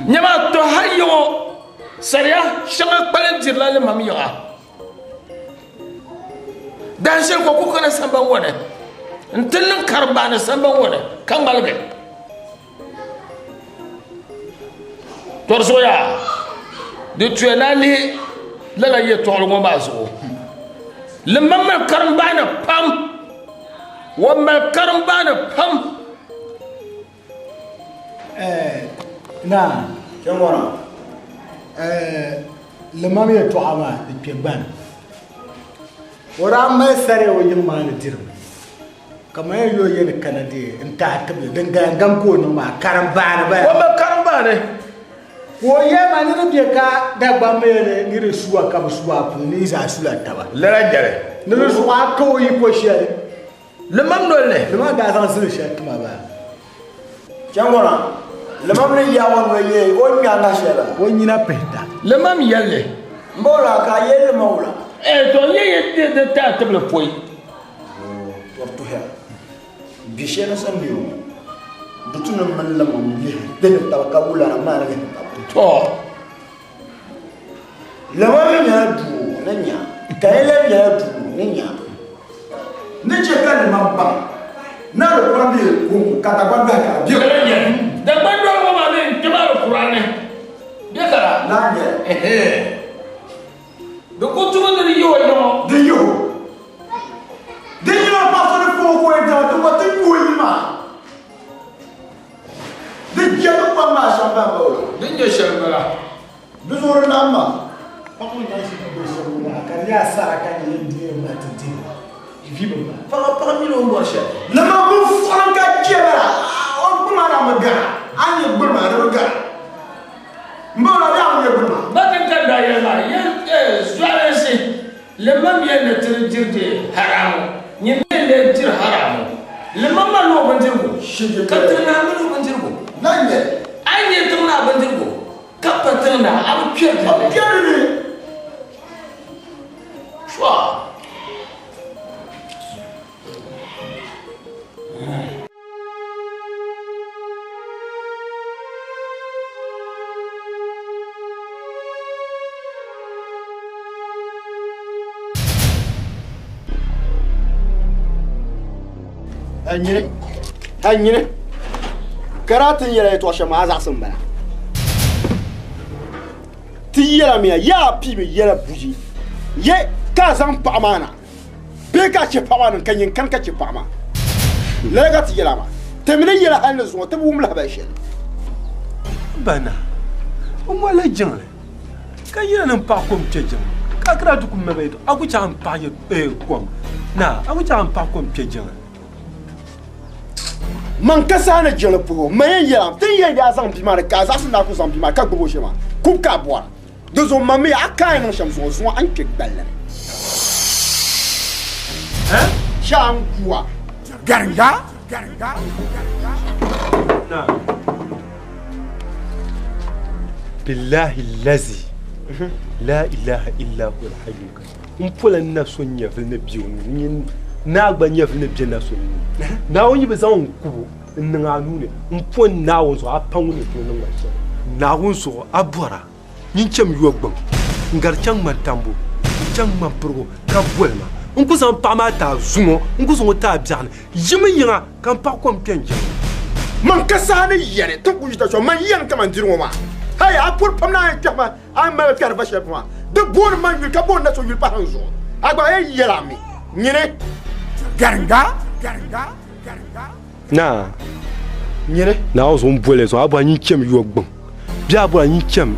Nyɛma to hali yiŋɔ sariya shɛŋa kpalim dirila limam yiŋa. Dahinshɛli ka o ku kana samban ŋɔ ni nti niŋ karimbaani samban ŋɔ ni ka ŋmaligi. Tɔri zuɣu yaa, di tuya ni a lihi lala yɛtɔɣili ŋɔ maa zuɣu. Limam mali karimbaani pam, o mali karimbaani pam. Naa limam yɛtɔɣa maa di kpe gbani. O daa mali sariya o yiŋ maa ni dirimi ka man yɛn yo yɛli kana dee n-tahi tibili din gaya gam ka o niŋ maa karimbaani bala. O mali karimbaani. Ka o yɛli ma ni di be ka Dagbamba mi yɛli ni di suwa ka bi su a puuni ni yi zaa sula taba. Lala n-nyɛli. Ni di zuɣu a ka o yiko shɛli. Limam noli ni. Limam daa zaŋ zili shɛli tima baa. Chaŋgɔna, limam ni yaɣi o noli yee o ni ŋme a ŋahi shɛli bala. O nyina pihita. Limam yɛlli. M ba wula ka a yɛli limam wula? Eh, to n yɛ yɛ di di taai tibili pɔi. Tɔri tuhiya. Bi shɛli ni sani bɛ ŋɔ, di tu ni mini limam lihi dihiri taba ka wulana maani lihiri taba. To. Limam mi nyɛla duu ni nya, ka yi lahi nyɛla duu ni nya. Ni chɛ ka limam baŋ ni a di kɔŋ bɛ kɔŋko ka Dagbaŋ dɔhi ka di bɛ. Dagbaŋ dɔhi ŋɔ maa mi n-kpɛma di kura ni bɛ kara. Laa nyɛli. Di ku tumi ni di yihi o yiŋɔ. Di yihi o. Di nyɛla paɣa so ni kpuɣi o ka o yi dama ti wa ti nyu o yili maa. Di jɛli kom maa shɛm ban ba o. Di nyɛ shɛli bala. Di zuɣuri nam maa. Paɣa ŋɔ nyaɣisi ni bɛ shɛba ŋɔ maa ka di nyɛ asara ka nyɛ yɛn deei ma ti di vi bi ma. Paɣa paɣa mini o ni bɔri shɛli. Lama bin fuɣilim ka chɛ bala o gbuma na mi gara a ni nyɛ gburi maa di bi gara m ba o la bɛ a bi nyɛ gburi maa. Ba din ka daa yɛli maa yɛn zualinsi Limam yɛn ni ti diri di haramu, nyin mi n-lee diri haramu. Limam mali o bindirigu, ka tiŋ naa mali o bindirigu. A yi nya tiŋ naa bindirigu ka pa tiŋ naa, a bi kpɛri di ni. Sure. Nyini, ha nyini, ka daa ti yɛla yɛtɔɣ shɛm maa a zaɣisi m-bala. Ti yɛla mi ya, yaa piimi yɛla buyi, ye ka a zaŋ paɣa maa na. Bee ka a chɛ paɣa maa niŋ ka nyin kani ka chɛ paɣa maa? Lala ka ti yɛl a maa. Ti mi ni yɛli hal ni zuŋɔ ti bi wum lahibali shɛli. Bana, o ŋmalila jiŋli ka yina ni m paɣa kom kpe jiŋli ka a kira ti ku mali ba yɛtɔɣa a ku chaŋ m paɣa kom naa a ku chaŋ m paɣa kom kpe jiŋli. Man ka saha ni jiŋli puhi o, man yɛn yɛl a mi, ti ni yɛn yaa zaŋ bia maa ni ka a zaɣisi ni a ku zaŋ bia maa ka gbubi o shee maa, kubu ka a bɔra. Di zuɣu man mi a ka a niŋ shɛm zuɣu zuŋɔ a ni kpe gballi ni. Shee n kuwa. Garinga. Garinga. Na. Billahi lazi la ilaha illa huwa al-hayyul qayyum. N pola n na so nyɛvili ni bɛ o nuu ni naa gba nyɛvili ni bɛ na so nuu ni. Naawuni yi bi zaŋ n kubu n niŋ a nuu ni n po n Naawuni zuɣu a pa ŋun ni tooi niŋ ma shɛli. Naawuni zuɣu a bɔra nyin cham yo gbiŋ n-gari chaŋ ŋmani tambu n-chaŋ ŋmani pirigu ka boli ma. N ku zaŋ paɣa maa ti a zuŋɔ, n ku zaŋ o ti a biɛɣuni. Yimi yiŋa ka m paɣ kom kpe n-jɛm o. Man ka saha ni yɛli ti ku yita shɛm, man yɛn kaman diri ŋɔ maa. Hei, a puri pam ni a yɛn kpɛhi ma, a ni mali kpɛhiri va shɛli polo maa, di booni man yuli ka booni na so yuli pahi n zuɣu. A gba yɛn yɛl a mi, nyini. Garinga, garinga, garinga. Naa. Nyini. Naawuni zuɣu m-boli zuɣu a bɔra nyin cham yo gbiŋ bee a bɔra nyin cham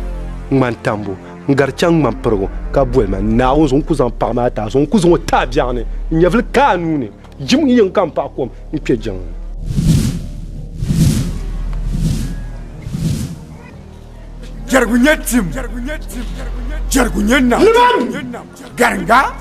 ŋmani tambu n-gari chaŋ ŋmani pirigu ka boli ma. Naawuni zuɣu n ku zaŋ paɣa maa ti a zuɣu n ku zaŋ o ti a biɛɣu ni n nyɛvili ka a nuu ni jim n yiŋ ka m paɣi kom n-kpe jiŋli ni. Jɛrigu nyɛ tim, jɛrigu nyɛ nam, garinga.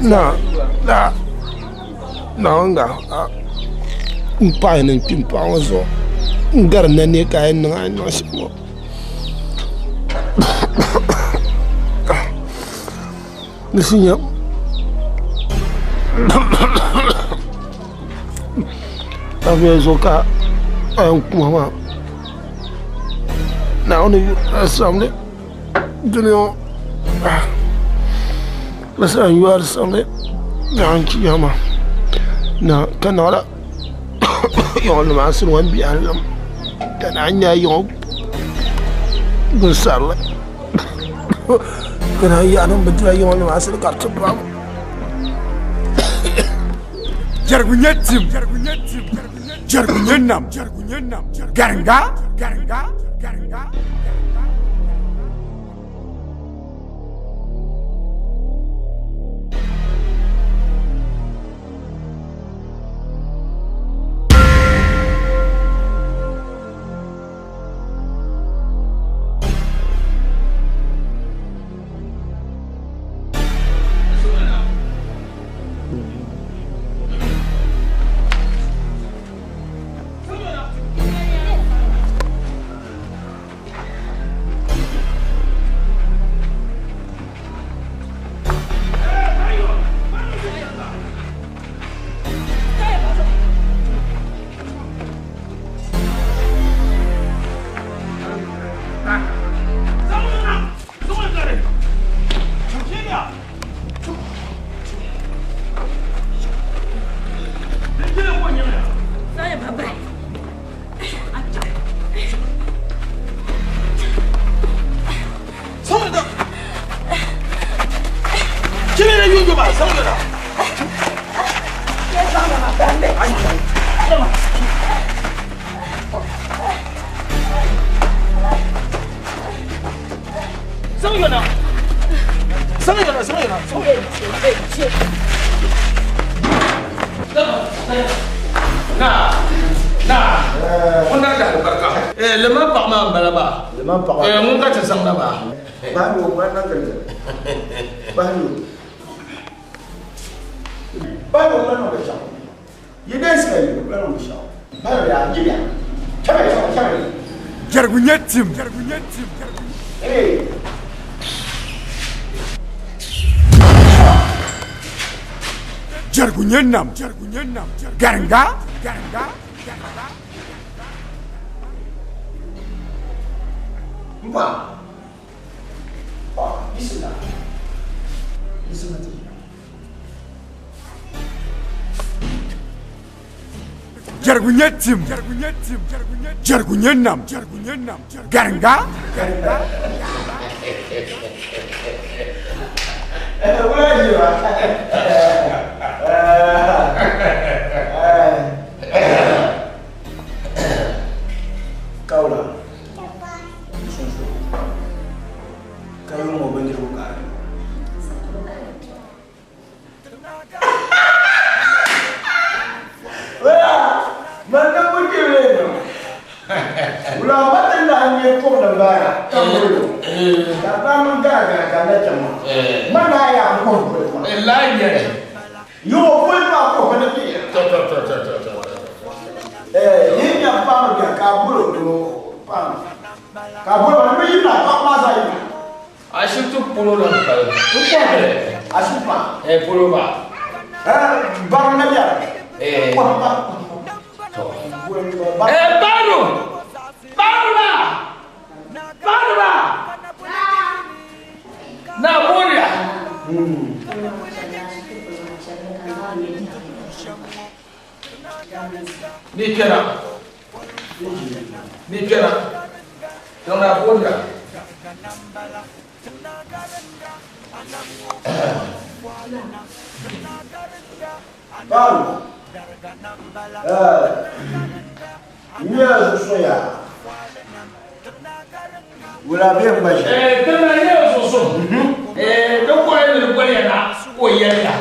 Na na naawuni n paɣi ni n kpi n paɣa ŋɔ zuɣu n gari na ne ka a yɛn niŋ a ni niŋ shɛm ŋɔ di shi nyɛ a zuɣu ka a yɛn kuma maa naawuni samli dunia ŋɔ bɛ saha n-yɔri siɣili naan chiyaama na ka naɣila yiŋ maa sili ŋɔ bihi nim ka naan nya yiŋ bin sarili ka naan yaɣi niŋ bindira yiŋ maa sili ka di ti pam. Jɛrigu nyɛ tim jɛrigu nyɛ nam garinga garinga garinga. Jɛrigu nyɛ tim jɛrigu nyɛ nam garinga Jɛrigu nyɛ tim jɛrigu nyɛ nam garinga. Kawula ka yuŋ ŋɔ bindirigu ka a di. Wala, man na kuke ne. Wala wata na ne ko da baya kan gudu. Da ba mun ga ga ga na jama. Man na ya ko ko. La ye. Yo ko ma ko ko ne ki. To to to to to to. Eh, yin ya pa ma ga ka bulo do pa. Ka bulo ma yi na pa ma sa yi. Ashibiti polo la n pali. N ko Ashipa. Eh polo ba. Eh, baro na biya. Eh. Ko ba. Eh baro. Baro ba. Baro ba. Na boria. Ni kɛra. Ni kɛra. Donc na boria. Baalu. Nyɛ zuɣusuŋ yaa. Wula bɛ n gba ʒi. Tana nyɛ zuɣusuŋ. Di kɔri ni di boli ya na ka o yɛli ya.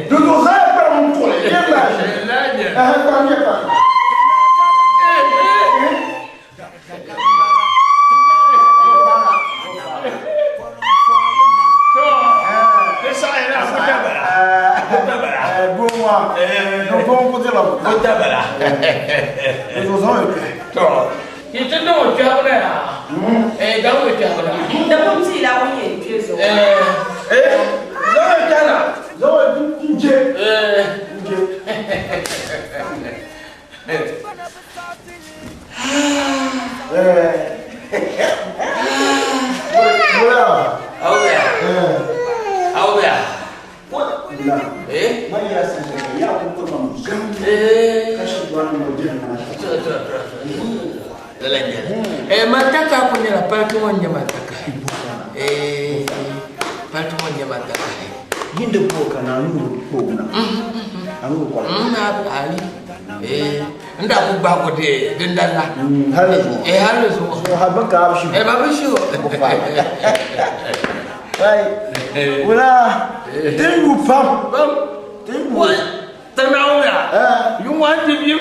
Dudu zaa kpɛm n tuɣili nyɛ gba ʒi. Kpɛm nyɛ kpɛm. Mataka ku nyɛla paliti ŋɔ n-nyɛ mataka. Paliti ŋɔ n-nyɛ mataka. Yindi bo ka na anu ko na. Anu ko. Ayi. N daa ku gbaagi o din dali la. Hali zuɣu. Hali zuɣu. Hali bin ka a bi shi. Ba bi shi o. Ai. Wala. Din yu pam. Pam. Din yu. Tanaawuya. Yunwa ti bim.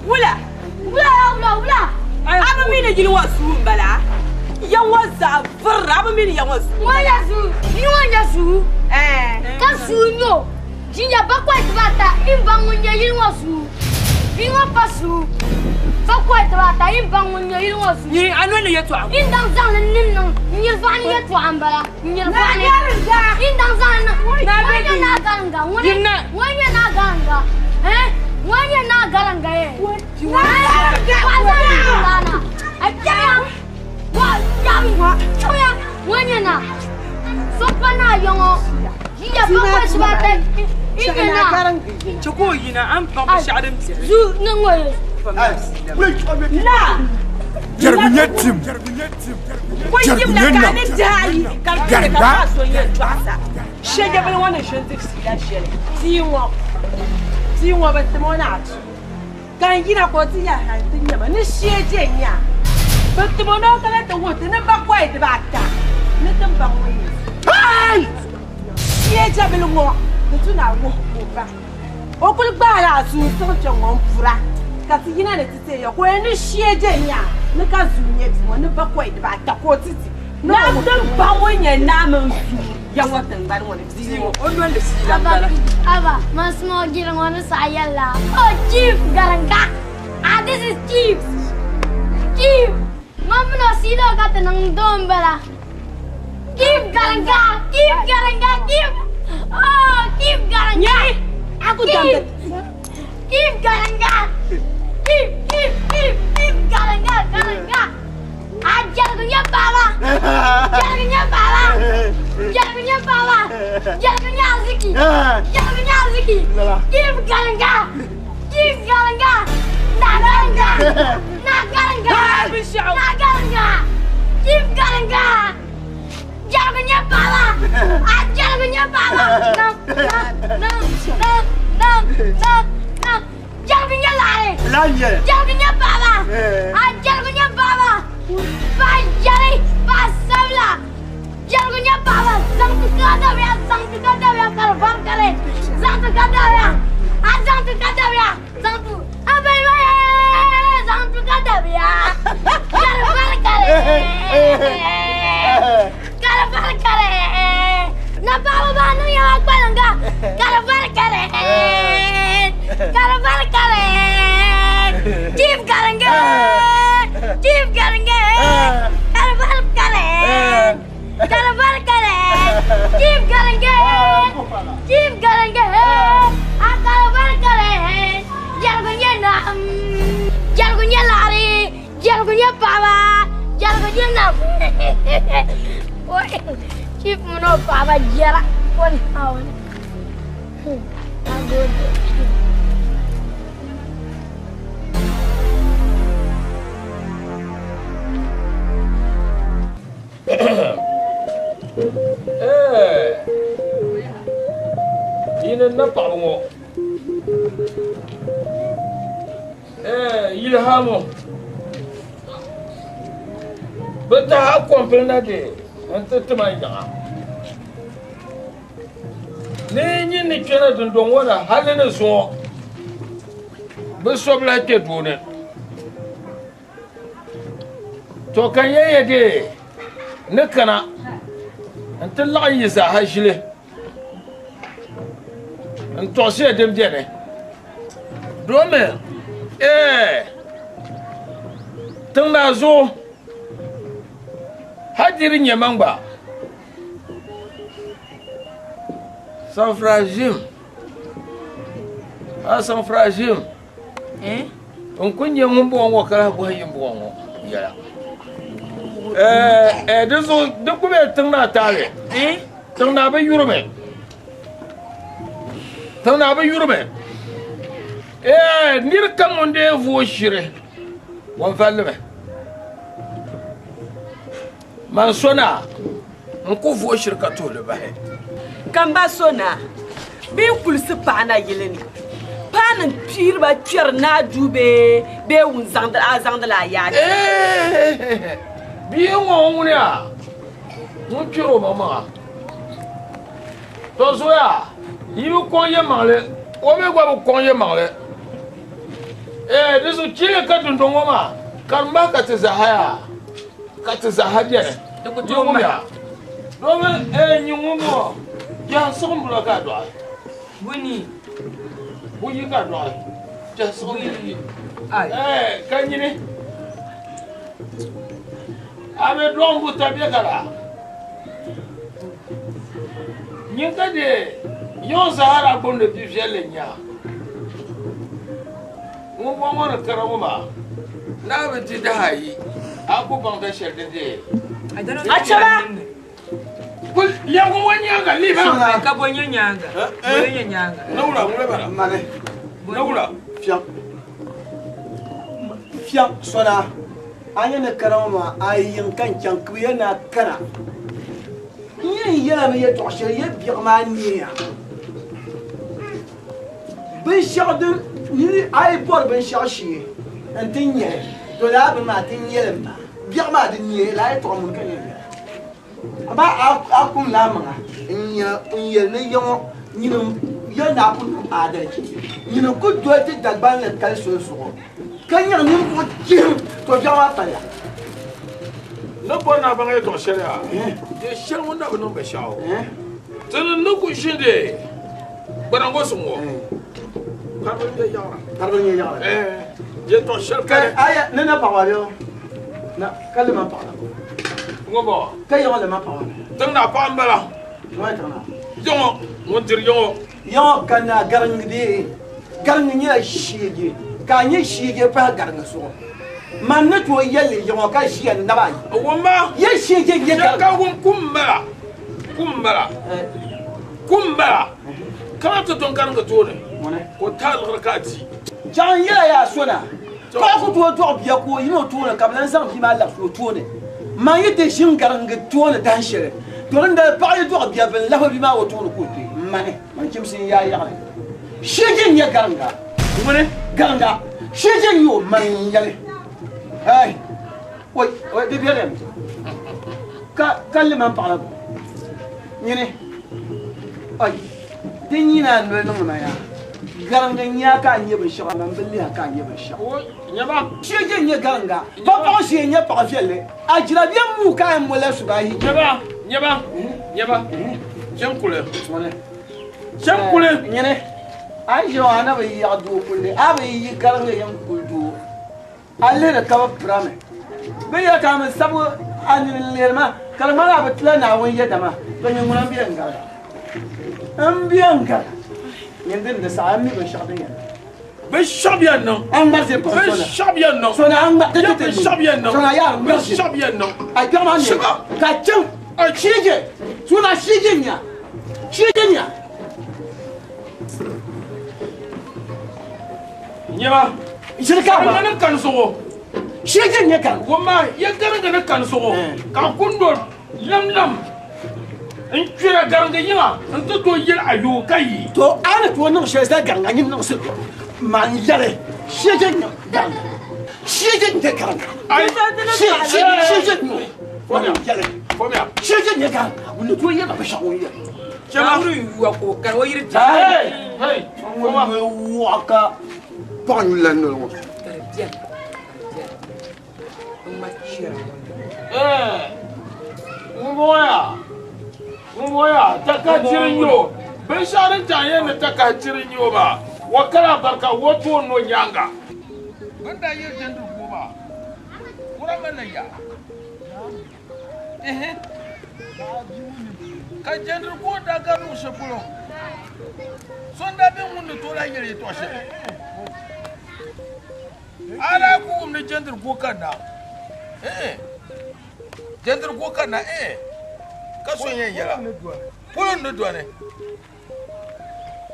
Wula! Wula, wula, wula! A bi mi ni yili ŋɔ suu m-bala? Ya ŋɔ zaa virila, a bi mi ni ya ŋɔ suu. Ŋɔ nyɛ suu, yi ŋɔ nyɛ suu. Ka suu nyɛ o. Jinja bakɔi dibaata yi baŋ ŋun nyɛ yili ŋɔ suu. Yi ŋɔ pa suu. Bakɔi dibaata yi baŋ ŋun nyɛ yili ŋɔ suu. Yi a noli ni yɛtɔɣa. Yi daŋ zaŋ li niŋ niŋ n nyiri vaɣu ni yɛtɔɣa m-bala. N nyiri vaɣu ni. Yi daŋ zaŋ li niŋ. Ŋɔ nyɛ naa garinga. Ŋuni ŋɔ nyɛ naa garinga. Eh? Ŋɔ nyɛ naa garinga ye. Naa garinga na. A kpɛya. Ŋɔ nyɛ naa. So pa naa ya ŋɔ. Jinja bakɔi dibaata yi nyɛ naa. Chɛ ka o yina, a ni baŋ binshɛɣu din beni. Zu ni ŋɔ ye. Naa! Jɛrigu nyɛ tim. Ko Jɛrigu yimla nyɛ ka a nam. ni dihi ayi ka di ka Gariga. paɣa so yɛn dɔɣisa. Shɛjabili ŋɔ ni ʒini diri siila shɛli tia ŋɔ tia ŋɔ bi tim o ni a tu ka n yina ka o ti yɛli hali ti nyɛma ni shee je nya bi tim o ni o kana ti wuhi ti ni bakɔi dibaata ni ti baŋ ŋun nyɛ shee jabili ŋɔ di tu ni a wuhi ka o baŋ o kuli gbaala a suu n-siɣi kpe ŋɔ m-pura ka ti yina ni ti teei ya ka o yɛn ni shee je nya ni ka zuu nyɛ bia ŋɔ ni bakɔi dibaata ka o ti di Naa ti baŋ ŋun nyɛ naa mini zuu ya ŋɔ tiŋgbani ŋɔ ni bia ŋɔ o noli siila m-bala. Aba, man small giri ŋɔ ni saɣi yɛlila. Oh, chief garinga. Ah, this is chief. Chief. Man mini o siila o ka ti niŋ doo m-bala. Chief garinga. Chief garinga. Chief. Oh, chief garinga. A ku damdi. Chief garinga. Chief, chief, chief, chief garinga, garinga. Ah, jɛrigu nyɛ paɣaba. Jɛrigu nyɛ paɣaba. Jɛrigu nyɛ paɣaba. Jɛrigu nyɛ arziki. Jɛrigu nyɛ arziki. Chief garinga. Chief garinga. Na garinga. Na garinga. Na garinga. Chief garinga. Jɛrigu nyɛ paɣaba. Ah, jɛrigu nyɛ paɣaba. Na, na, na, na, na, na, na. Jɛrigu nyɛ laɣiri. Jɛrigu nyɛ paɣaba. Ah, jɛrigu nyɛ paɣaba. Paɣa jɛri, paɣa sabila. Jɛrigu nyɛ paɣaba. Zaŋ ti ka dabiya, zaŋ ti ka dabiya ka di vari kali. Zaŋ ti ka dabiya. Ah, zaŋ ti ka dabiya. Zaŋ ti. Ah, baby, zaŋ ti ka dabiya. Ka di vari kali. Ka di Na paɣaba maa niŋ ya maa kpalinga ka di vari kari ka di vari kari chief garinga chief garinga ka di vari kari ka di vari kari chief garinga chief garinga a ka di vari kari jɛrigu nyɛ naɣim jɛrigu nyɛ laɣiri Jɛrigu nyɛ paɣaba, jɛrigu nyɛ nam. Chief mini o paɣaba jɛra o Naawuni. Nagode. Yini na paɣaba ŋɔ Yilihamu bɛ tahi a kɔmpili na di nti ti ma yaɣa ni nyin ni kpɛna dundɔŋ ŋɔ na hali ni zuŋɔ bɛ so bi lahi kpe duu ni. To ka n yɛn ya dee ni kana nti laɣim yi zaaha ʒili n tɔɣisiya din beni. Domi ee tiŋ naa zuɣu hal di di nyɛ man gba Sanfura ʒim, a sanfura ʒim. N ku nyɛ ŋun bɔŋɔ ŋɔ ka lahi bɔhi yin bɔŋɔ ŋɔ yɛla. Di zuɣu di ku be tiŋ naa taali. Tiŋ naa bi yurimi. Tiŋ naa bi yurimi. Nir kam ŋun dee vooi shiri, o ni vallimi. Man so naa, n ku vooi shiri ka tuhi li bahi. Ka m ba so naa, bɛ yi kulisi paɣa na yili ni, paani n-kpiiri ba kpɛri naa duu bee bee ŋun zaŋdi a zaŋdila a yaa kpɛra? Bia ŋɔ ŋuni a ŋun kpɛri o maŋmaŋa. To zoya yi bi kɔŋ yɛlimaŋli, o mi gba bi kɔŋ yɛlimaŋli. Di zuɣu chili ka dundɔŋ ŋɔ maa karimba ka ti zaha yaa. Ka ti zaaha beni. Yi wumya? Domin nyin ŋun bɔŋɔ, biɛhi siɣim bula ka a dɔɣi. Buyi ka a dɔɣi. Biɛhi siɣim buyi. Ka nyini, a mi dɔɣim buta bɛ ka la. Nyin ka deei yiŋ zaa daa gbuni bi viɛlli n-nya ŋun bɔŋɔ ni kara ŋɔ maa. Naa bi di daha ayi, a ku baŋ da shɛli din deei. Achɛba! Kul lɛbigi ŋɔ nyaaŋa lihi maa. Ka bɔ nyɛ nyaaŋa? Bɔ nyɛ nyaaŋa? Nawura ŋuna bala. Nawura. Fiɛŋ. Fiɛŋ sɔna. A nya ni kana ŋɔ maa, a yi yiŋ ka n chaŋ ka bɛ yɛli ni a kana. N yɛn yɛla mi yɛtɔɣ shɛli yɛ biɛɣu maa neeya. Binshɛɣu din nini a yi bɔri binshɛɣu shee nti nya li, to lala bini maa ti nya li maa. Biɛɣu maa di neeya, lala yɛtɔɣa muni ka n yɛn yɛla. Amaa a kumla a maŋa n-yɛli ni ya ŋɔ nyini yɛli ni a ku niŋ aadalichi, nyini n-ku doli ti Dagbanli kali soli zuɣu. Ka nyaŋ ninvuɣ chihim, to biɛɣu maa paliya. N ni bɔri ni a baŋ yɛtɔɣ shɛli yaa, di shɛli ŋun na bi niŋ binshɛɣu. Ti ni ni ku ʒindi gbariŋgosi ŋɔ, kparibili nyɛ yaɣira. Kparibili nyɛ yaɣira. Yɛtɔɣ shɛli kani. Aya, ni na paɣaba bɛ na ka lima paɣaba. Ŋɔ bɔ. Ka yaŋɔ lima paɣaba. Tiŋ naa paɣa m-bala. Ŋɔ tiŋ naa. Yaŋɔ ŋun diri yaŋɔ. Yaŋɔ ka naa gariŋ bee? Gariŋ nyɛla shiigi, ka a nyɛ shiigi pahi gariŋ zuɣu. Man ni tooi yɛli li yaŋɔ ka ʒiya n naba ayi. Wumma! Yɛ shiigi nyɛ gariŋ. Ka wum kum m-bala, kum m-bala, kum m-bala. Kana ti dɔn gariŋgi tooni, ka o taai liɣiri ka a di. Jaŋ n yɛla yaa so na, paɣa ku tooi dɔɣi bia ka o yina o tooni ka bɛ lan zaŋ bia maa labisi o tooni. Man yi ti ʒini gariŋgi tooni dahin shɛli, to dindali paɣa yi dɔɣi bia bɛ ni lahi o bia maa o tooni ka o kpi. M mani, man chimsi n yaa yaɣili. Shiiji n-nyɛ gariŋga. Ŋuni? Gariŋga. Shiiji n-nyɛ o, mani n-yɛli. Hɛi! Oi, oi, di bɛriyami ka, ka liman paɣa la bɔ. Nyini, oi, di nyina a noli niŋdi ma yaa. Gariŋga n-nyɛ a ka a nyɛ binshɛɣu, amaa m bi lihi a ka a nyɛ binshɛɣu. Shiiji n-nyɛ gariŋga. Pa paɣ ʒee n-nyɛ paɣ viɛlli. A jira bɛ mooi ka a yɛn mo la subahi. Nyaba! Nyɛba, nyɛba, chaŋ kuli. Chaŋ kuli. Nyini, a yi ʒiya ŋɔ a na bi yaɣi doo kulli, a bi yi gariŋ yiŋ kuli doo. A lihiri ka bi pirami. Bɛ yɛli ka a mi sabi a nini n-lihiri ma, ka di ŋmanila a bi tila Naawuni yɛda maa, to nyin ŋuna m-be n-gari a. M-be n-gari a. Nyin din di saɣi, a mi binshɛɣu din yɛn niŋ. Binshɛɣu bi yɛn niŋ. A ŋmari ʒe paɣa sona. Binshɛɣu bi yɛn niŋ. Sona a ŋmari Ya binshɛɣu bi yɛn niŋ. Sona yaa ŋmari ʒe. Binshɛɣu bi yɛn niŋ. A kpɛɣu maa ne. Ka chaŋ. Shiije. Sona shiije nya. Shiije nya. Nyɛma. Shiri ka ba. Ni kani zuɣu. Shiije nya kani. Wama ya garinga ni kani zuɣu. Ka kundo lamlam n kpira garinga yiŋa n ti tooi yeli ayo ka yi. To a ni tooi niŋ shɛli zaa garinga nyin niŋ si man yɛli shiije nya garinga. Shiije nya garinga. Shiije nya man yɛli. Shiije nya garinga. Ŋun ni tooi yɛli ma binshɛɣu ŋun yɛli. Chama. Yuwa ko kari o yiri Hey! Hey! Ŋun wɔɣa ka paɣa nyuli la noli ŋɔ. Ka di bɛni, ka di bɛni. N ŋma chɛra ŋɔ ni. Ŋun ya, ŋun ya, taka tiri nyo. Binshɛɣu din ta yɛn ni taka tiri nyo maa, wa kala barika wa toon no nyaaŋa. Bɛ ni daa yɛli jɛndiri guo maa, wura mali la yaa. Ehe. Ka jɛndiri guo daa gari luɣ shɛli polo, so n-daa be ŋun ni tooi lahi yɛli yɛtɔɣ shɛli. A daa ku wum ni jɛndiri guo kanna? Ehe. Jɛndiri guo kanna? Ehe. Ka so yɛn yɛla, Polo n-ni dɔni.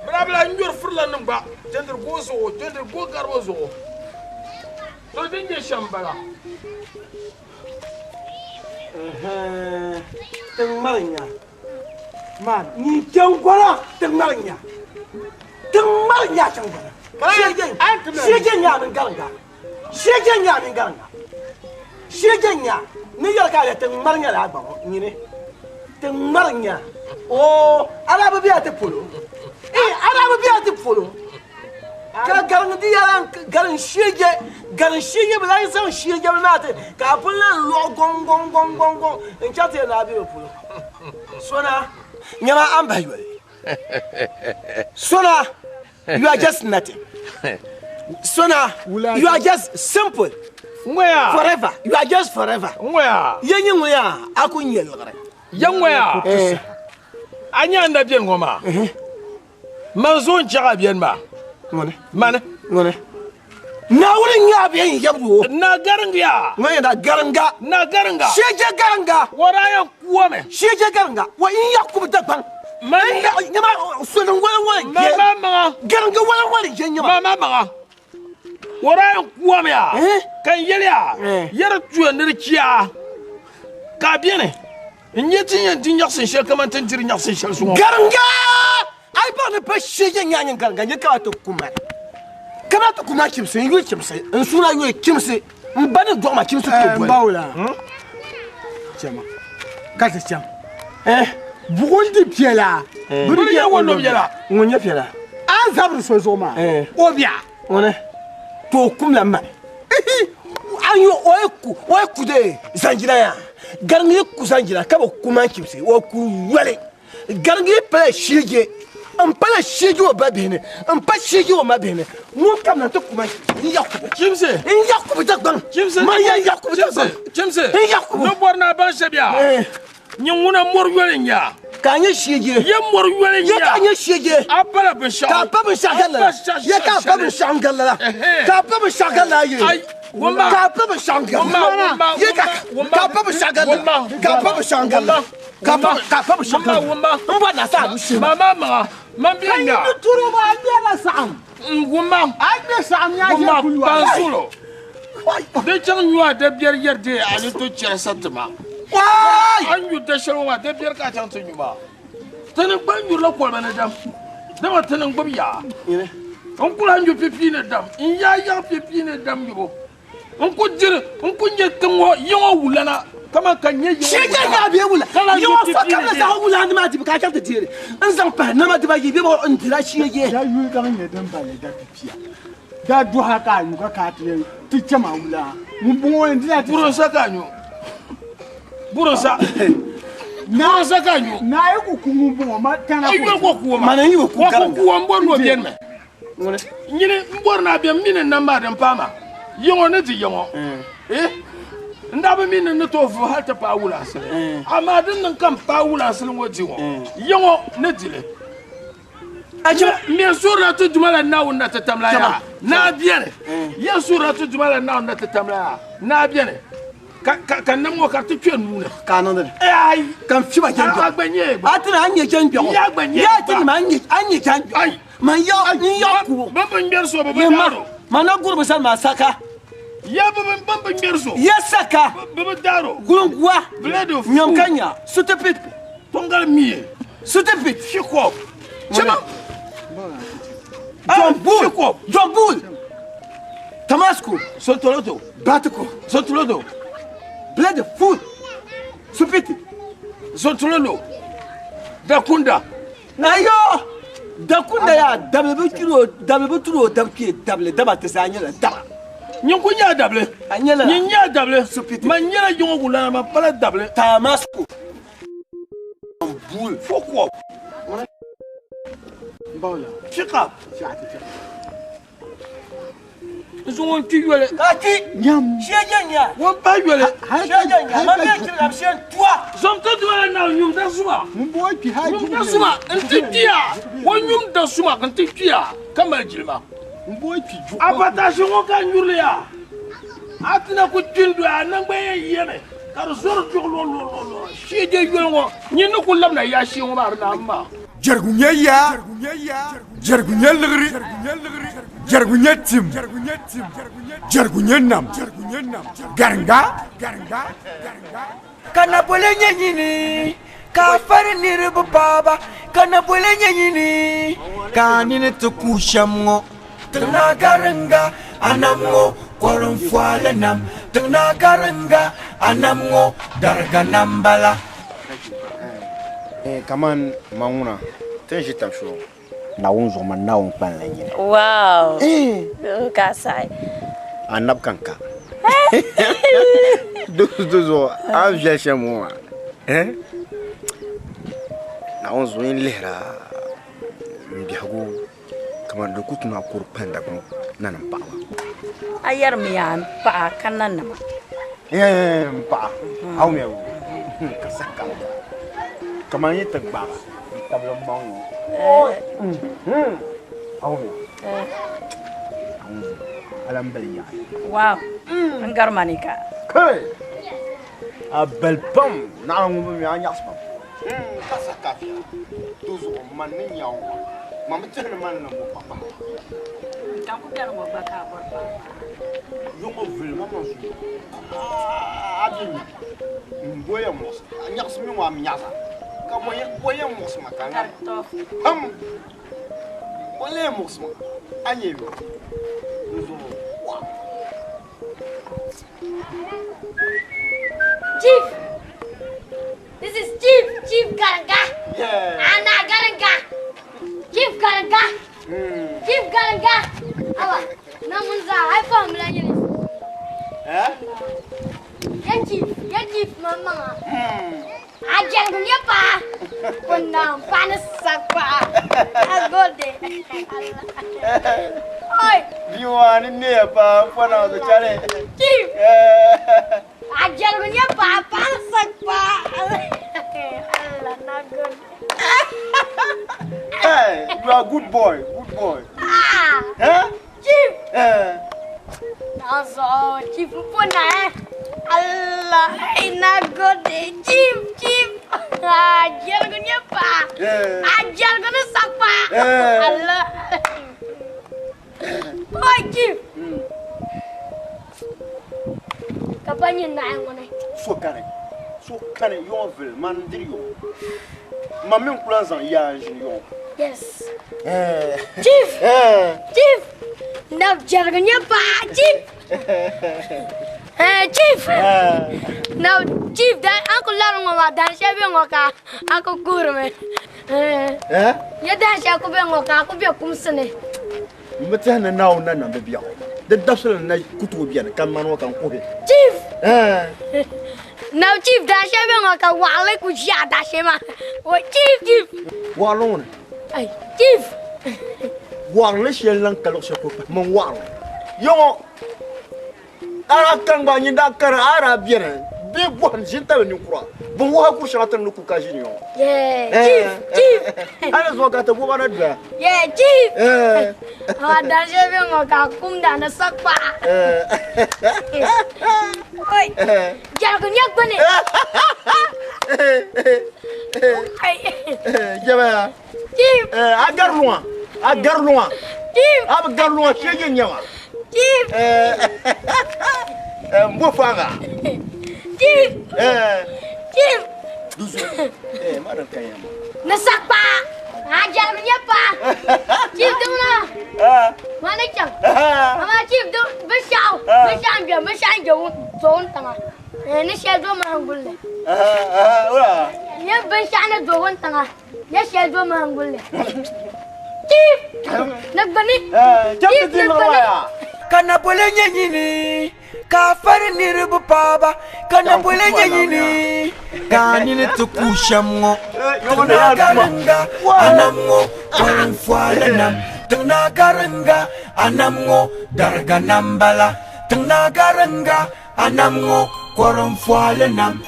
Bɛ daa bi lahi nyɔri firilanim gba jɛndiri guo zuɣu, jɛndiri guo garibu zuɣu. To din nyɛ shɛm m-bala. Tiŋ ŋmari nya man ni chaŋ gona tiŋ ŋmari nya tiŋ ŋmari nya chaŋ gona shege nya min garinga shege nya min garinga shege nya ni yɛli ka a tiŋ ŋmari nya la gba ŋɔ nyini tiŋ ŋmari nya o ala bi bɛ ti polo ee ala bi bɛ ti polo Ka gariŋ di yɛla gariŋ shiɛje gariŋ shiɛje bi lahi zaŋ shiɛje bi maa ti ka a pun lahi lɔɣi gɔŋ gɔŋ gɔŋ gɔŋ gɔŋ n chaŋ ti yɛli ni a be bi polo sona nyɛma a ni bahi yoli sona you are just nothing sona you are just simple ŋɔya forever you are just forever ŋɔya ye nyi ŋɔya a ku nyɛ liɣiri ya ŋɔya a nya n da beni ŋɔ maa Man zo n-chaɣ a beni maa. Ŋuni? Mani. Ŋuni? Naawuni n-nyɛ a bɛ n-yɛbigi o. Na garinga. Ŋuni yɛn daa garinga. Na garinga. Shije garinga. O daa yɛn kuami. Shije garinga. Wa n Yakubu Dagbaŋ. Mani. Nyama soli wali wali je. Ma maŋa. Garinga wali wali je nyama. Ma maŋa. O daa yɛn kuami a. Ka n yɛli a. Yɛri tuya ni di chia. Ka a beni. N nyɛ ti yɛn di nyaɣisin shɛli kaman ti ni diri nyaɣisin shɛli zuŋɔ. Garinga! A yi baŋ ni pa shee nyaa nyin garinga nyɛ ka ti ku ma. Ka ti ku ma chimsi, n yuli chimsi, n suuna yuli chimsi, n ba ni dɔɣi ma chimsi ti boli. N ba wula. Chama. Ka ti chaŋ. Buɣum di piɛla. Bɛ di nyɛ ŋun no biɛla. Ŋun nyɛ piɛla. A ni zabiri so zuɣu maa, o bia. Ŋuni? To o kum la mali. A yi o yi ku o yi ku de zanjina yaa gariŋ yi ku zanjina ka bi ku man chimsi o ku yoli gariŋ yi pala shiije n pala shiije o ba bihi ni n pa shiije o ma bihi ni ŋun kam na ti ku man chimsi n yakubu chimsi n yakubu Dagbaŋ chimsi man ya yakubu Dagbaŋ chimsi n yakubu ni bɔri ni a baŋ shɛbi yaa Nyin ŋuna mɔri yoli n-nya. Ka a nyɛ shiɛje. Ye mɔri yoli n-nya. Ye ka a nyɛ shiɛje. A pala binshɛɣu. Ka a pa binshɛɣu gari lala. Ye ka a pa binshɛɣu n-gari lala. Ka a pa binshɛɣu gari lala ye. Ka a pa binshɛɣu n-gari lala. Ye ka ka a pa binshɛɣu gari lala. Ka a pa binshɛɣu n-gari lala. Ka a pa ka a pa binshɛɣu gari lala. N bɔri ni a sa a lu shee. Ma ma maŋa. Man bɛ nya. Ka yi ni turi o maa, a ŋmɛrila saɣim. N wumma. A yi ŋmɛ saɣim ni a ʒe kuli Wumma kpansulo. Di chaŋ nyu a dabiɛri yɛri dee a ni to chɛri sa ti ma. A ni nyu da shɛli ŋɔ maa dabiɛri ka a chaŋ ti nyu maa. Ti ni gba nyurila koliba ni dam, dama ti ni gbubi yaa. N ku lahi nyu pipii ni dam, n yaa yaɣi pipii ni dam nyubu. N ku diri, n ku nyɛ tiŋ ŋɔ yiŋɔ wulana kaman ka n nyɛ yiŋɔ Shee wulana. nya bee wula. Ka lahi nyu Yiŋɔ pipii so ni kabili dee. zaɣ wulandi maa dibu ka a chaŋ ti deeri n zaŋ pahi nama dibayi bee n dira shee ye. Da yuli gaŋ nyɛ din balli da pipia. Da duha ka a nyu ka ka a ti yɛn ti chɛma wula ŋun bɔŋɔ yɛn dila ti Burinsa ka a nyu. Burinsa. Naa sa ka nyu. Naa yi ku ku ŋun bɔŋɔ ma tana ko. Yoli ko kuo ma. Mana yi ku Wa ku kuo n bɔri ni o beni mi. Nyini n bɔri ni a beni mi ni nam maa din paai maa. Yiŋɔ ni di yiŋɔ. Eh? N daa bi mi ni n ni tooi vuhi hali ti paai wulaasili. Amaa din niŋ ka m paai wulaasili ŋɔ di ŋɔ. Yiŋɔ ni di li. N yɛn suurila ti Duuma la Naawuni na ti tam la yaa. Naa beni. Yɛn suurila ti Duuma la Naawuni na ti tam la yaa. Naa beni. Ka ka ka nam ŋɔ ka di ti kpe nuu ni. Ka a niŋdi li. Ayi. Ka n fiba jɛn A gba nyɛ A ti na a nyɛ jɛn gbɛɣu. Ya gba nyɛ Ya ti nima a nyɛ a nyɛ jɛn gbɛɣu. Man yaɣ n yaɣ ku. Bɛ bi ŋmɛri so bɛ bi Yɛn ma daaro. ma na guri bi sani maa saka. Ya bɛ bi bɛ bi ŋmɛri so. Ya saka. Bɛ bi daaro. Gulungua. Blade of Nyam ka nya. Sutipit. Tongal mie. Sutipit. Shikop. Chema. John Bull. John Bull. Tamasco. Sotoloto. Batiko. Sotoloto. Blade food. Supiti. Sotoloto. Dakunda. Na yo. Dakunda ya dabili bi turi o dabili bi turi o dabi kpee dabili daba ti zaa nyɛla daba. Nyin ku nyɛ dabili. A nyɛla. Nyin nyɛ dabili. Supiti. Man nyɛla yiŋɔ gulana man pala dabili. Tamasco. Bull. Fokop. Fika. N zuŋɔ n kpi yoli. Ka kpi. Nyam. Shee jɛ nya. Ŋun pa yoli. Shee jɛ nya. Ma bɛ chiri la shee tuwa. Zom ti duma la naa nyum da suma. Ŋun bɔŋɔ kpi hali Nyum da suma n ti kpiya. O nyum da suma n ti kpiya ka mali jilima. Ŋun bɔŋɔ kpi ju. A patashi ŋɔ ka nyurili ya. A ti na ku kpi n doya a nangbani yɛn yɛmi ka di zɔri duɣu luɣuluɣu. Shee jɛ yoli ŋɔ nyin ni ku labina yaa shee ŋɔ maa di naan maa. Jɛrigu nyɛ yaa, jɛrigu nyɛ liɣiri, jɛrigu nyɛ tim, jɛrigu nyɛ nam, garinga. Ka nabole nyɛ nyini ka a fari niriba baaba ka nabole nyɛ nyini ka a nini ti ku shɛm ŋɔ. Tiŋna garinga a nam ŋɔ kɔrinfuali nam tiŋna garinga a nam ŋɔ dariga nam bala. Eh, kaman ma ŋuna ti ni ʒi tab shɛli Naawuni zuɣu man Naawuni kpaŋ la nyini. Wow. Ka saɣi. Anabi ka n ka. Di zuɣu a ni viɛli shɛm ŋɔ maa. Eh? Naawuni zuɣu n lihira n biɛhigu kaman di ku tuna a kuri kpani Dagbaŋ nanim paɣaba. A yɛrimi yaa n paɣa ka nanima. Eh, n paɣa. A wumya bɔ? Ka saha kam kaman yi ti gbaaba n tabili m maŋ ŋɔ. A wumya? A lan bali yaɣi. Wow. N gari ma ni ka. Kai! A bali pam naɣila ŋun bi mi a nyaɣisi pam. Ka saha ka viɛla. Di zuɣu man ni nya ŋɔ man bi tɛhi ni man ni niŋ paɣa pahi. Ka n ku bɛri ŋɔ gba ka a bɔri paɣa. Yɔŋɔ vuli ma man suhu. A bɛ mi n bo yɛn muɣisi a nyaɣisi mi ŋɔ a mi nyaɣisa ka bo yɛn muɣisi ma ka n pam bo lee muɣisi ma a nyɛ yo n zuɣu wa. Chief! This is Chief, Chief Garanga. Yeah. Ana Garanga. Chief Garanga. Chief Garanga. Awa, na mun za haifa mu la yini. Eh? Ya Chief, ya Chief mama. A jɛrigu nyɛ paɣa. O na paɣa ni sa paɣa. A gode. Oi. Bia maa ni neeya paa n fɔna o chali. Chief. A jɛrigu nyɛ paɣa, paɣa ni sa paɣa. Allah na gode. Hey, you are good boy, good boy. Ah. Eh? Chief. Eh. Na zuɣu Chief n po na eh. Allah, na gode. Chief, Chief. A jɛrigu nyɛ paɣa. A jɛrigu ni sa paɣa. Allah. Oi, Chief. Ka pa nyɛ naɣi ŋuni. So kani, so kani yɔŋɔ vili man n diri yɔŋɔ. Ma mi n ku lan zaŋ yaa n ʒini yɔŋɔ. Yes. Eh. Chief. Eh. Chief. Na jɛrigu nyɛ paɣa. Chief. Eh, Chief. Na Chief dan an ku lari ŋɔ maa dan shɛli bɛ ŋɔ ka a ku kuhirimi. Eh. Eh? Ya dan shɛli ku bɛ ŋɔ ka a ku bɛ kumsi ni. N bi tɛhi ni Naawuni na nam bi biɛɣu. Di dabisili ni na ku tooi beni ka mani ŋɔ ka n kuhi. Chief. Eh. Now chief daashee bɛ ŋɔ ka waɣali ku ʒi a daashee maa. O chief chief. Waɣali ŋuni. Ai chief. Waɣali shɛli lan ka luɣu shɛli polo pahi mini waɣali. Yɔŋɔ a daa kani gba nyin daa kani a daa beni bee bɔhim ʒini tabili ninkura bin waɣa kuri shɛŋa tiŋ ni ku ka ʒini yɔŋɔ. Yeah chief chief. A ni zuɣu ka ti bɔba na doya. Yeah chief. Eh. A daashee bɛ ŋɔ ka a kumda ni sakpaɣa. Oi. Jɛrigu nyɛ gbuni. Ai. Jɛbaya. Chief. A gari luŋa. A gari luŋa. Chief. A bi gari luŋa shee yi nyɛma. Chief. N bo faaŋa. Chief. Chief. Ma din ka yɛn ma. Ni sakpaɣa. A jɛrigu nyɛ paɣa. Chief dimna. Ma ni chaŋ. Amaa chief dim binshaɣu binshaɣu n bɛ binshaɣu n jɛ wuntaŋa. Ni shɛli do mahangulli. Nyɛ binshaɣu ni do wuntaŋa. Nyɛ shɛli do mahangulli. Chief. Ni gbuni. Chief ni gbuni. Ka nabole nyɛ nyini ka fari niriba paaba ka nabole nyɛ nyini ka nini ti ku shɛm ŋɔ tiŋna garinga anam ŋɔ kɔrim fɔli nam tiŋna garinga anam ŋɔ dariga nam bala tiŋna garinga anam ŋɔ kɔrim fɔli nam.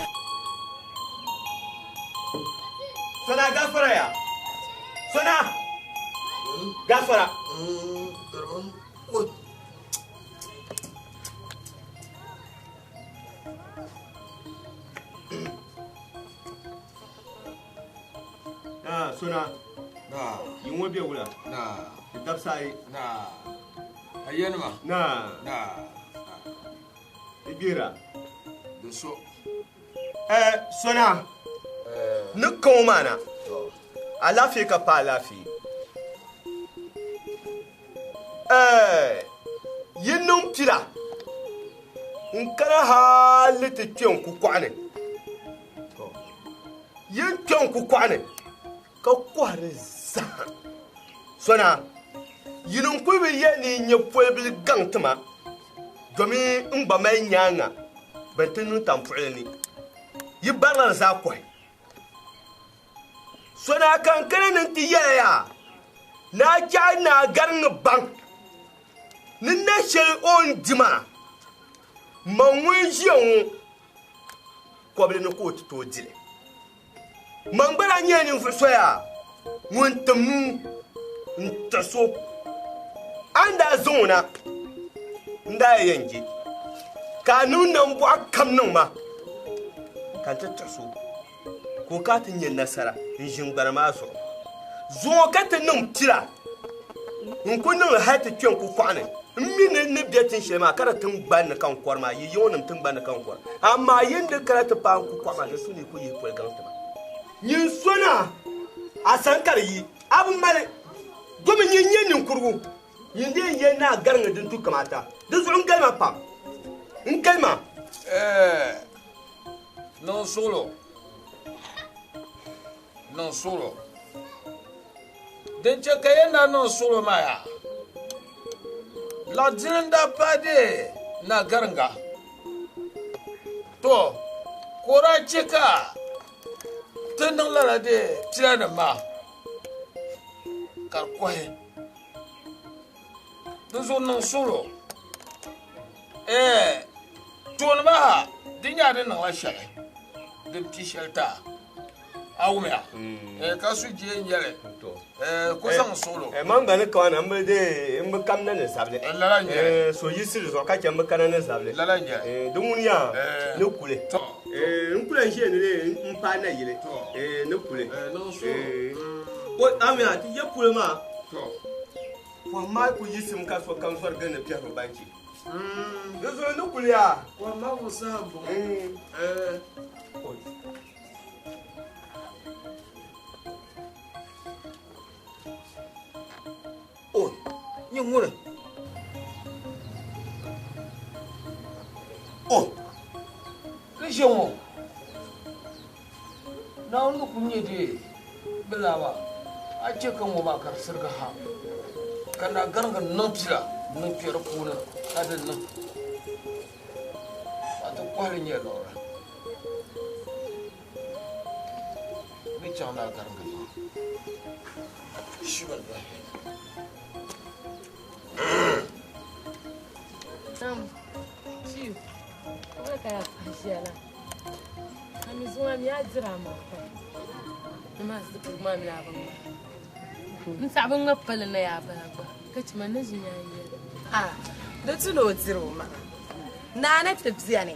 Sona gafara ya. Sona. Gafara. Ah, Sona. Na. Yin wo be wula. Na. Di dabsa ayi. Na. Ayenima. Na. Na. Di gbera. Di so. Eh, Sona. Ni kaŋɔ maa na. Alaafee ka pa alaafee. Eh, yi niŋ pila. N kana hali ti kpe n kukɔɣu ni. Yi kpe n kukɔɣu ni ka kɔhiri zahim. Sona, yini n kuli bi yɛ ni n nyɛ polibili gaŋ tima domi n gba mali nyaaŋa ban ti niŋ tampuɣili ni. Yi barila di zaa kɔhi. Sona ka n kana ni n ti yɛla yaa ni a chaɣi ni a gariŋ baŋ ni na shɛli o ni di maa ma ŋun ʒiya ŋɔ kɔbili ni ka o ti tooi dili. Man gba daa nyɛla ninvuɣu so yaa ŋun tim nuu n tiɣi so a ni daa zaŋ o na n daa yɛn je ka a niŋ nambɔɣu kam niŋ ma ka n ti tiɣi so ka o ka ti nyɛ nasara n ʒi n gbana maa zuɣu. Zuŋɔ ka ti niŋ pila n ku niŋli hali ti kpe n ku kɔɣu ni n mi ni ni be tin shɛli maa ka di tiŋgbani ni ka n kɔri maa yi yiŋɔ tiŋgbani ni ka n kɔri amaa yin di kana ti paai n ku kɔɣu maa di su ni ku yihi poli gaŋ tima. Nyin sona a san ka di yi a bi mali domi nyin nyɛ ninkurigu nyin dee yɛn ni a gariŋ din tu kamata di zuɣu n galima pam n galima. Niŋ suɣulo niŋ suɣulo din chɛ ka yɛn daa niŋ suɣulo maa yaa laɣidili n daa paai dee na garinga to ka o daa chɛ ka ti niŋ lala dee pilanima maa ka di kɔhi di zuɣu niŋ suɣulo tooni maa ha di nyɛla di niŋla shɛli din pi shɛli taa a wumiya ka su jee n-nyɛli ko zaŋ suɣulo. Man gba ni kawana n bi dee n bi kamina ni zabili. Lala n-nyɛli. So yiɣisiri zuɣu ka chɛ n bi kana ni zabili. Lala n-nyɛli. Di ŋuni yaa ni kuli. N kula n ʒiya ni dee n paai na yili ni kuli. O amiya ti yɛ polo maa. Pɔhim maa ku yiɣisimi ka sokam zɔri gindi piɛhigu banchi. Di zuɣu ni kuli yaa. Pɔhim maa ku saha m-bɔŋɔ. O, nyɛ ŋuni. O, ni ʒe ŋɔ. Naawuni ni ku nyɛ dee bilaa maa, a chɛ ka ŋɔ maa ka di sirigi ha, ka naa gariŋgi niŋ pila niŋ kpe di puuni ka di niŋ ka ti kɔhili nyɛ liɣiri. Yi chaŋ naa gariŋga yiŋa. Shi wallahi. Nam, chief, wala ka ya paɣa la. A mi zuŋɔ mi a dira ma pam. Ni maa zipiligu maa mini a bin ŋmaa. N saɣa bin ŋma pali na yaa bala gba ka chɛ ma ni ʒi nya n yɛli. Ah, di tu ni o diri o maŋa. Naa ni ti beni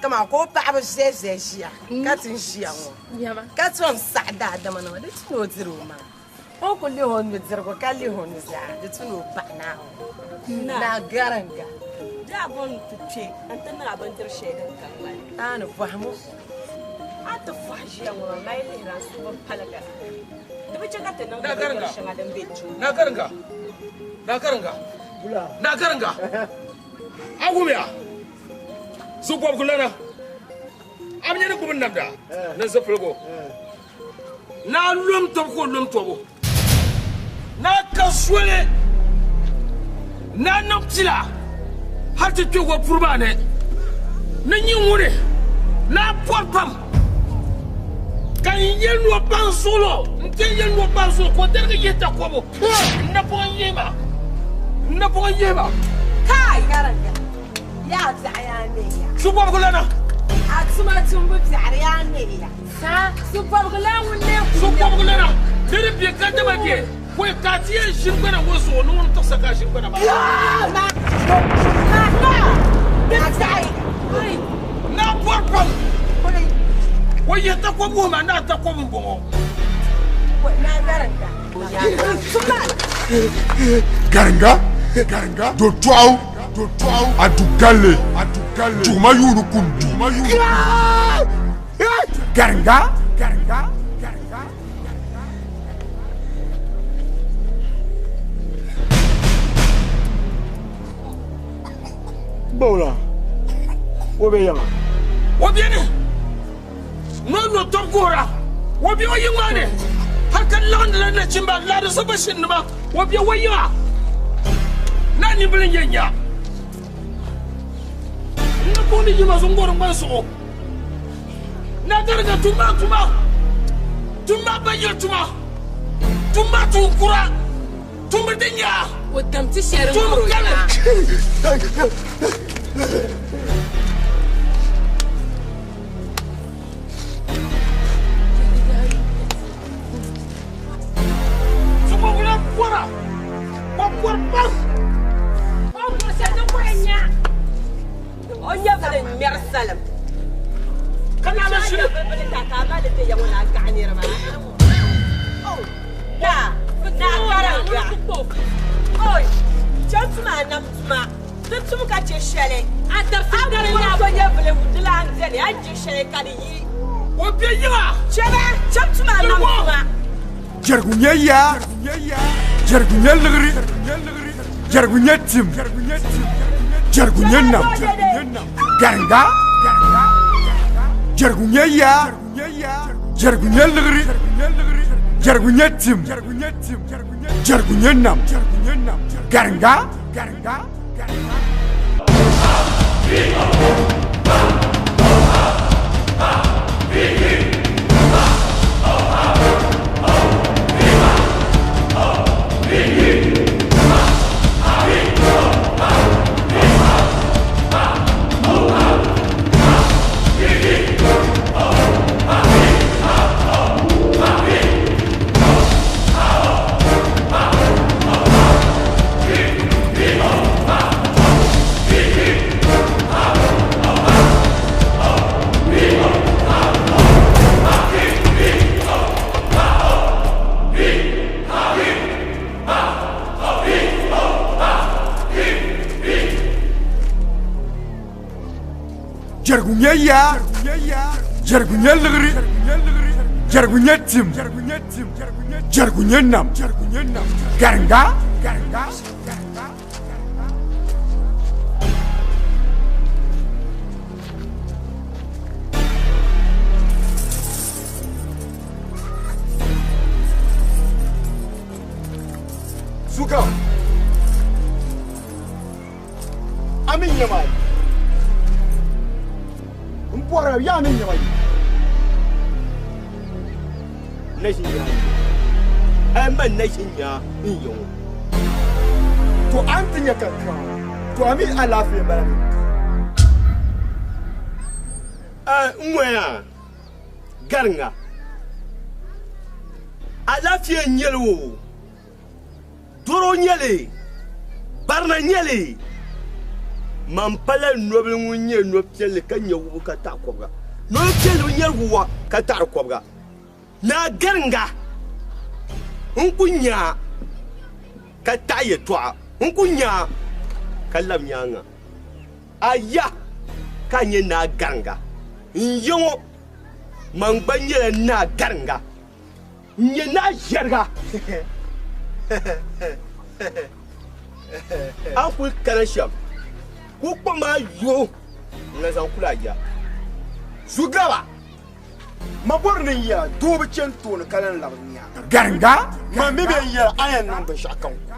kaman ka o paɣaba ʒe ʒe ʒiya ka ti n ʒiya ŋɔ ka tom saɣi daadama nima di tu ni o diri o maŋa. O ku lihi o nudirigu ka lihi o nuzaa di tu ni o paɣi Naawuni. Naa garinga. Daa bɔri ni ti kpe nti niŋ a bindiri shɛli din ka ŋmani. A ni bɔhimu. A ti fɔhi ʒiya ŋɔ maa, mali lihira n suhu bi paligira. Di bi chɛ ka ti niŋdi bindiri shɛŋa din be tuuli. Naa garinga. Naa garinga. Naa garinga. A wumiya. Zubɔbigu lana. A bi nya ni gbubi namda ni zipiligu. Naa lom tɔbu ka o lom tɔbu. Naa ka soli. Naa niŋ pila hal ti kpe o puri maa ni ni nyin ŋuni. Naa bɔri pam ka n yɛli ni o baŋ zuɣulo n-ti yɛli ni o baŋ zuɣu ka o darigi yihi takɔbu n napɔŋ n-yihi ma n napɔŋ n-yihi ma. Kai! Garinga, yaa biɛɣu yaa neeya. Subɔbigu lana. A tuma tumbu biɛɣiri yaa neeya. Saa, subɔbigu lana ŋun neei kum Subɔbigu lana, di di be ka dama be pɔi ka a ti yɛn ʒini gbana ŋɔ zuɣu ni ŋun tiɣisa ka a ʒini gbana maa. Naa bɔri pam o yihi takɔbi wuhi ma naa takɔbi m-bɔŋɔ. Garinga, garinga, do tɔɣu, do tɔɣu, a du galli, a du galli, juguma yuuni kum, juguma yuuni kum. Garinga, garinga, garinga. Bawla, o be yiŋa. O beni ni o no tɔbu guhira, o be o yiŋ maa ni hal ka laɣindila nachimba laadisa bashinnima, o be o yiŋa. Naa nimbila n-yɛn nya n ni booni yima zuŋ ŋmani zuɣu. Naa gariga tumma tuma, tumma ba yili tuma, tumma tuun kura, tummi din nya. O dam ti shɛli Tum ŋɔro kali. yaa. Zubogula bɔra, o bɔri pam. O bɔri shɛli din kɔya nya. O nyɛvili ŋmɛri salim. Ka naa ma shiri. Nyɛvili ta ka a mali ti ya ŋɔ na gaɣi niriba. Naa, naa garinga. Oi, chɛ tuma a nam tuma. Ti tum ka chɛ shɛli. A dabisi A garinga. bɔri so nyɛvili di lan beni, a ni je shɛli ka di yi. O be yiŋa. Chɛ ba, chɛ tuma a nam tuma. Jɛrigu nyɛ yaa, jɛrigu nyɛ liɣiri, jɛrigu nyɛ tim, jɛrigu nyɛ nam. Garinga, jɛrigu nyɛ yaa, jɛrigu nyɛ liɣiri, jɛrigu nyɛ tim, jɛrigu nyɛ nam. Garinga, garinga. Jɛrigu nyɛ yaa, jɛrigu nyɛ liɣiri, jɛrigu nyɛ tim, jɛrigu nyɛ nam. Garinga, Suka. A mi nyɛ ma yi. N bɔra yaa mi nyɛ ma yi. Na ʒi nya a man na ʒi nya n yɛ ŋɔ. To a ni ti nya kankaŋa, to a mi alaafee m-bala ni. N ŋɔya gariŋa, alaafee n-nyɛ li o, dɔro n-nyɛ li, barina n-nyɛ li. Man pala nobili ŋun nyɛ no piɛlli ka nya wubu ka taɣi kɔbiga. Noli piɛlli bi nyari wuwa ka taɣiri kɔbiga. Naa gariŋga n ku nya a ka taɣi yɛtɔɣa, n ku nya a ka lab nyaaŋa. A ya ka a nyɛ naa gariŋga. N ya ŋɔ, man gba nyɛla naa gariŋga. N nyɛ naa ʒiɛriga. A ni kul kana shɛm, ka o kpaŋ maa yo n na zaŋ kuli a ya. Zugaba! Ma bɔri ni n yɛla doo bi chani tooni ka lan labi nyaaŋa. Gariŋga! Ma mi bɛ yɛla a yɛn niŋ binshɛɣu ka n ku a.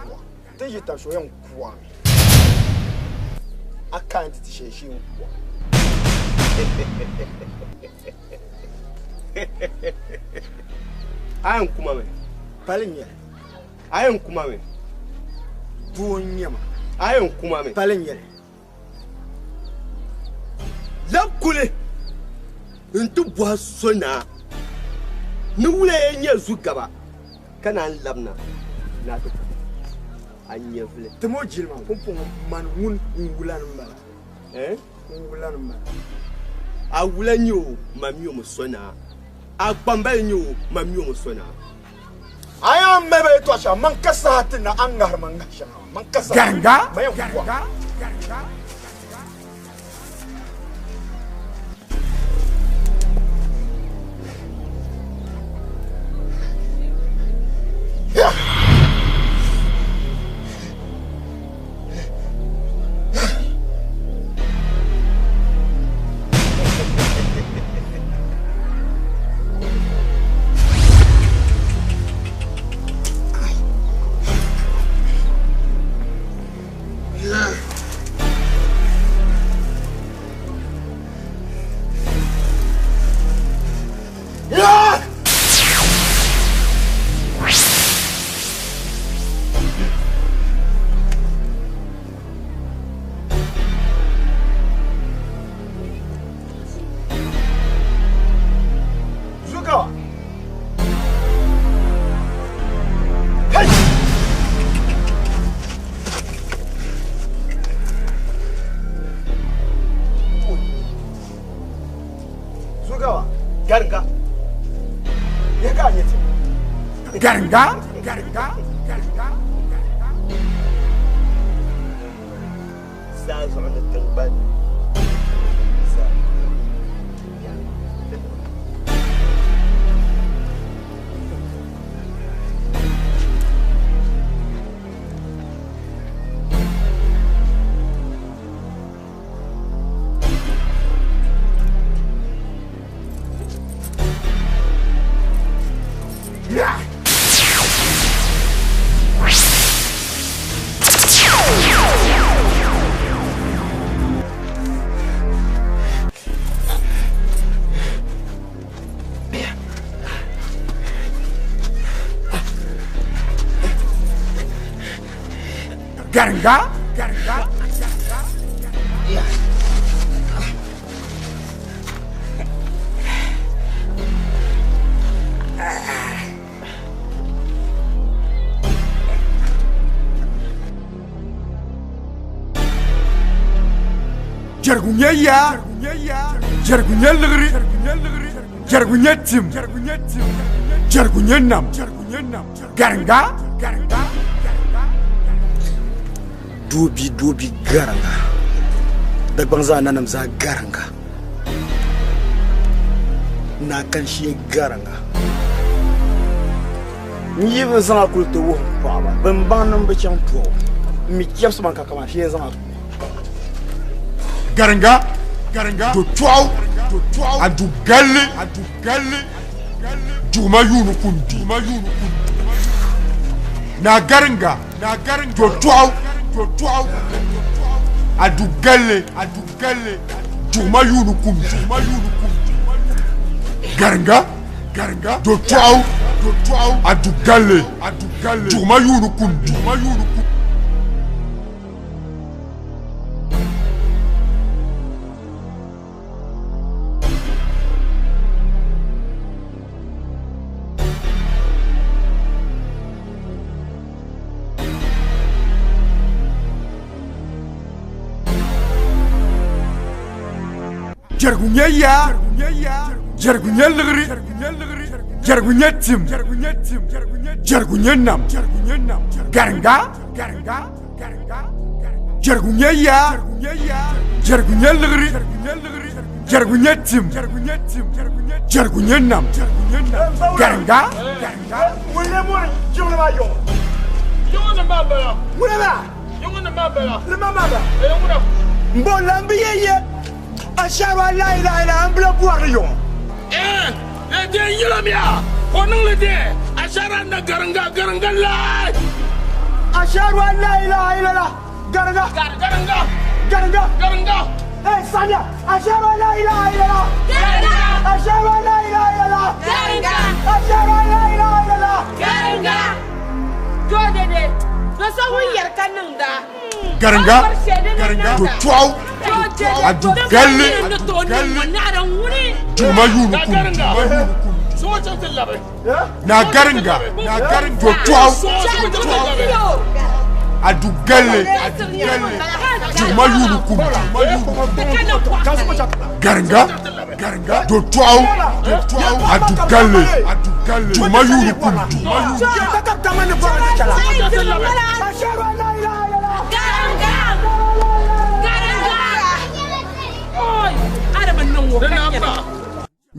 Ti yi tab shɛli o yɛn ku a mi. A ka n ti ti shɛli shee n ku a. A yɛn ku ma mi. Pali n-nyɛ li. A yɛn ku ma mi. Doo n-nyɛ ma. A yɛn ku ma mi. Pali n-nyɛ li. Lab kuli nti bɔhi so naa ni wula yɛn nyɛ zugaba ka naan labina ni a ti ku a nyɛvili. Tim o jilima pumpɔŋɔ mani ŋun n wula ni m-bala. Eh? N wula ni m-bala. A wula nyɛ o ma mi o mi so naa. A kpambali nyɛ o ma mi o mi so naa. A yaa mali ba yɛtɔɣ shɛŋa, man ka saha ti na a ni ŋahiri ma ŋahi shɛŋa maa. Man ka saha. Gariŋga. Ma yɛn ku a. Zugawa. Hey! Zugawa. Garinga. Ya ka nyɛ ti. Garinga. Garinga. Garinga. Saa zuɣu ni tiŋgbani. Garinga. Garinga. Jɛrigu nyɛ yaa, jɛrigu nyɛ liɣiri, jɛrigu nyɛ tim, jɛrigu nyɛ nam, garinga. Doobi doobi gariŋga, Dagbaŋ zaa nanim zaa gariŋga, Naa Kanshie gariŋga. N yi bi zaŋ a kuli ti wuhi m paɣaba, bɛn baŋ ni m bi chaŋ tɔbu, m mi chɛbisi ma ka kaman shee zaŋ a Garinga, garinga, do tɔɣu, do tɔɣu, a du galli, a du galli, juguma yuuni kundi, juguma yuuni kundi. Naa garinga, naa garinga, do tɔɣu, do tɔɣu, a du galli, a du galli, juguma yuuni kundi, juguma yuuni kundi. Garinga, garinga, do tɔɣu, do Adu galli. Duɣuma yuuni kundu. Jɛrigu nyɛ yaa, jɛrigu nyɛ liɣiri, jɛrigu nyɛ tim, jɛrigu nyɛ nam, garinga, jɛrigu nyɛ yaa, jɛrigu nyɛ liɣiri, jɛrigu nyɛ tim, jɛrigu nyɛ nam, garinga. N bo lan bi ye ye ashhadu an la ilaha illa an bila bɔri ni yɔŋɔ. Eh, de yɛlɛmiya o niŋli de ashhadu anna garinga garinga lai. Ashhadu an la ilaha illallah garinga garinga garinga garinga. Eh samiya ashhadu an la ilaha illallah garinga ashhadu an la ilaha illallah garinga ashhadu an la ilaha illallah garinga. Do dede do so ŋun yɛri ka niŋda. Garinga. Do tɔɣu. Adu galli. Duɣuma yuuni kundu. Na garinga. Do tɔɣu. Adu galli. Duɣuma yuuni kundu. Garinga. Do tɔɣu. Adu galli. Duɣuma yuuni kundu.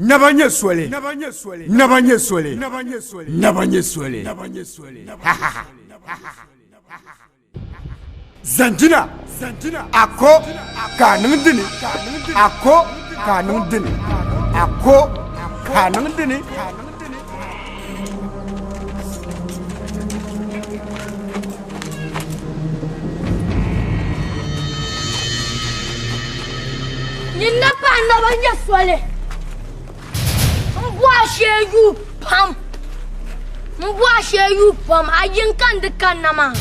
Naba nyɛ soli. Naba nyɛ soli. Naba nyɛ soli. Zanjina. A ko k'a niŋ dini. A ko k'a niŋ dini. A ko k'a niŋ dini. Nyin na paɣa naba nyɛ soli. N bɔhi shee yuui pam. N bɔhi shee yuui pam a yiŋ ka n di kanna maa.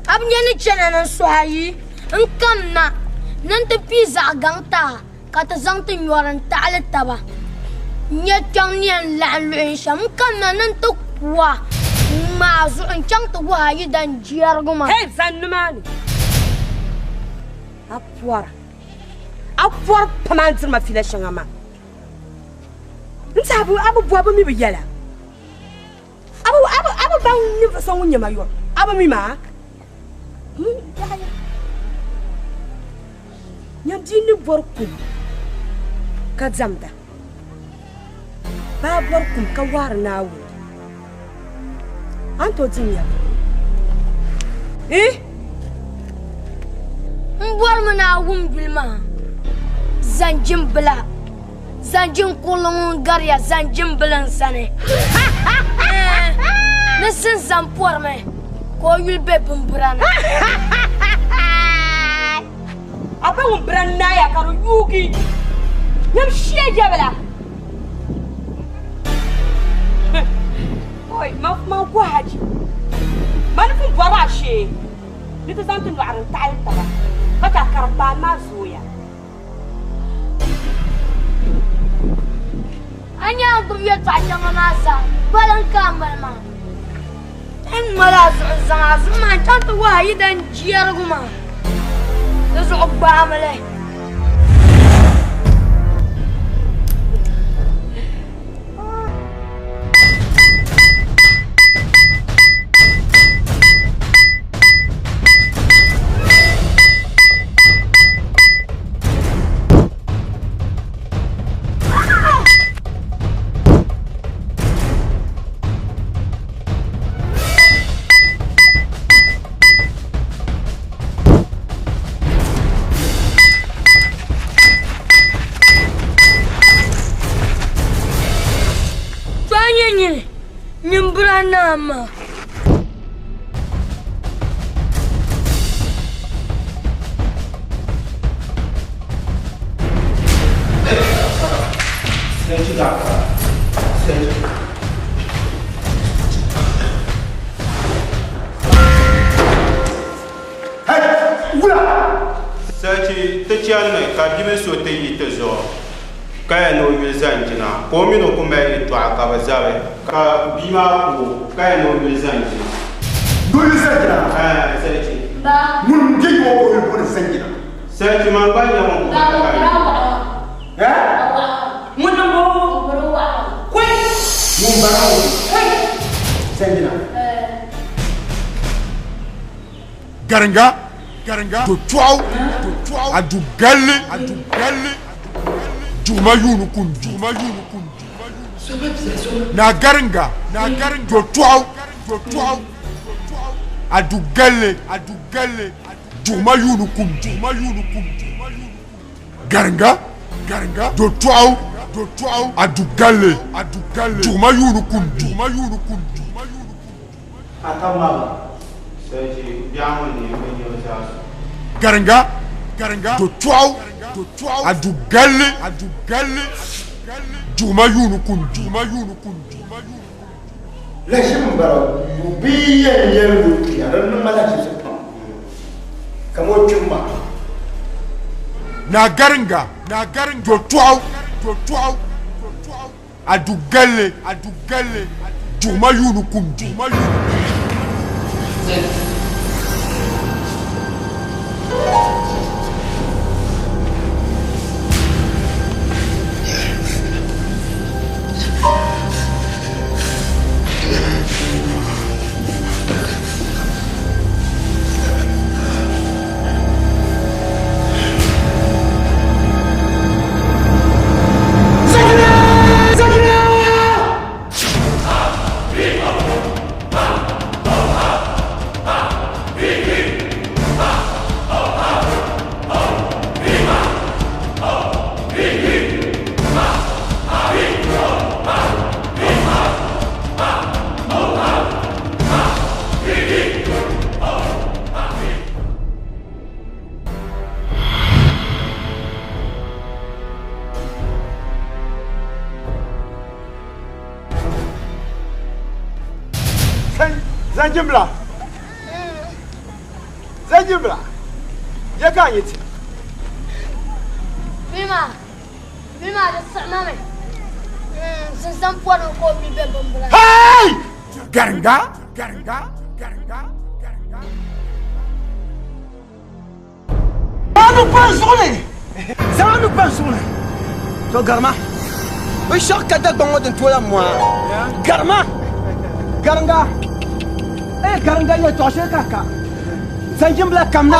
A bi nya ni chana ni n suhi a yi n kam na ni n ti pii zaɣ gaŋ ti a ka ti zaŋ ti nyɔri n taɣili taba. N nya kpiɔŋ ni yɛn laɣim luɣi shɛm n kam na ni n ti ku a n-ŋmaai a zuɣu n-chaŋ ti wuhi a yidan jɛrigu maa. Hey, zani nimaani! A pɔra. A pɔri pam a ni diri ma fiila shɛŋa maa. N tiɛha a bi bɔri bɛ mi bi yɛla. A bi baŋ ninvuɣ so ŋun nyɛ ma yɔri. A bi mi maa? Nyam bia ni bɔri kum ka diɛmda. Baa bɔri kum ka waari Naawuni. A ni tooi di n yɛli? Ii! M bɔrimi ni a wum yuli maa Zanjimbila. Zanjin kurili ŋun gariya zanjimbila n sani. Ni zinzam pɔrimi ka o yuli be bimbira ni. A be ŋun bira n-naaya ka di yuugi. Nyam shia jɛbila. Oi, man ku haji. Mani pun bɔri a shee ni ti zaŋ ti nɔɣiri n-taɣili taba ka chɛ a kariŋbaani maa zooya. A nya a gbubi yɛtɔɣ shɛŋa maa zaa, baliŋ ka a mali maa. N ŋmala a zuɣu n-zaŋ a zuɣu maa n-chaŋ ti wuhi a yidan jɛrigu maa. Di zuɣu gbaami li. Kpaa nyɛ nyini, nyin bira naa maa. chanimi ka bibil so ti yi ti zuɣu ka ya ni o yuli Zanjina ka o mini o ku mali yɛtɔɣa ka bɛ zabi ka bia maa ku o ka ya ni o yuli Zanjina. Ni o yuli Zanjina? Ɛɛn, Salichi. Ŋun n-je yi o ka o yuli booni Zanjina. Salichi, man gba n-nyɛ ŋun ku ka ka yi. Ŋun m-bɔŋɔ. Ŋun bara ŋɔ. Zanjina. Garinga, garinga, do tɔɣu, do tɔɣu, a du galli, a du galli, juguma yuuni kun, juguma yuuni kun, naa garinga, naa garinga, do tɔɣu, do tɔɣu, a du galli, a du galli, juguma yuuni kun, juguma yuuni kun, garinga, garinga, do tɔɣu, do tɔɣu, a du galli, a du galli, juguma yuuni kun, juguma yuuni kun. A ka maba. Salichi, biɛɣu ŋɔ ni bi nyɛ bɛ zaa so. Garinga, garinga, do tɔɣu, do tɔɣu, a du galli, a du galli, juguma yuuni kun, juguma yuuni kun. Laʒim m-bala yu bɛ yi yɛn yɛli o kpiya di niŋ ma laʒibisi pam kamani o kpim maa. Naa Garinga, naa Garinga, do tɔɣu, do tɔɣu. A du galli, a du galli, juguma yuuni kum, juguma yuuni kum. Zanjimbila Zanjimbila ya ka a nyɛ ti Bima bima di siɣima mi sinsan pɔri ka o mi bɛ bimbila Hey! Garinga garinga garinga garinga Zaŋ a nu pa n zuɣu ni! Zaŋ a nu pa n zuɣu ni! To garima, binshɛɣu ka Dagbaŋ ŋɔ din tooi lan mɔa. Garima! Garinga! Ee garinga yɛltɔɣa shɛli ka a ka. Zanjimbila kamna.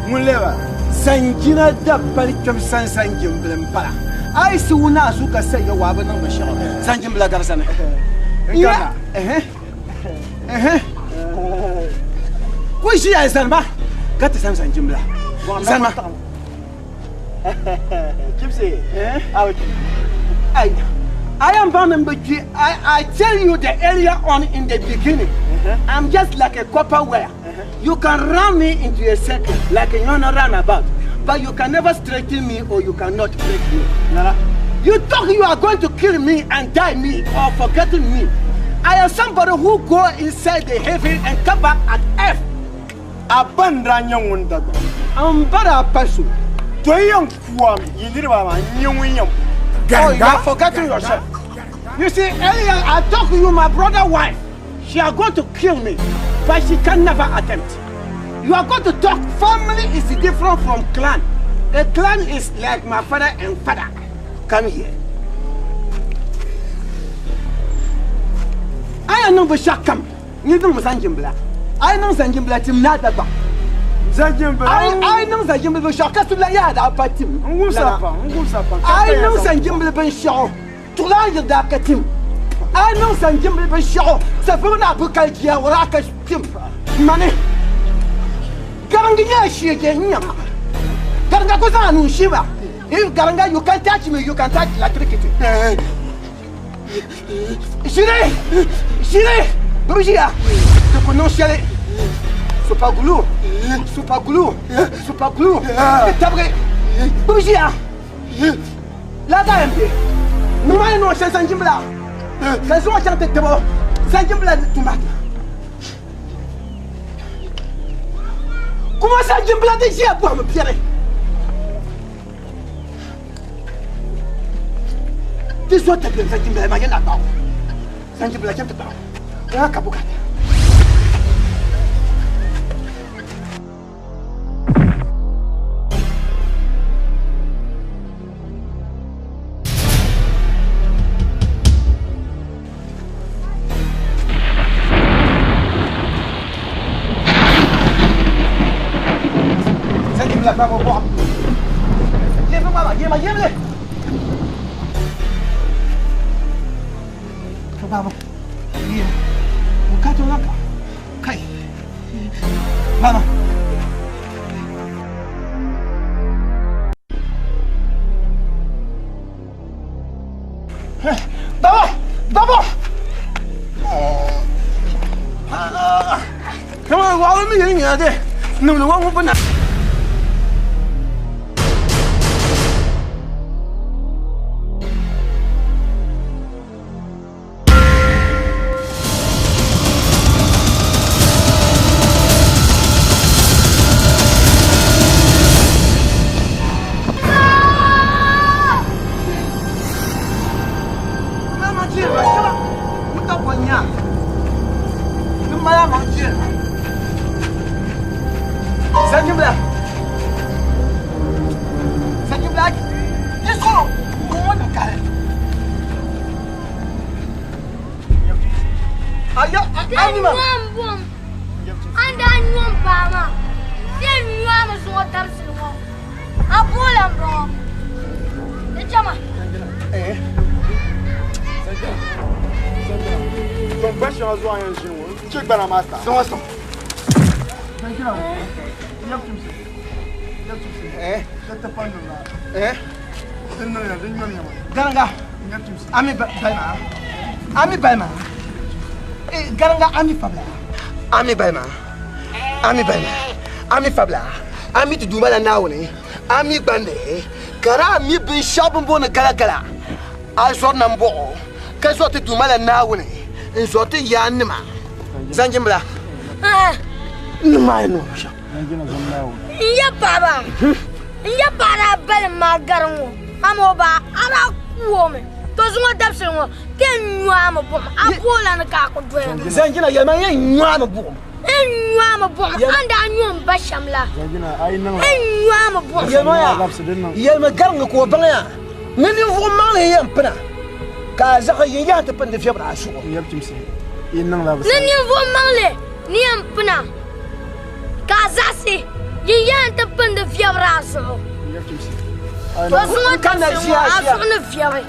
Ŋun lee ba? Zanjina dabali kpɛm sani zanjimbili m-pala. A yi si wun a zuɣu ka sayiga waa bi niŋ binshɛɣu, zanjimbila garisimi. N-karina. Ku ʒiya zanima ka ti zani zanjimbila zanima. Chipsy, I, I am born in between. I tell you the earlier on in the beginning, I'm just like a copper wire. You can run me into a circle like a yona runabout, but you can never straighten me or you cannot break me. You talk you are going to kill me and die me or forgetting me. I am somebody who go inside the heaven and come back at earth. A ba n-daa nyɛ ŋun Dagbaŋ. M ba daa pa so. To yi yɛn kuam yi niriba maa, n nyɛ ŋun yɛn Oh, you are forgetting yourself. You see, earlier I talk to you, my brother wife. She are going to kill me, but she can never attempt. You are going to talk. Family is different from clan. A clan is like my father and father. Come here. A yɛn niŋ binshɛɣu kam ni niŋmi zanjimbila. A yi niŋ zanjimbila tim ni a Dagbaŋ. A yi niŋ zanjimbila binshɛɣu ka subila yaa daa pa tim lana. A yi niŋ zanjimbila binshɛɣu tuɣila yiri daa ka tim. A yi niŋ zanjimbila binshɛɣu safiŋ ni a bi kali jia o daa ka tim. Mani Garingi nyɛla shiɛjɛ n-nyɛ ma. Garinga ku zaŋ a nuu n-shihi ba. If Garinga you can touch me you can touch electricity. Ʒiri! Ʒiri! Bɛ bi ʒiya. Di ku niŋ shɛli. Super glue! Super glue! Super glue! Di tabigi. Bɛ bi ʒiya. Laa yɛn be. Niŋ a ni niŋ o shɛli zanjimbila ka zaŋ o chaŋ ti tabi o zanjimbila tuma. Kuma zanjimbila di ʒiya bɔhimi piɛri. Ti so tabi zanjimbila maa yɛn na gbaɣu. Zanjimbila chɛm ti gbaɣu. Yaa ka bukata. Zanjimbila gbaɣu bɔɣu. Yɛm maa yɛma yɛmli. Baba. Yɛm. Bukata laka. Kai. Baba. Baba! Baba! Kama waɣa mi yɛn nyɛla de nimdi wa ŋun na. Zanjimbila Zanjimbila i sɔrɔ mɔgɔ na kari aya anima An daa nyom paa maa, bɛ nyɔmi zuŋɔ dabisili ŋɔ, a boola m-bɔŋɔ. Di chama. Tɔn gba shɛŋa zuɣu a yɛn ʒini ŋɔ, n chɛ gbana maa sa. Sɔŋ sɔŋ. Garanga, ami balima, ami balima, garanga ami fabla, ami balima, ami balima, ami fabla, ami ti duuma la Naawuni, ami gbandi, ka di ami binshɛɣu bin booni galagala, a zɔri na m-bɔɣo, ka zɔri ti duuma la Naawuni, n zɔri ti yaannima. Zanjimbila, n maa ni shɛm. N ya paɣaba, n ya paɣa daa balim maa gari ŋɔ, amaa o ba a daa ku o mi. To zuŋɔ dabisili ŋɔ, ti yɛn nyo a mi buɣim, a boola ni ka a ku doya. Zanjina, yɛlima n yɛn nyo a mi buɣim. N nyo a mi buɣim, a ni daa nyo m ba shɛm la. N nyo a mi buɣim. Yɛlima ya, yɛlima gariŋ ka o baŋ ya ni ninvuɣ maŋli n yɛn pina, ka a zaɣi yin yaha ti pindi viɛbiri a zuɣu. Ni ninvuɣ maŋli ni yɛn pina, ka a zaɣisi yin yaha ti pindi viɛbiri a zuɣu. To zuŋɔ dabisili ŋɔ, a zuɣu ni viɛbi.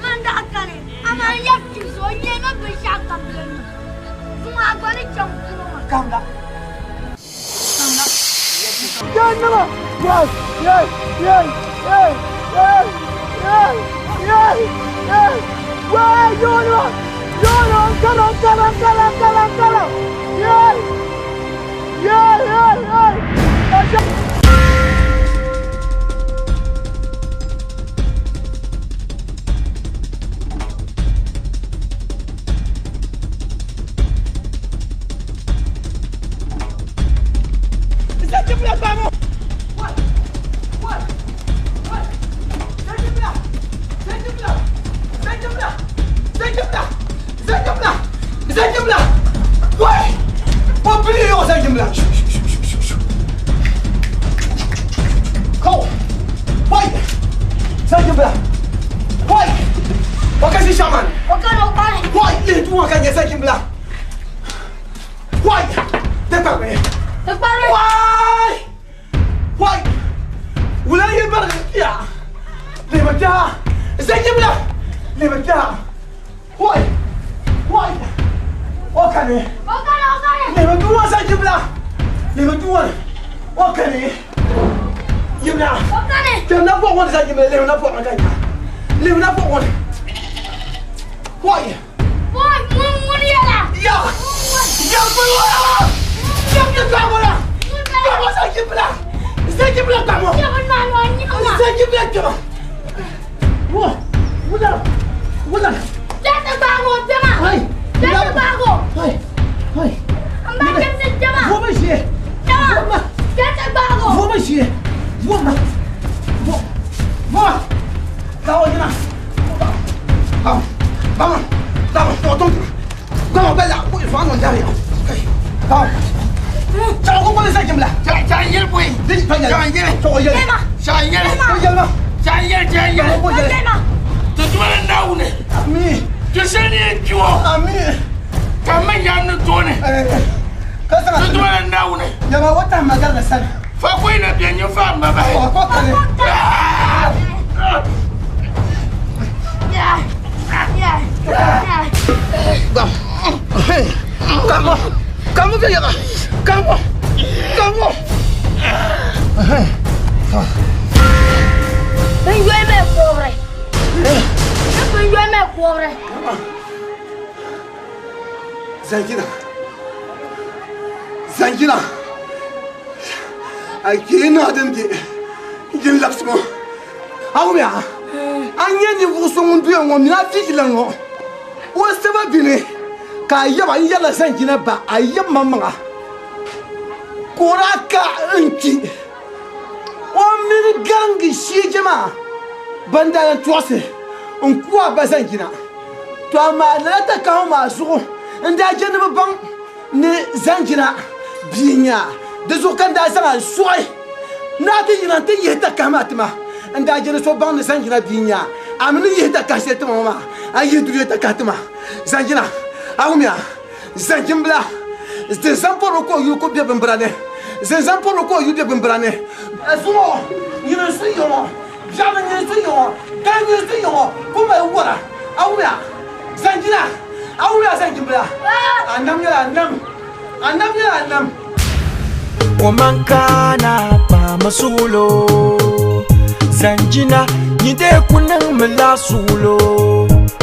Man daa kani, amaa n yab chimsi o nyɛla binshɛɣu kam bɛ ni. Zuŋɔ a gba ni chaŋ polo maa. Bam. Chaɣu ko kɔli zanjim la. Chaɣu yɛli boyi. Di pa yɛli. Chaɣu yɛli. Chaɣu yɛli. Chaɣu yɛli. Chaɣu yɛli ma. Chaɣu yɛli chaɣu yɛli. Chaɣu yɛli. Ti tuma ni Naawuni. Ami. Ti shɛli ni yɛn kpi ŋɔ. Ami. Ka n ma nyaam ni tooni. Ka zaŋ. Ti tuma ni Naawuni. Yɛma o tahi ma gariga sani. Fa koyi na bɛ nyɛ fa ma bahi. Ɔ ko kani. Gbam. Kamɔ. Kamɔ bɛ yɛma. Kamɔ. Kamɔ. Bin yoli mɛ kɔbiri. Bin yoli mɛ kɔbiri. Zanjina. Zanjina. A kee niŋ din bɛ yin labisi ŋɔ. A wumya a nyɛ ninvuɣu so ŋun doya ŋɔ mini a fiila ŋɔ o saba bini ka a yaba n yɛrila zanjina ba a yab maŋmaŋa ka o daa ka n kpi o mini garingi shiije maa ban daa lan tɔɣisi n ku a ba zanjina. To amaa lala takahi maa zuɣu n daa je ni bɛ baŋ ni zanjina bia n-nyɛ a. Di zuɣu ka n daa zaŋ a n-sɔɣi ni a ti yina nti yihi takahi maa ti ma. N daa je ni so baŋ ni zanjina bia n-nyɛ a. A mi ni yihi takahi shɛli ti ma ŋɔ maa, a yihi dunia takahi ti ma. Zanjina, a wumya, zanjimbila, zinzampɔrigu ka o yuli ku be bimbira ni. Zinzampɔrigu ka o yuli be bimbira ni. Zuŋɔ, nyini n-su ya ŋɔ. Biɛɣuni nyini n-su ya ŋɔ, dali nyini n-su ya ŋɔ, ku mali wara. A wumya, zanjina, a wumya zanjimbila, a nam nyɛla a nam, a nam nyɛla a nam. Omankana paama suɣulo Zanjina nyide ku niŋmi la suɣulo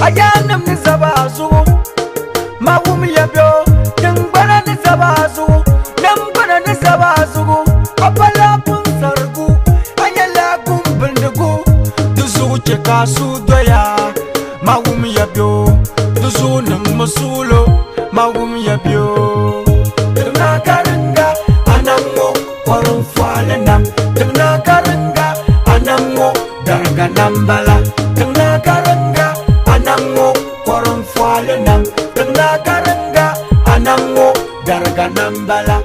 A yaannim ni zaba a zuɣu ma wum ya bɛ tiŋgbana ni zaba a zuɣu namgbana ni zaba a zuɣu a pala punsarigu a nyɛla gumbindigu di zuɣu chɛ ka a suhu doya ma wum ya bɛ di zuɣu niŋmi suɣulo ma wum ya bɛ Tiŋna karinga anam ŋɔ kɔrim fɔli nam Tiŋna karinga anam ŋɔ dariga nam bala Tiŋna karinga anam ŋɔ kɔrim fɔli nam Tiŋna karinga anam ŋɔ dariga nam bala.